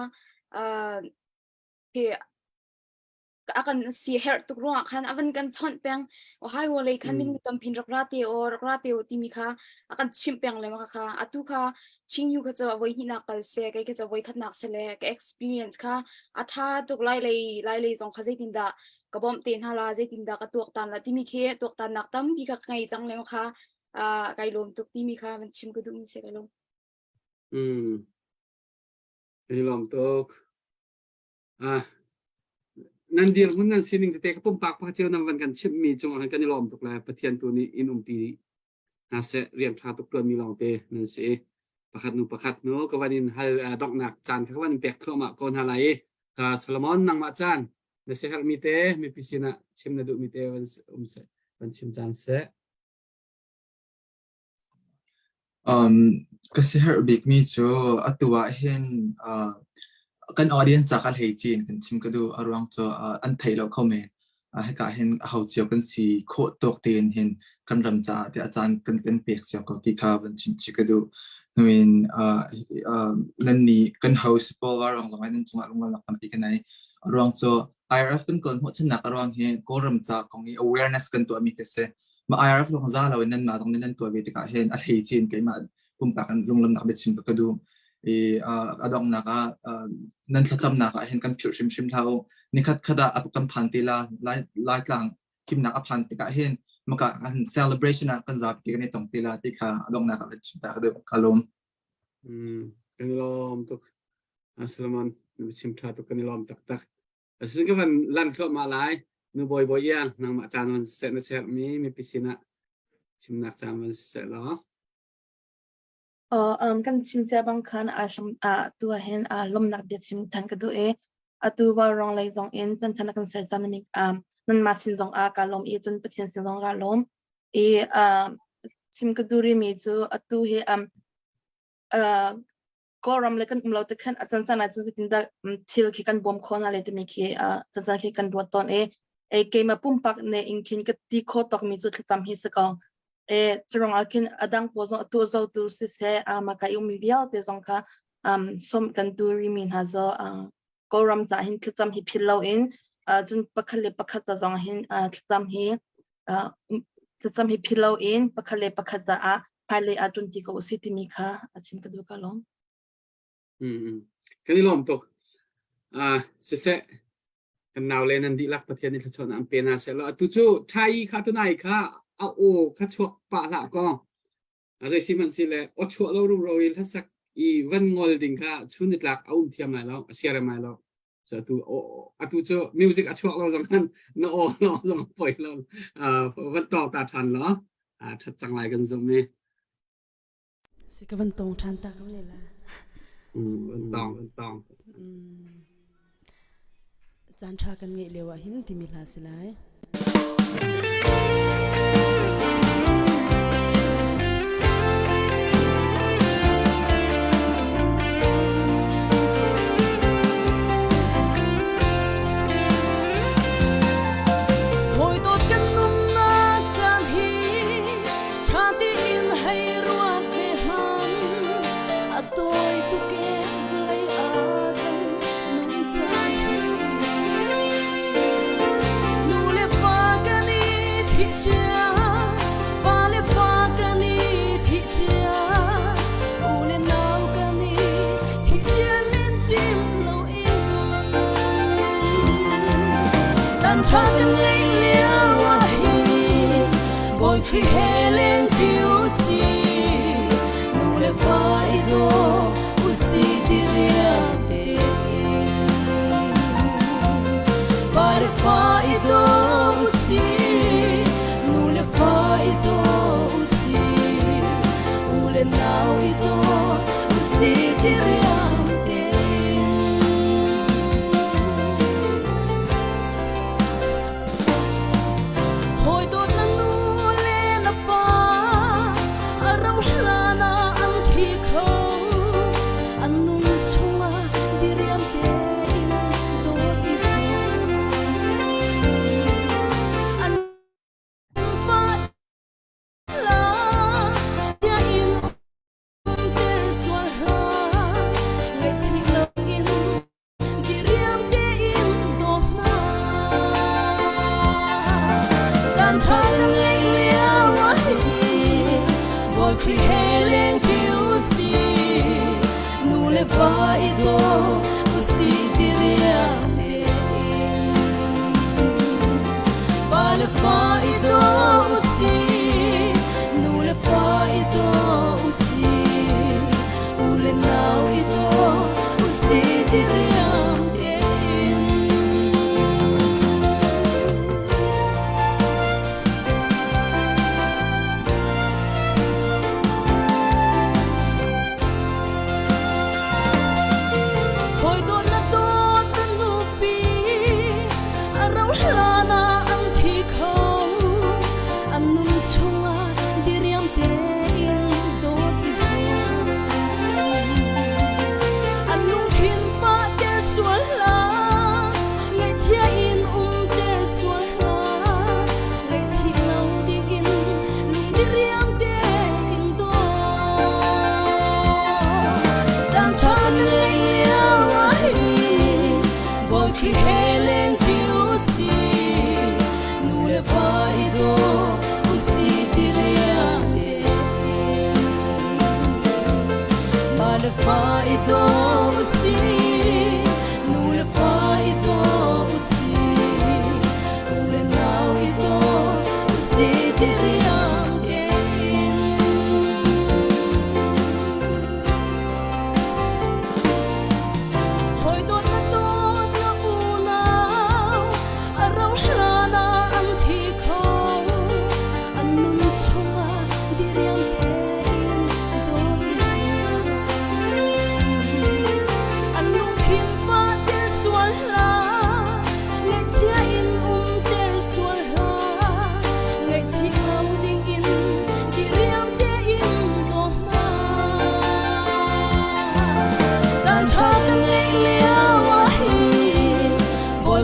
khi a kan si herh tuk ruangah khan a van kan chawnh peng. Ohio lei khan minung tampi rak ra te o rak ra te o timi kha a kan chimh peng le ma kha atu kha Chingyu kha cu a voi hnihnak kal se kei kha cu voi khatnak se le ka experience kha a ṭha tuk lai lei lai lei zong kha zeitindah ka bawmh te hna la zeitindah ka tuaktan la timi khi tuaktannak tampi kha ka ngei cang le kha kai lawm tuk timi kha van chim ka duh mi se kai lawm.
Mm. Kai lawm tuk. Ah nan dirhmun nan sining tete ka pumpak pakhat cio nan van kan chimhmi cungah khan kan i lawm tuk le Pathian tu nih in umpi hna seh rian ṭha tuk ṭuanmi lawngte nan si i pakhat nu pakhat nu ka van in hal donghnak caan kha ka van in pek thluahmah ko hna lai i Solomon nangmah caan na siaherhmi te mipi sinah chim na duhmi te van um seh van chim caan seh.
Um, ka siaherh bikmi cu atu ah hin uh, kan audience ca ka hlei cin kan chim ka duh a ruang cu uh, an thei lo kho men. Uh, hika hin aho cio kan si khawh tawk tein hin kan ram caah tiah caan kan kan pek cio ko ti kha van chim chih ka duh. Hnuin uh, uh, nan nih kan host pawl ruang zong nan cungah lungrualnak tampi kan nei. A ruang cu IRF kan kawl hnawhchannak a ruang hi Kawlram ca kong i awareness kan tuahmi ka si. Ma IRF lawng za lo in nan mah zong nih nan tuah ve tikah hin a hlei chin keimah pumpak in lunglamnak biachim ka ka duh. I a donghnak ah nan thlacamnak ah hin kan philh hrimhrim hlah u. Nikhat khat ah kan phan te la lai Laitlang thimnak a phan tikah hin maka kan celebration ah kan zapi kan i tong te la ti kha a donghnak ah kan chim ta ka duh. Ka lawm.
Mm, kan i lawm tuk. Solomon, na chim ṭha tuk kan i lawm taktak. Asin ka van lan thluahmah lai. Nu bawi bawi iang nangmah caan van seh na sermi mipi sinah chimnak caan van seh law.
Kan chim cia bang khan aa hlam ah tu ah hin lawmhnak bia chim than ka duh i atu Vaurawng lei zong in chan than a kan ser caan nanmah sin zong ah kaa lawm i cun Pathian sin zong kaa lawm. I chim ka duh rihmi cu atu hi Kawlram le kan um lo te khan a chan chan ah cun zeitindah thil khi kan bawm khawh hna le timi khi chan chan khi kan ruat tawn i e keimah pumpak ne in khin ka ti kho tawkmi cu thlacam hi si ko. E curang ah khin adang pawl zong atu zotu siseh ama ka i ummi vialte zong kha som kan tu rimi hna zo Kawlram ca hin thlacam hi phil loin cun pakhat le pakhat ca zong hin thlacam hi thlacam hi phil loin pakhat le pakhat caah hmailei ah ṭun ti ko usih timi kha a chim ka duh ka lawm.
Kan i lawm tuk. Siseh kan nau le nan dihlak Pathian nih thluachuahnak an pe hna seh law atu cu ṭhai kha tunai kha a aw kha chuak pah hlah kaw a zei si hmanh si le aw chuah lo rumro i hlasak i van ngol ding kha chun nitlak a um thiam lai lo a siarem lai lo so atu atu cu music a chuak lo zong khan na aw lo zong poi lo van tawng ta ṭhan lo ṭhat cang lai kan zumh i
Si ka van tong ṭhan ta ko ne la.
Van tong van tong.
Caan ṭha kan ngeih lio ah hin timi hla si lai. Hawi dawt kan nunnak caan hi ṭha tein hei ruat ve hmanh. A tawi tuk e vawlei ah kan nun caan hi. Nu le fa kan i thih cia, pa le fa kan i thih cia, u le nau kan i thih cia len cim loin. Caan ṭha kan ngeih lio ah hin Bawi Khrih he lengṭi u sih, nu le fa i daw u sih ti riang tein. Pa le fa i daw u sih, nu le fa i daw u sih, u le nau i daw u sih ti riang tein. Hawi dawt na nu le na pa a rauh hlan ah an thi kho. An nun chungah diriam tein dawt i zuam. An fa la bia in umter sual hlah. Ngaihchih loin Diriam tein daw hna. Caan ṭha kan ngeih lio ah hin Bawi Khrih he lengṭi u sih. Nu le va i daw u sih diriam tein. Pa le fa i daw u sih. Nu le fa i daw u sih. U le nau i daw u sih diriam tein. Hawi dawt na dawt na nupi a rauh hlan ah an thi kho an nun chungah diriam tein dawt i zuam. An lungthin fah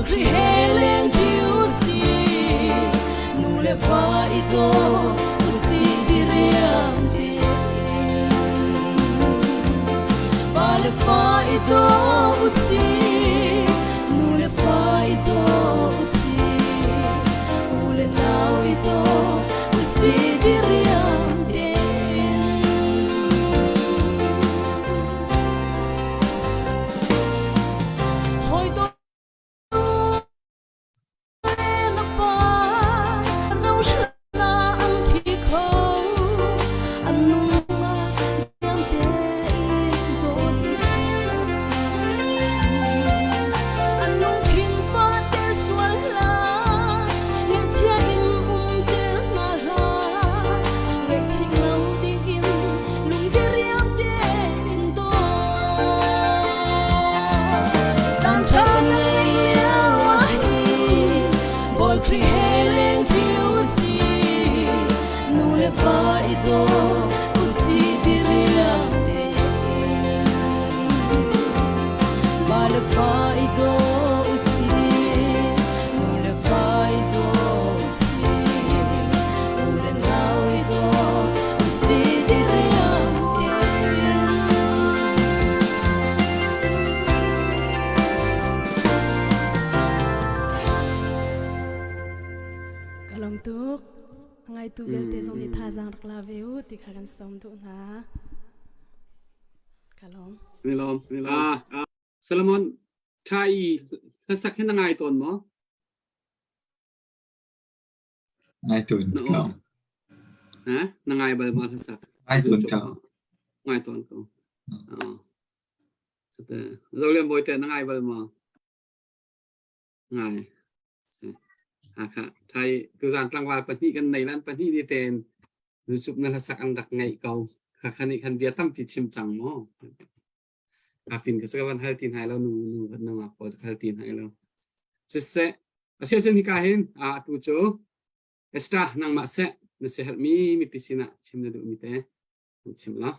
Khrih he leng ṭi usih, nu le va i daw usih diriam tein. Pa le fa i daw usih, nu le fa i daw usih, u le nau i daw usih diriam tein. Hawi dawt Ka lawm tuk. Ngaitu vialte zong nih thazaang rak la ve u ti kha kan sawm duh hna. Ka lawm.
Ni lawm. Ah, Solomon, tha i hlasak hi na ngai tawn maw?
Ngai tawn ko.
Ha? Na ngai bal maw hlasak?
Ngai tawn ko.
Ngai tawn ko. Oh. Sate. Zolian bawi te na ngai bal maw? Ngai. Hakha. Thai tuzan tlangval pahnih kan nei lan pahnih ni ten zucup na hlasak an rak ngaih ko. Hakha nih khan bia tampi chim cang maw? Apin ka saka van hal tin hai lo nu nu van nungak pawl hal tin hai lo. Siseh asia cun hika hin a tu cu Esther nangmah seh na si herhmi mipi sinah chim na duhmi te chim la.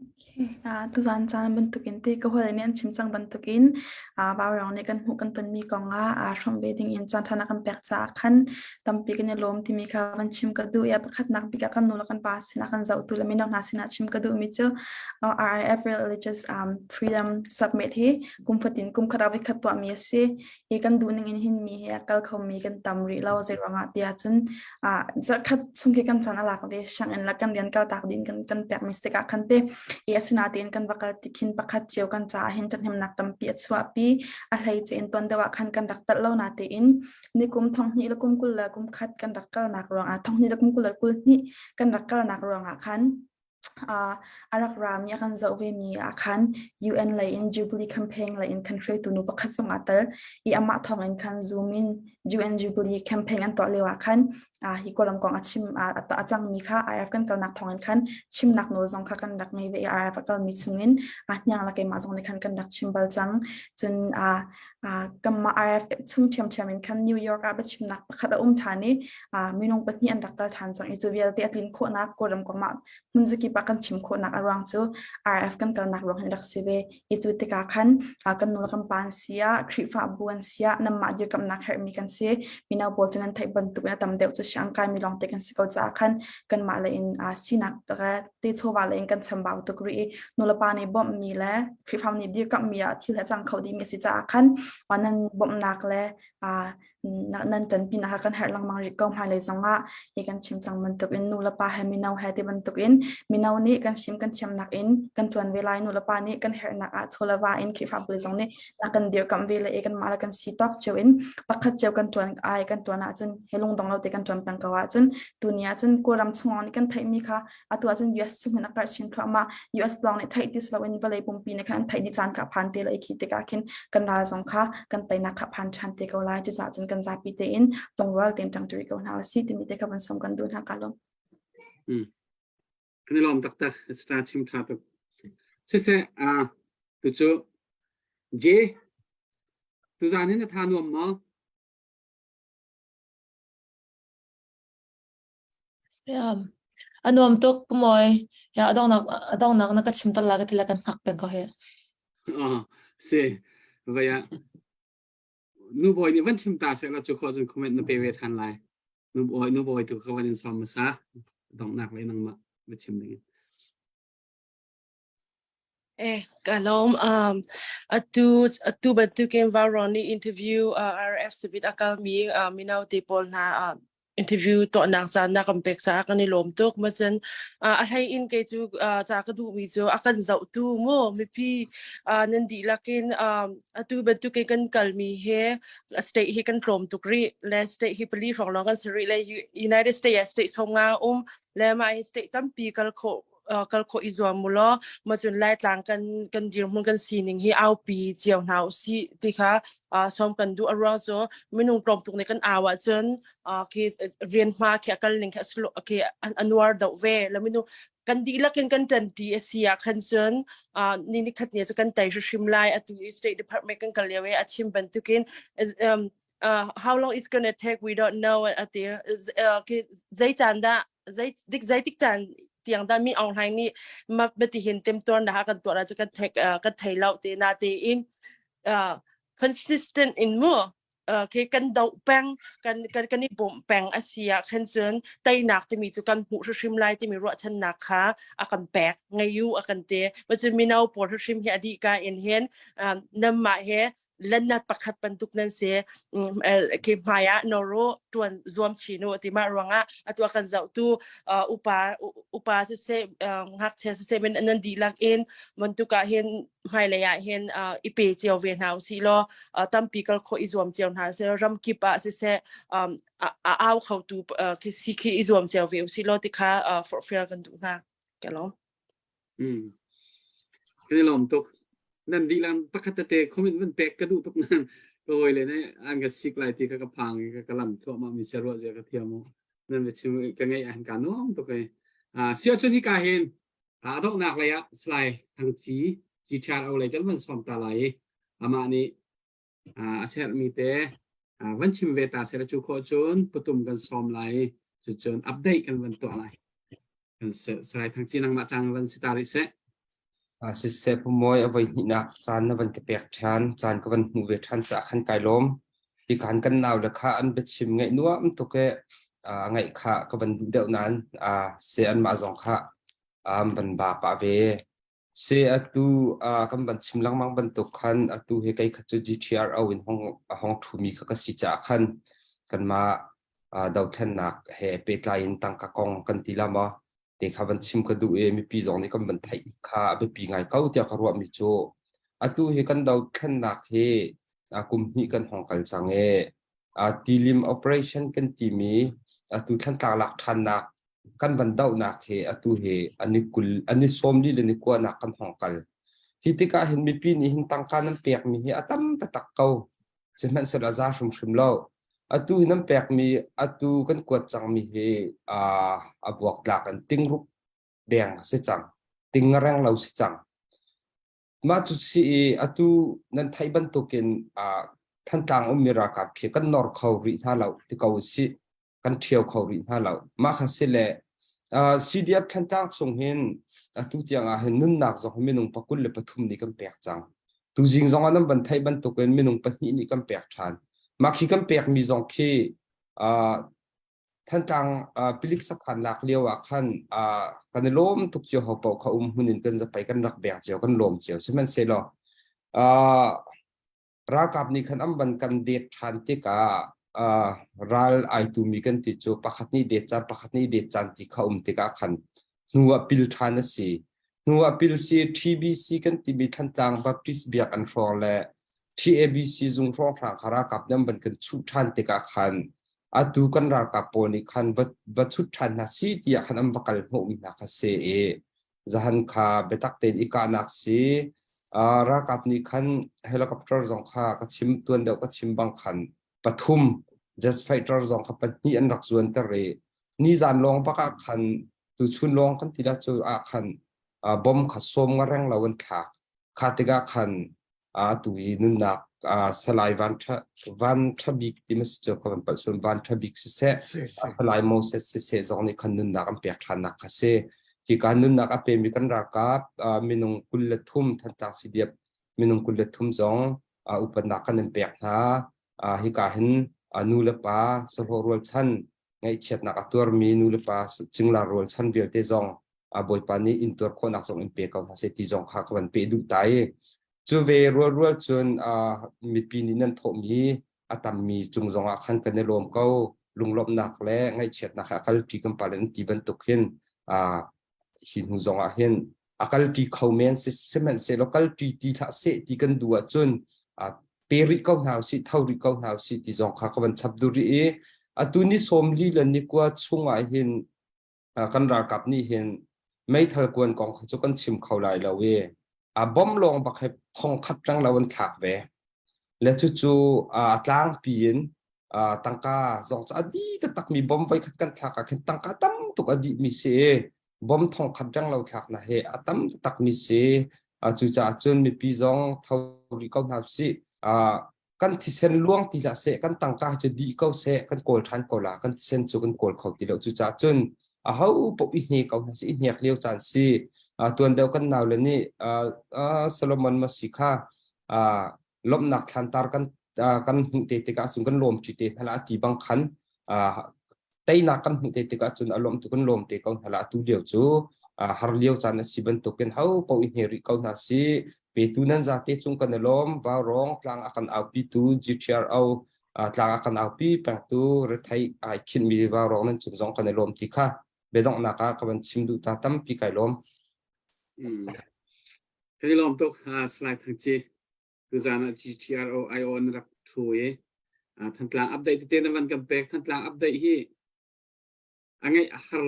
Okay. Uh, tuzan caan bantukin te ka hol nih an chim cang bantukin uh, Vaurang nih kan hmuh kan tonmi kong ah uh, hrawm ve ding in caan ṭha kan pek caah khan tampi kan i lawm timi kha van chim ka duh. Ya pakhatnak bik ah kan nu le kan pa sinah kan zohtu le mino hna sinah chim ka duhmi cu uh, RIF Religious um, Freedom Summit hi kum fatin kum khat ah voikhat tuahmi a si. Hi kan duh ning in hin mi hi a kal khomi kan tam rih lo zei ruangah tiah cun uh, zarhkhat chung khi kan caan a lak ve sianginn la kan rian kal tak din kan kan pek mi tikah khan te i asinain kan va kal ti khin pakhat cio kan caah hin ṭhathnemnak tampi a chuahpi a hleice in tuan deuh ah khan kan rak talh lo na tein nikum thonghnih le kum 20 le kum khat kan rak kalnak ruangah thonghnih le kum 20 le 22 kan rak kalnak ruangah khan uh, a rak rami a kan zoh ve mi ah khan UN lei in Jubilee campaign lei in kan hruaitu nu pakhat zong aa tel i amah thawng in khan Zoom in UN Jubilee campaign an tuah lio ah khan uh, hi Kawlram kong a chim a, a cangmi kha IF kan kalnak thawng in khan chimnak nawl zong kha kan rak ngei ve i IF a kalmi chungin a hniang la keimah zong nih khan kan rak chim bal cang cun uh, uh, kanmah RF chung ṭhiamṭhiam in khan New York ah biachimnak pakhat a um ṭhan i uh, minung pahnih an rak kal ṭhan cang i cu vialte a tlin khawhnak Kawlram kong ah hmun zakip ah kan chim khawhnak a ruang cu RF kan kalnak ruang hin rak si ve i cu tikah khan uh, kan nu le kan pa an si ah Khrihfabu an si ah nanmah dirkamnak herhmi kan si mino pawl cu nan theih bantuk in a tam deuh cu siang kaimi lawngte kan si ko caah khan kanmah le in uh, sinak te chawva le in kan chambau tuk rih i nulepa nih bawmhmi le Khrihfabu nih dirkamhmi ah thil he cang kho dihmi a si caah khan nan bawmhnak le nan ṭanpinak kha kan herh lengmang rih ko hmailei zongah hi kan chim cang bantukin nulepa he mino he ti bantukin mino nih kan fim kan thiamnak in kan ṭuan ve lai nulepa nih kan herhnak ah chaw le va in Khrihfabu zong nih na kan dirkamh ve le i kanmah le kan si tawk cio in pakhat cio kan ṭuan ai kan ṭuan ahcun he lungdong lo te kan ṭuan peng ko ahcun tuni ahcun Kawlram chungah nih kan theihmi kha atu ahcun US chung hin a karh chin thluahmah US lawng nih theih ti loin vawlei pumpi nih khan an theih dih caan kha phan te lai khi tikah khin kan ral zong kha kan teinak kha phan ṭhan te ko lai cucaah cun kan zapi tein lungrual tein ṭang ṭi ko hna usih timi te kha van som kan duh hna ka lawm.
Mm. Kan i lawm taktak star chim tha tuk. Siseh a tu cu J tuzan hin na tha nuam maw?
Siam. A nuam tuk moi. Ya adongnak adongnak na ka chim tal la ka tila kan hngak peng ko he.
Oh, si. Vaya. Nu bawi nih van chim ta seh la cu khawh cun comment na pe ve than lai. Nu bawi nu bawi tu ka van in sawm hmasa. Donghnak lei nangmah va chim ding in.
Eh, ka lawm. Um, atu atu bantukin Vauron nih interview uh, RF Sabit a kalmi uh, mino te pawl hna uh, interview tuahnak caan na kan pek caah kan i lawm tuk. Macun uh, a hlei in kei cu uh, ca ka duhmi cu a kan zohtu mu mipi uh, nan dihlak in um, atu bantukin kan kalmi he state hi kan tlawm tuk rih le state hi pali hrawng lawng kan si rih le United States ah state 50 um le mah hi state tampi kal khawh kal khawh i zuam mu law macun Laitlang kan kan dirhmun kan sining hi aupi cio hna usih ti kha sawm kan duh a ruang cu minung tlawm tuk nih kan au ahcun khi rian hma khi a kal ning khi khi a nuar deuh ve la minung kan dihlak in kan ṭanṭi a si ah khan cun ni ni khat ni cu kan tei hrim lai atu i state department kan kal lio i a chim bantukin um, uh, how long it's gonna take we don't know ati uh, zei caan dah zei dik zeitik caan tiang dah mi Aung Hlaing nih mak batihin temtuar na kan tuah cu kan thek kan thei lo te na te in consistent in mu ke kan do peng kan kan kan i bawmh peng a si ah khan cun teinak timi cu kan hmuh hrim lai timi ruahchannak kha a kan pek ngei u a kan te cun mino pawl hrim hi adi ka in hin namma he lannat pakhat bantuk nan si ke hmai ah noro tuan zuam chin u ti mah ruangah atu kan zohtu upa upa siseh ngakchia siseh men nan dihlak in bantuk ah hin hmailei ah hin i pe cio ve hna usih law tampi kal khawh i zuam cio hna usih law ramkip ah siseh a au khotu khi si khi i zuam cio ve usih law ti kha forhfial kan duh hna. Ka lawm.
Mm. Kan i lawm tuk. Nan dihlak pakhat tete comment van pek ka duh tuk nan ka hawi le nih an ka sik lai ti kha ka phang i ka ka lam thluahmah mi sia ruah zia ka thiam u. Nan va chim ka ngaih ah hin ka nuam tuk i. Ah sia cun hika hin a donghnak lei ah Salai Thang Ci GTRO lei kan van sawm ta lai i amah nih a sermi te van chim ve ta seh cu khawh cun patum kan sawm lai i cucun update kan van tuah lai. Kan Salai Thang Ci nangmah cang van si ta rih seh.
Siseh Pu Mawi a voi hnihnak caan na van ka pek ṭhan, caan ka van hmuh ve ṭhan caah khan kai lawm. Hi kan kan nau le kha an biachim ngaih nuam tuk e ngaih kha ka van duh deuh nain se anmah zong kha an van ba pah ve. Se atu kan van chim lengmang bantuk khan atu hi kei kha cu GTRO in hong a hong ṭhumi kha ka si caah khan kanmah dothlennak he pehtlai in tangka kong kan ti la maw te kha van chim ka duh i mipi zong nih kan van theih kha a biapi ngai ko tiah ka ruahmi cu atu hi kan dothlennak hi kum hnih kan hong kal cang i tilim operation kan timi atu Thlantlang lak ṭhannak kan van dohnak hi atu hi ani kul ani sawmli le ni kuanak kan hong kal. Hi tikah hin mipi nih hin tangka nan pekmi hi a tam taktak ko. Sihmanhsehlaw a za hrimhrim lo. Atu hi nan pekmi atu kan kuat cangmi hi a buaktlak in tingruk deng a si cang. Ting a reng lo si cang. Mah cu si i atu nan theih bantukin Thantlang ummi ralkap khi kan nor kho rih hna lo ti ko usih. Kan ṭhio kho rih hna lo. Mah kha si le CDF Thantlang chung hin atu tiang ah hin nunnak zong hi minung pakul le pathum nih kan pek cang. Tuzing zong ah nan van theih bantukin minung pahnih nih kan pek ṭhan. Mah khi kan pekmi zong khi Thantlang pilik sakhan lak lio ah khan kan i lawm tuk cio ho paoh kha um hmun in kan zapai kan rak bek cio kan lawm cio sihmanhsehlaw ralkap nih khan an van kan det ṭhan tikah ral ai tumi kan ti cu pakhat nih det caan pakhat nih det caan ti kha um tikah khan hnu ah pil ṭhan a si hnu ah pil si TBC kan timi Thantlang Baptist biak an hrawng le TABC zung hrawnghrang kha ralkap nih an van kan chuh ṭhan tikah khan atu kan ralkap pawl nih khan va, va chut ṭhan hna si tiah khan an va kal hnawhmi hna kha si i zahan kha biatak tein i kahnak si uh, ralkap nih khan helicopter zong kha ka chim tuan deuh ka chim bang khan pathum jet fighter zong kha pahnih an rak zuanter i nizan lawng bak ah khan tuchun lawng kan ti la cu ah khan uh, bom kha sawm nga reng lo an thlak kha tikah khan atu i nunnak Salai Van Tha Van Tha Bik ti ma si cu ka van palh sual Van Tha Bik siseh Salai Moses siseh zong nih khan nunnak an pek ṭhannak kha si hi ka nunnak a pemi kan ralkap minung 23 Thantlang CDF minung 23 zong upatnak kan in pek hna. Hika hin nu le pa sahlawh rualchan ngaihchiatnak a tuarmi nu le pa cingla rualchan vialte zong Bawipa nih in tuar khawhnak zong in pe ko hna seh ti zong kha ka van peh duh ta i cu ve rualrual cun mipi nih nan thawhmi a tammi cung zong ah khan kan i lawm ko. Lunglawmhnak le ngaihchiatnak he a kalṭi kan pale an ti bantuk hin hi hnu zong ah hin a kalṭi kho men sihmanhsehlaw kalṭi ti hlah seh ti kan duh ahcun pe rih ko hna usih, tho rih ko hna usih ti zong kha ka van chap duh rih i atu ni 40 le ni kua chung ah hin kan ralkap nih hin meithal kuan kong kha cu kan chim kho lai lo i a bom lawng bak he thong khat rang lo an thlak ve le cucu a tlangpi in tangka zong cu a di taktak mi bom voi khat kan thlak ah khin tangka tam tuk a dih mi si bom thong khat rang lo thlak na he a tam taktak mi si. Cucaah cun mipi zong tho rih ko hna usih. Kan thisen luang ti hlah seh, kan tangka cu dih ko seh, kan kawl ṭhan ko la, kan thisen cu kan kawl kho ti lo. Cucaah cun aho paoh i hne ko hna sih, i hnek lio caan si. Tuan deuh kan naule nih Solomon ma si kha lawmhnak thlantar kan kan hmuh te tikah cun kan lawm ṭi te hna la ti bang khan teinak kan hmuh te tikah cun a lawm tu kan lawm te ko hna la. Atu lio cu har lio caan a si bantukin ho paoh i hne rih ko hna si. Petu nan zate cung kan i lawm. Vaurawng tlang a kan aupitu GTRO tlang a kan aupi pengtu rethei ai khinhmi vaurawng nan cung zong kan i lawm ti kha biadonghnak ah ka van chim duh ta. Tampi kai lawm.
Kan i lawm tuk, Salai Thang Ci. Tuzaan ah GTRO IO na rak thu i Thantlang update tete na van kan pek. Thantlang update hi a ngeih a har,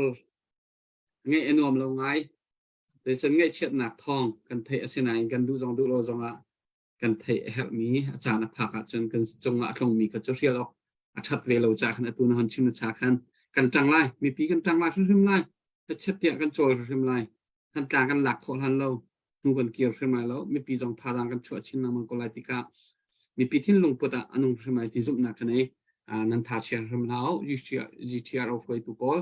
a ngeih a nuam lo ngai. Zeicun ngaihchiatnak thawng kan theih asinain kan duh zong duh lo zongah kan theih a herhmi a caan a phak ahcun kan cungah a tlungmi kha cu hrial awk a ṭhat ve lo caah khan atu na hon chim na cha khan kan ṭang lai, mipi kan ṭang lai hrimhrim lai, hlachiat tiah kan cawl hrimhrim lai. Thantlang kan lak khawh hlan lo hnu kan kir hrim lai lo. Mipi zong thazaang kan chuah chin lengmang ko lai tikah mipi thinlung put ah a nung hrim lai ti zumhnak ka nei. Nan tha chia hrim hlah u. GTRO hruaitu pawl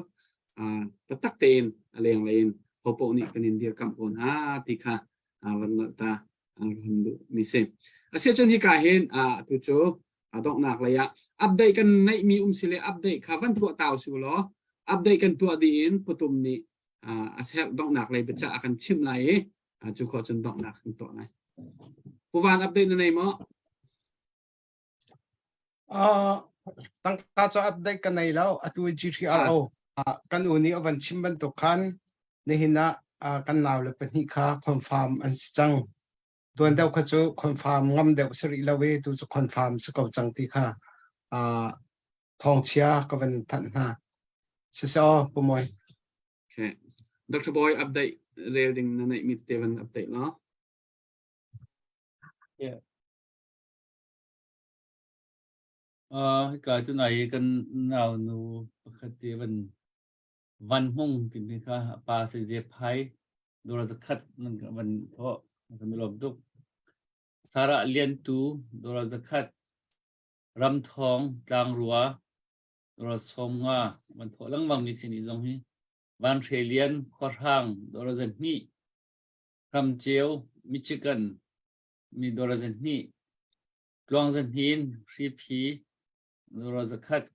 taktak tein a lenglei in hopoh nih kan in dirkamh ko hna ti kha van nolh ta kan duh mi si. Asiahcun hika hin atu cu donghnak lei ah update kan neihmi um si le update kha van tuah ta usih law update kan tuah dih in putum nih a ser donghnak lei biacah a kan chimh lai i cu khawh cun donghnak kan tuah lai. Puvan update na nei maw?
Tangka cu update ka nei lo. Atu GTRO kan u nih a van chim bantuk khan nihin ah kan nau le pahnih kha confirm an si cang. Tuan deuh kha cu confirm ngam deuh si rih lo i tu cu confirm si ko cang ti kha thawngchia ka van in thanh hna. Siseh aw, Pu Mawi.
Okay. Dr. Boy update rel ding na neih mi te van update no?
Yeah. Uh, hika cu nai kan nau nu pakhat te van van hmung timi kha pa se je phai dora zakhat nan van tho kan lom tuk. Sarah Lian Tu dora zakhat Ram Thawng Tlangrua dora 50 van tho lengmang mi sin i zong hi Van Hre Lian Khuahrang dora 2 Ram Ceu Michigan mi dora 2 Tluang Zahnin Hriphi dora 100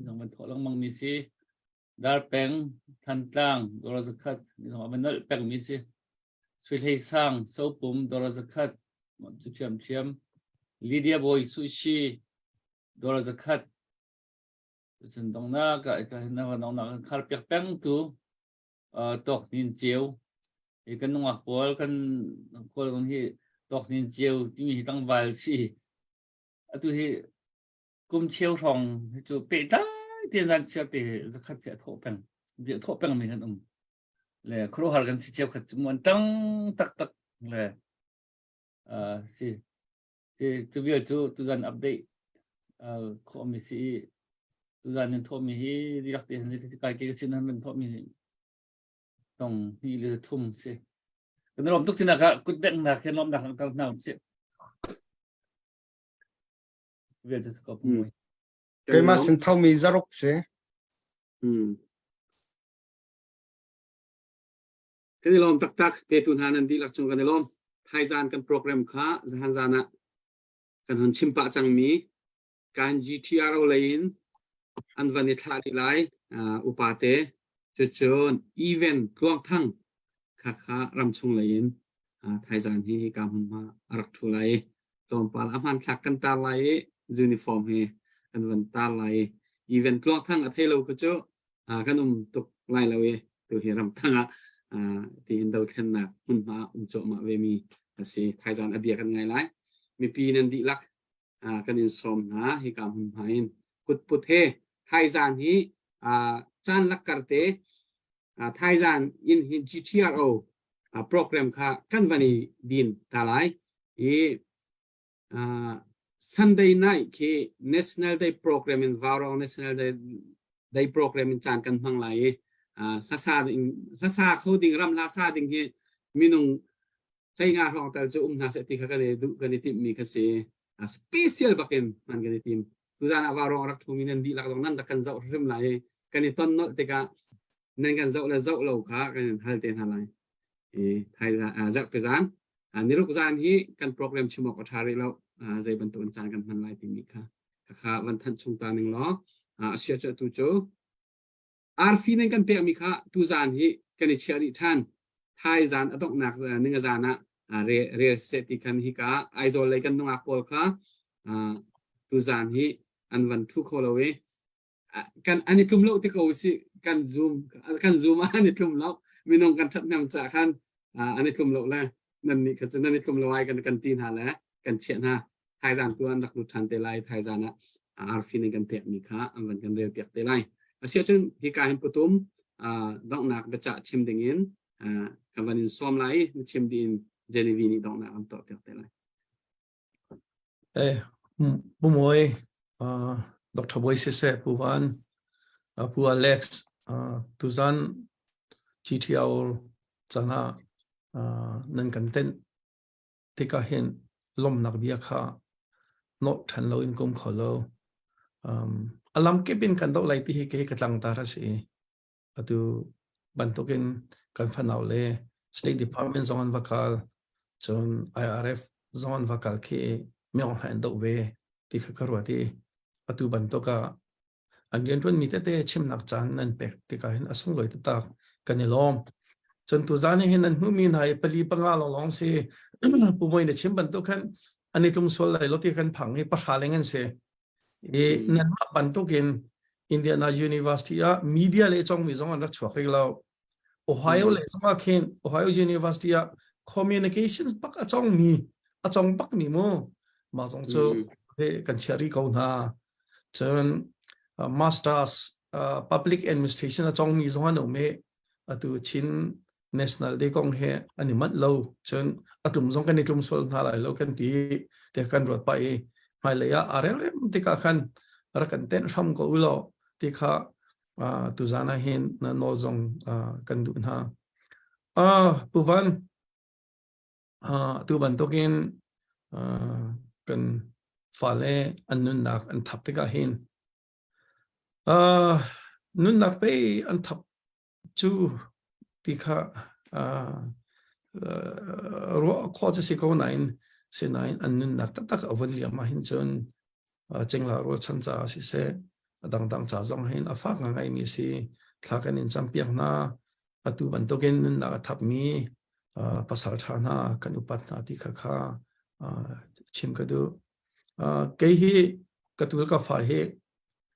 zong van thawh lengmang mi si. Darpeng Thantlang dora 100 zong van nolh peng mi si. Sui Hlei Sang Sopum dora 100 cu ṭhiamṭhiam. Lydia Bawi Sushi dora 100 cun dongnak ah dongnak kan khar piak peng tu tawk nin ceu hi kan nungak pawl kan kawl kong hi tawk nin ceu timi hi tlangval si atu hi kum cheu hrawng hi cu pehtlai te zan chiar te zakhat te a thawh peng thawh peng mi kan um le khuaruahhar kan si cheu khat cu an tang taktak le si cu vial cu tuzan update khawh mi si i tuzan in thawh mi hi dihlak te hin kai ke sin han thawh mi tong hi le thum si kan rom tuk sinak ah kut bek nak he lom nak kal hna si vial cu ko pumoi.
Keimah sin thomi zaruk si.
Kan i lawm taktak. Petu hna nan dihlak cung kan i lawm. Thaizan kan program kha zahan zan ah kan hun chim pah cangmi. Kan GTRO lei in an van i thlah rih lai upa te. Cucun event tluangthang kha kha ramchung lei in thaizan hi hika hmunhma a rak ṭhu lai i tlawmpal a hmanthlak kan tar lai i uniform he kan van tar lai i event tluangthang a thei lo khu cu kan um tuk lai lo i tu hi ramthang ah tiin dothlennak hmunhma um cuahmah ve mi a si. Thaizan a bia kan ngai lai. Mipi nan dihlak kan in sawm hna hika hmunhma in kutput he thaizan hi caan lakkar te thaizan in hi GTRO program kha kan van i din ta lai i Sunday night khi National Day program in Vaurong National Day, Day program in caan kan hmang lai i hlasa ding hlasa kho ding ram hlasa ding hi minung hlei nga hrawng tal cu um hna seh ti kha kan i duh kan i timhmi kha si. Special bakin hman kan i tim. Tuzan ah Vaurong rak thumi nan dihlak zong nan rak kan zoh hrim lai i kan i ton nolh tikah nan kan zoh le zoh lo kha kan in hal te hna lai. I thai zarhpi zan niruk zan hi kan program chim awk a ṭha rih lo. Zei bantuk in caan kan hman lai timi kha kha van thanh chung ta ning law a sia cu tu cu arfi nan kan pekmi kha tuzan hi kan i chiah rih ṭhan. Thai zan a donghnak ninga zan ah rel seh ti khan hika Aizawl lei kan nungak pawl kha tuzan hi an van ṭhu kho lo i kan an i tlum lo ti ko si kan zoom kan zoom ah an i tlum lo minung kan ṭhathnem ca khan an i tlum lo le nan nih kha cu nan i tlum lo ai kan kan ti hna le kan chiah hna thaizan tu an rak lut ṭhan te lai thaizan ah arfi nan kan pekmi kha an van kan rel piak te lai asiahcun hika hin putum donghnak biacah chim ding in kan van in sawm lai i chim ding in Genevieve nih donghnak an tuah piak te lai
Eh, Pu Mawi, uh, Dr. Bawi siseh, Pu Van, uh, Pu Alex, uh, tuzan GTR cana uh, nan kan tenh tikah hin lawmhnak bia kha nawh ṭhan lo in kum kho lo. Um, a lamkip in kan doh lai ti hi kei ka tlangtar a si. Atu bantukin kan fanau le State Department zong an va kal, cun IRF zong an va kal khi Myaung Hlaing doh ve ti kha ka ruat i atu bantuk ah an rianṭuanmi tete chimnak caan nan pek tikah hin a sunglawi taktak kan i lawm. Cun tuzaan hin nan hmuhmi hna hi pali panga lawnglawng si Pu Moi na chim bantuk khan an i tlum sual lai lo ti kan phang i pahra leng an si. I nanmah bantukin Indiana University ah media le congmi zong an rak chuak rih lo. Ohio le zong ah khin Ohio University ah communications bak a congmi a cong bakmi mu mah zong cu kan chiah rih ko hna. Cun uh, masters uh, public administration a congmi zong an um i atu Chin National Day kong he an i manh lo cun a tlum zong kan i tlum sual hna lai lo kan ti te kan ruat pah i hmailei ah aa relrem tikah khan rak kan tenh hram ko u law ti kha uh, tuzan ah hin na nawl zong uh, kan duh hna. Uh, Pu Van, uh, tu bantukin uh, kan fale an nunnak an thap tikah hin uh, nunnak pei an thap cu ti kha uh, ruah khawh cu si ko nain sinain an nunnak taktak a vun liam ahhin cun cingla rualchan caah siseh a dangdang ca zong hin a fak ngaingaimi si thla kan in campiak hna atu bantukin nunnak a thapmi pasal ṭha hna kan upat hna ti kha kha chim ka duh kei hi ka tul ka fa hi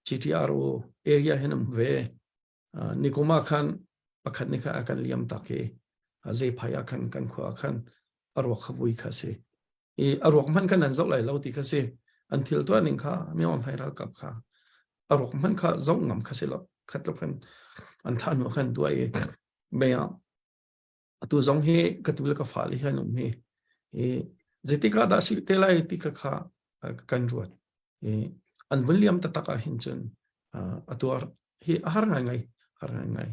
GTRO area hin um ve Nikum ah khan pakhat nih khan a kan liam tak i zeiphai ah khan kan khua ah khan a ruak kha vui kha si. I a ruak hmanh khan an zoh lai lo ti kha si. An thil tuah ning kha mi online ralkap kha a ruak hmanh kha zoh ngam kha si lo. Khat lo khan an thah hnu khan tuah i mei ah atu zong hi ka tu le ka fale hi an um hi. I zeitik ah dah si te lai ti kha kha kan ruat. I an vun liam taktak ah hin cun a tuar hi a har ngaingai har ngaingai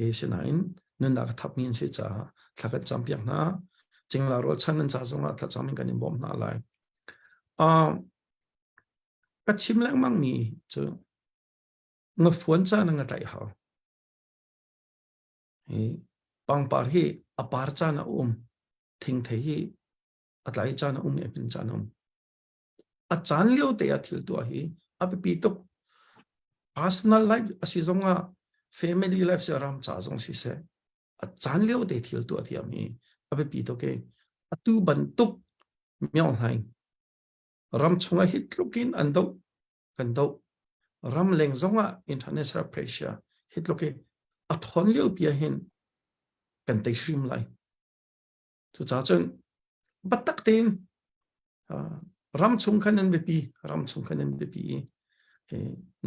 i sinain nunnak a thapmi an si caah thla kan campiak hna cingla rualchan nan ca zongah thlacam in kan in bawmh hna lai ka chim lengmang mi cu nga fuan ca na nga tlaih hau hi pangpar hi a par caan a um thingthei hi a tlai caan a um i a hmin caan a um. A caan lio te ah thil tuah hi a biapi tuk. Personal life a si zong ah family life si ram ca zong si seh a caan lio te thil tuah thiam hi a biapi tuk i atu bantuk Myo Hlaing ram chungah hi tluk in an doh kan doh ram leng zongah international pressure hi tluk i a thawn lio pi ah hin kan tei hrim lai. Cucaah cun biatak tein ram chung khan nan biapi, ram chung khan nan biapi i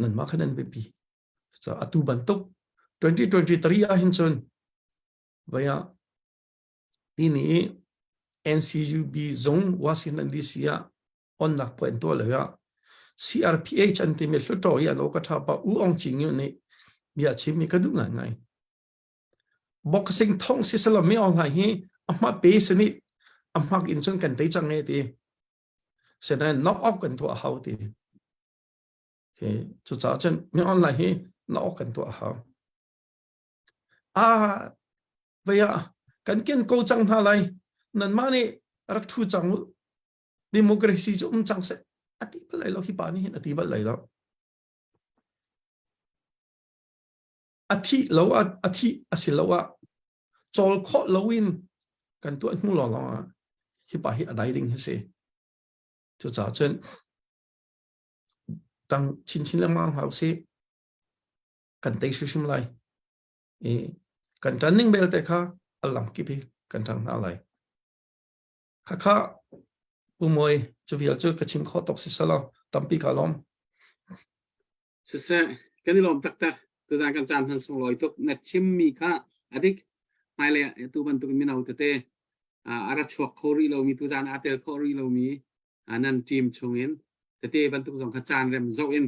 nanmah khan nan biapi. Cucaah atu bantuk 2023 ah hin cun vai ah tini NCUB zung Washington DC ah onnak puan tuah lo ah CRPH an timi hluttaw i an ka tha pa U Aung Ching yu nih bia chim mi ka duh ngai ngai. Boxing thong si selo mi Aung Hlaing hi a hma pe sini a hmak in cun kan tei cang e ti. Senain knock off kan tuah hau ti. Okay. Cucaah cun mi Aung Hlaing hi knock off kan tuah hau. Ah vei ah kan ken ko cang hna lai nanmah nih rak thu cang u democracy cu um cang seh a ti bal lai lo hi pa nih hin a ti bal lai lo a thih lo a thih a si lo ah cawl khawh lo in kan tuah hnu lawng ah hi pa hi a dai ding hi si cucaah cun tang chinchin lengmang hau si kan tei hrimhrim lai i kan ṭan ning belte kha a lam kip hi kan ṭang hna lai Khakha Pu Mawi cu vial cu ka chim khawh tuk si selo tampi ka lawm.
Siseh kan i lawm taktak tuzan kan caan hman sunglawi tuk na chimmi kha adik hmailei ah tu bantuk mino tete a ra chuak kho rih lomi tuzan aa tel kho rih lomi nan team chungin tete bantuk zong kha caan rem zoh in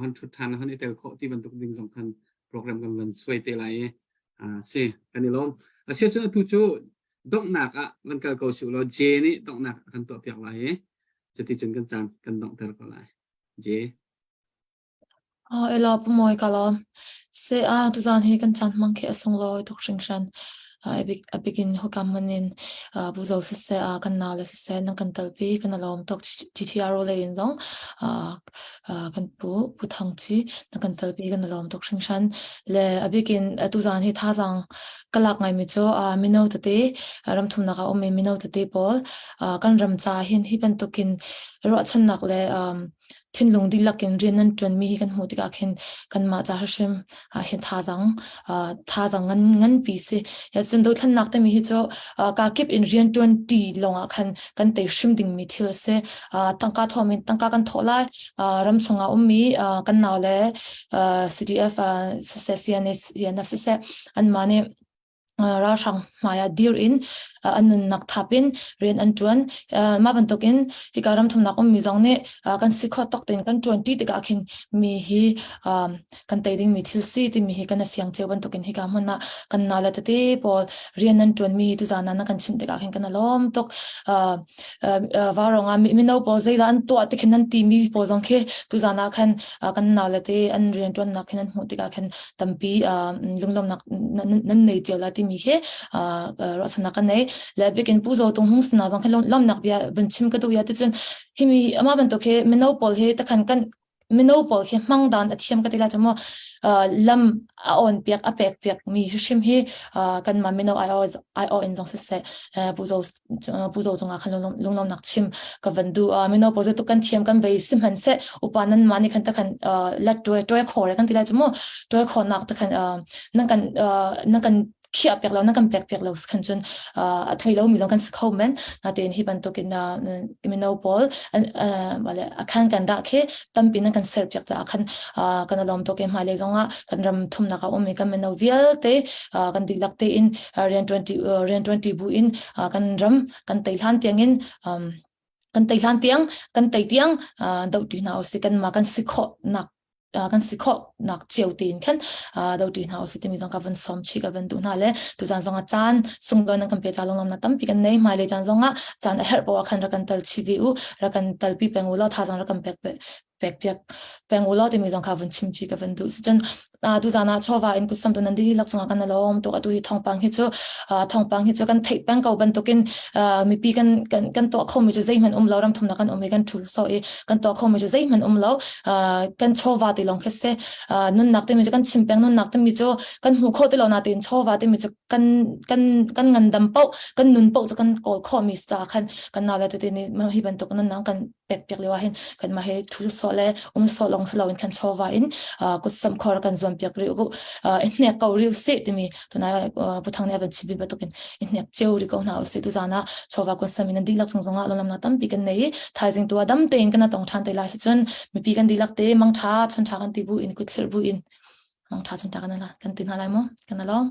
hon thut than hon i tel khawh ti bantuk ding zong khan program kan van suai te lai i si kan i lawm asia cun atu cu donghnak ah van kal ko si law J nih donghnak kan tuah piak lai i cuti cun kan caan kan donghter ko lai J
Ah, ela pumawi ka lawm. Se a tuzan hi kan caan hmang khi a sunglawi tuk hringhran. A bik a bikin hukam manin buzo siseh a kan nau le siseh nan kan talpi kan lawm tuk GTRO lei in zong kan pu pu Thang Chi na kan talpi kan lawm tuk hringhran. Le a bikin tuzan hi thazang ka lak ngaimi cu mino tete ramthumnak ah ummi mino tete pawl kan ram ca hin hi bantukin ruahchannak le thinlung dihlak in rian nan ṭuanmi hi kan hmuh tikah khin kanmah ca hrim ah hin thazang thazang ngan nganpi si. Ya cun dothlennak timi hi cu ka kip in rian ṭuan ṭi lawngah khan kan tei hrim dingmi thil a si. Tangka thawm in tangka kan thawh lai ram chungah ummi kan nau le CDF siseh CNA CNF siseh anmah nih ralhrang hmai ah dir in an nunnak thap in rian an ṭuan. Mah bantukin hika ramthumnak ummi zong nih kan si khawh tawk tein kan ṭuan ṭi tikah khin mi hi kan tei dingmi thil si timi hi kan i fiang cio bantukin hika hmun ah kan nau le tete pawl rian nan ṭuanmi hi tuzaan ah na kan chimh tikah khin kan i lawm tuk. Vaurawng ah mino pawl zeidah an tuah ti khin nan timi pawl zong khi tuzaan ah khan kan nau le te an rianṭuannak khin an hmuh tikah khin tampi lunglawmnak nan nei cio la timi khi ruahchannak kan nei le bikin pu zo tung hung sina zong khi lawmnak bia vun chim ka duh ya ti cun himi ama bantuk hi mino pawl hi takhan kan mino pawl khi hmang dan a thiam ka ti la chu mo lam a on piak a pek piak mi hrim hi kan ma mino ai ai o in zong se se pu zo pu zo cungah khan lunglawmnak chim ka van du mino pawl tu kan thiam kan vei si hman se upa nan ma ni khan ta khan la tuai tuai kho re kan ti lai chu mu tuai kho nak ta khan nan kan nan kan khiah pek lo nan kan pek pek lo khan cun a thei lo mi zong kan si kho men na tein hi bantukin mino pawl wale a khan kan dah khi tampi nan kan ser piak caah khan kan alom to ke hmailei zongah kan ram thumnak a um mi kan mino vialte kan dihlak tein rian ṭuanṭi rian ṭuanṭi bu in kan ram kan tei hlan tiangin kan tei hlan tiang kan tei tiang dohṭi hna usih kan mah kan si khawh nak kan si khawh nak cio tein khan dohṭi hna usih timi zong ka van sawm chih ka van duh hna le tuzan zong ah caan sunglawi nan kan pe ca lunglawmnak tampi kan nei hmailei caan zong ah caan a herh poah khan rak kan tal chih ve u rak kan talpi peng u law thazang rak kan pek pe. pek piak peng u law timi zong kha vun chim chi ka van duh. Cun tuzan ah chawva in kutsam tu nan dihlak cungah kan lawm tuk. Atu hi thawngpang hi cu thawngpang hi cu kan theih peng ko bantukin mipi kan kan kan tuah khomi cu zeihmanh um lo ram thumnak kan um i kan thu so i kan tuah khomi cu zeihmanh um lo kan chawva ti lawng khi si nunnak timi cu kan chim peng nunnak timi cu kan hmu kho ti lo na tin chawva timi cu kan kan kan ngandam paoh kan nun paoh cu kan kawl khawhmi ca khan kan nau le tete nih hi bantuk nunnak kan pek piak lio ah hin kan mah he thu sawh le um sawh lawng si loin kan chawva in kutsam khor kan zuam piak rih u i hnek ko rih usih timi tunai Pu Thang nih a van chim bantukin i hnek cio rih ko hna usih tuzan ah chawva kutsam in an dihlak chung zongah lawmnak tampi kan nei i thaizing tu ah dam tein kan tong ṭhan te lai si cun mipi kan dihlak te mangṭha chun ṭha kan ti bu in kut thlir bu in mangṭha chun ṭha kan kan ti hna lai mu kan lawm.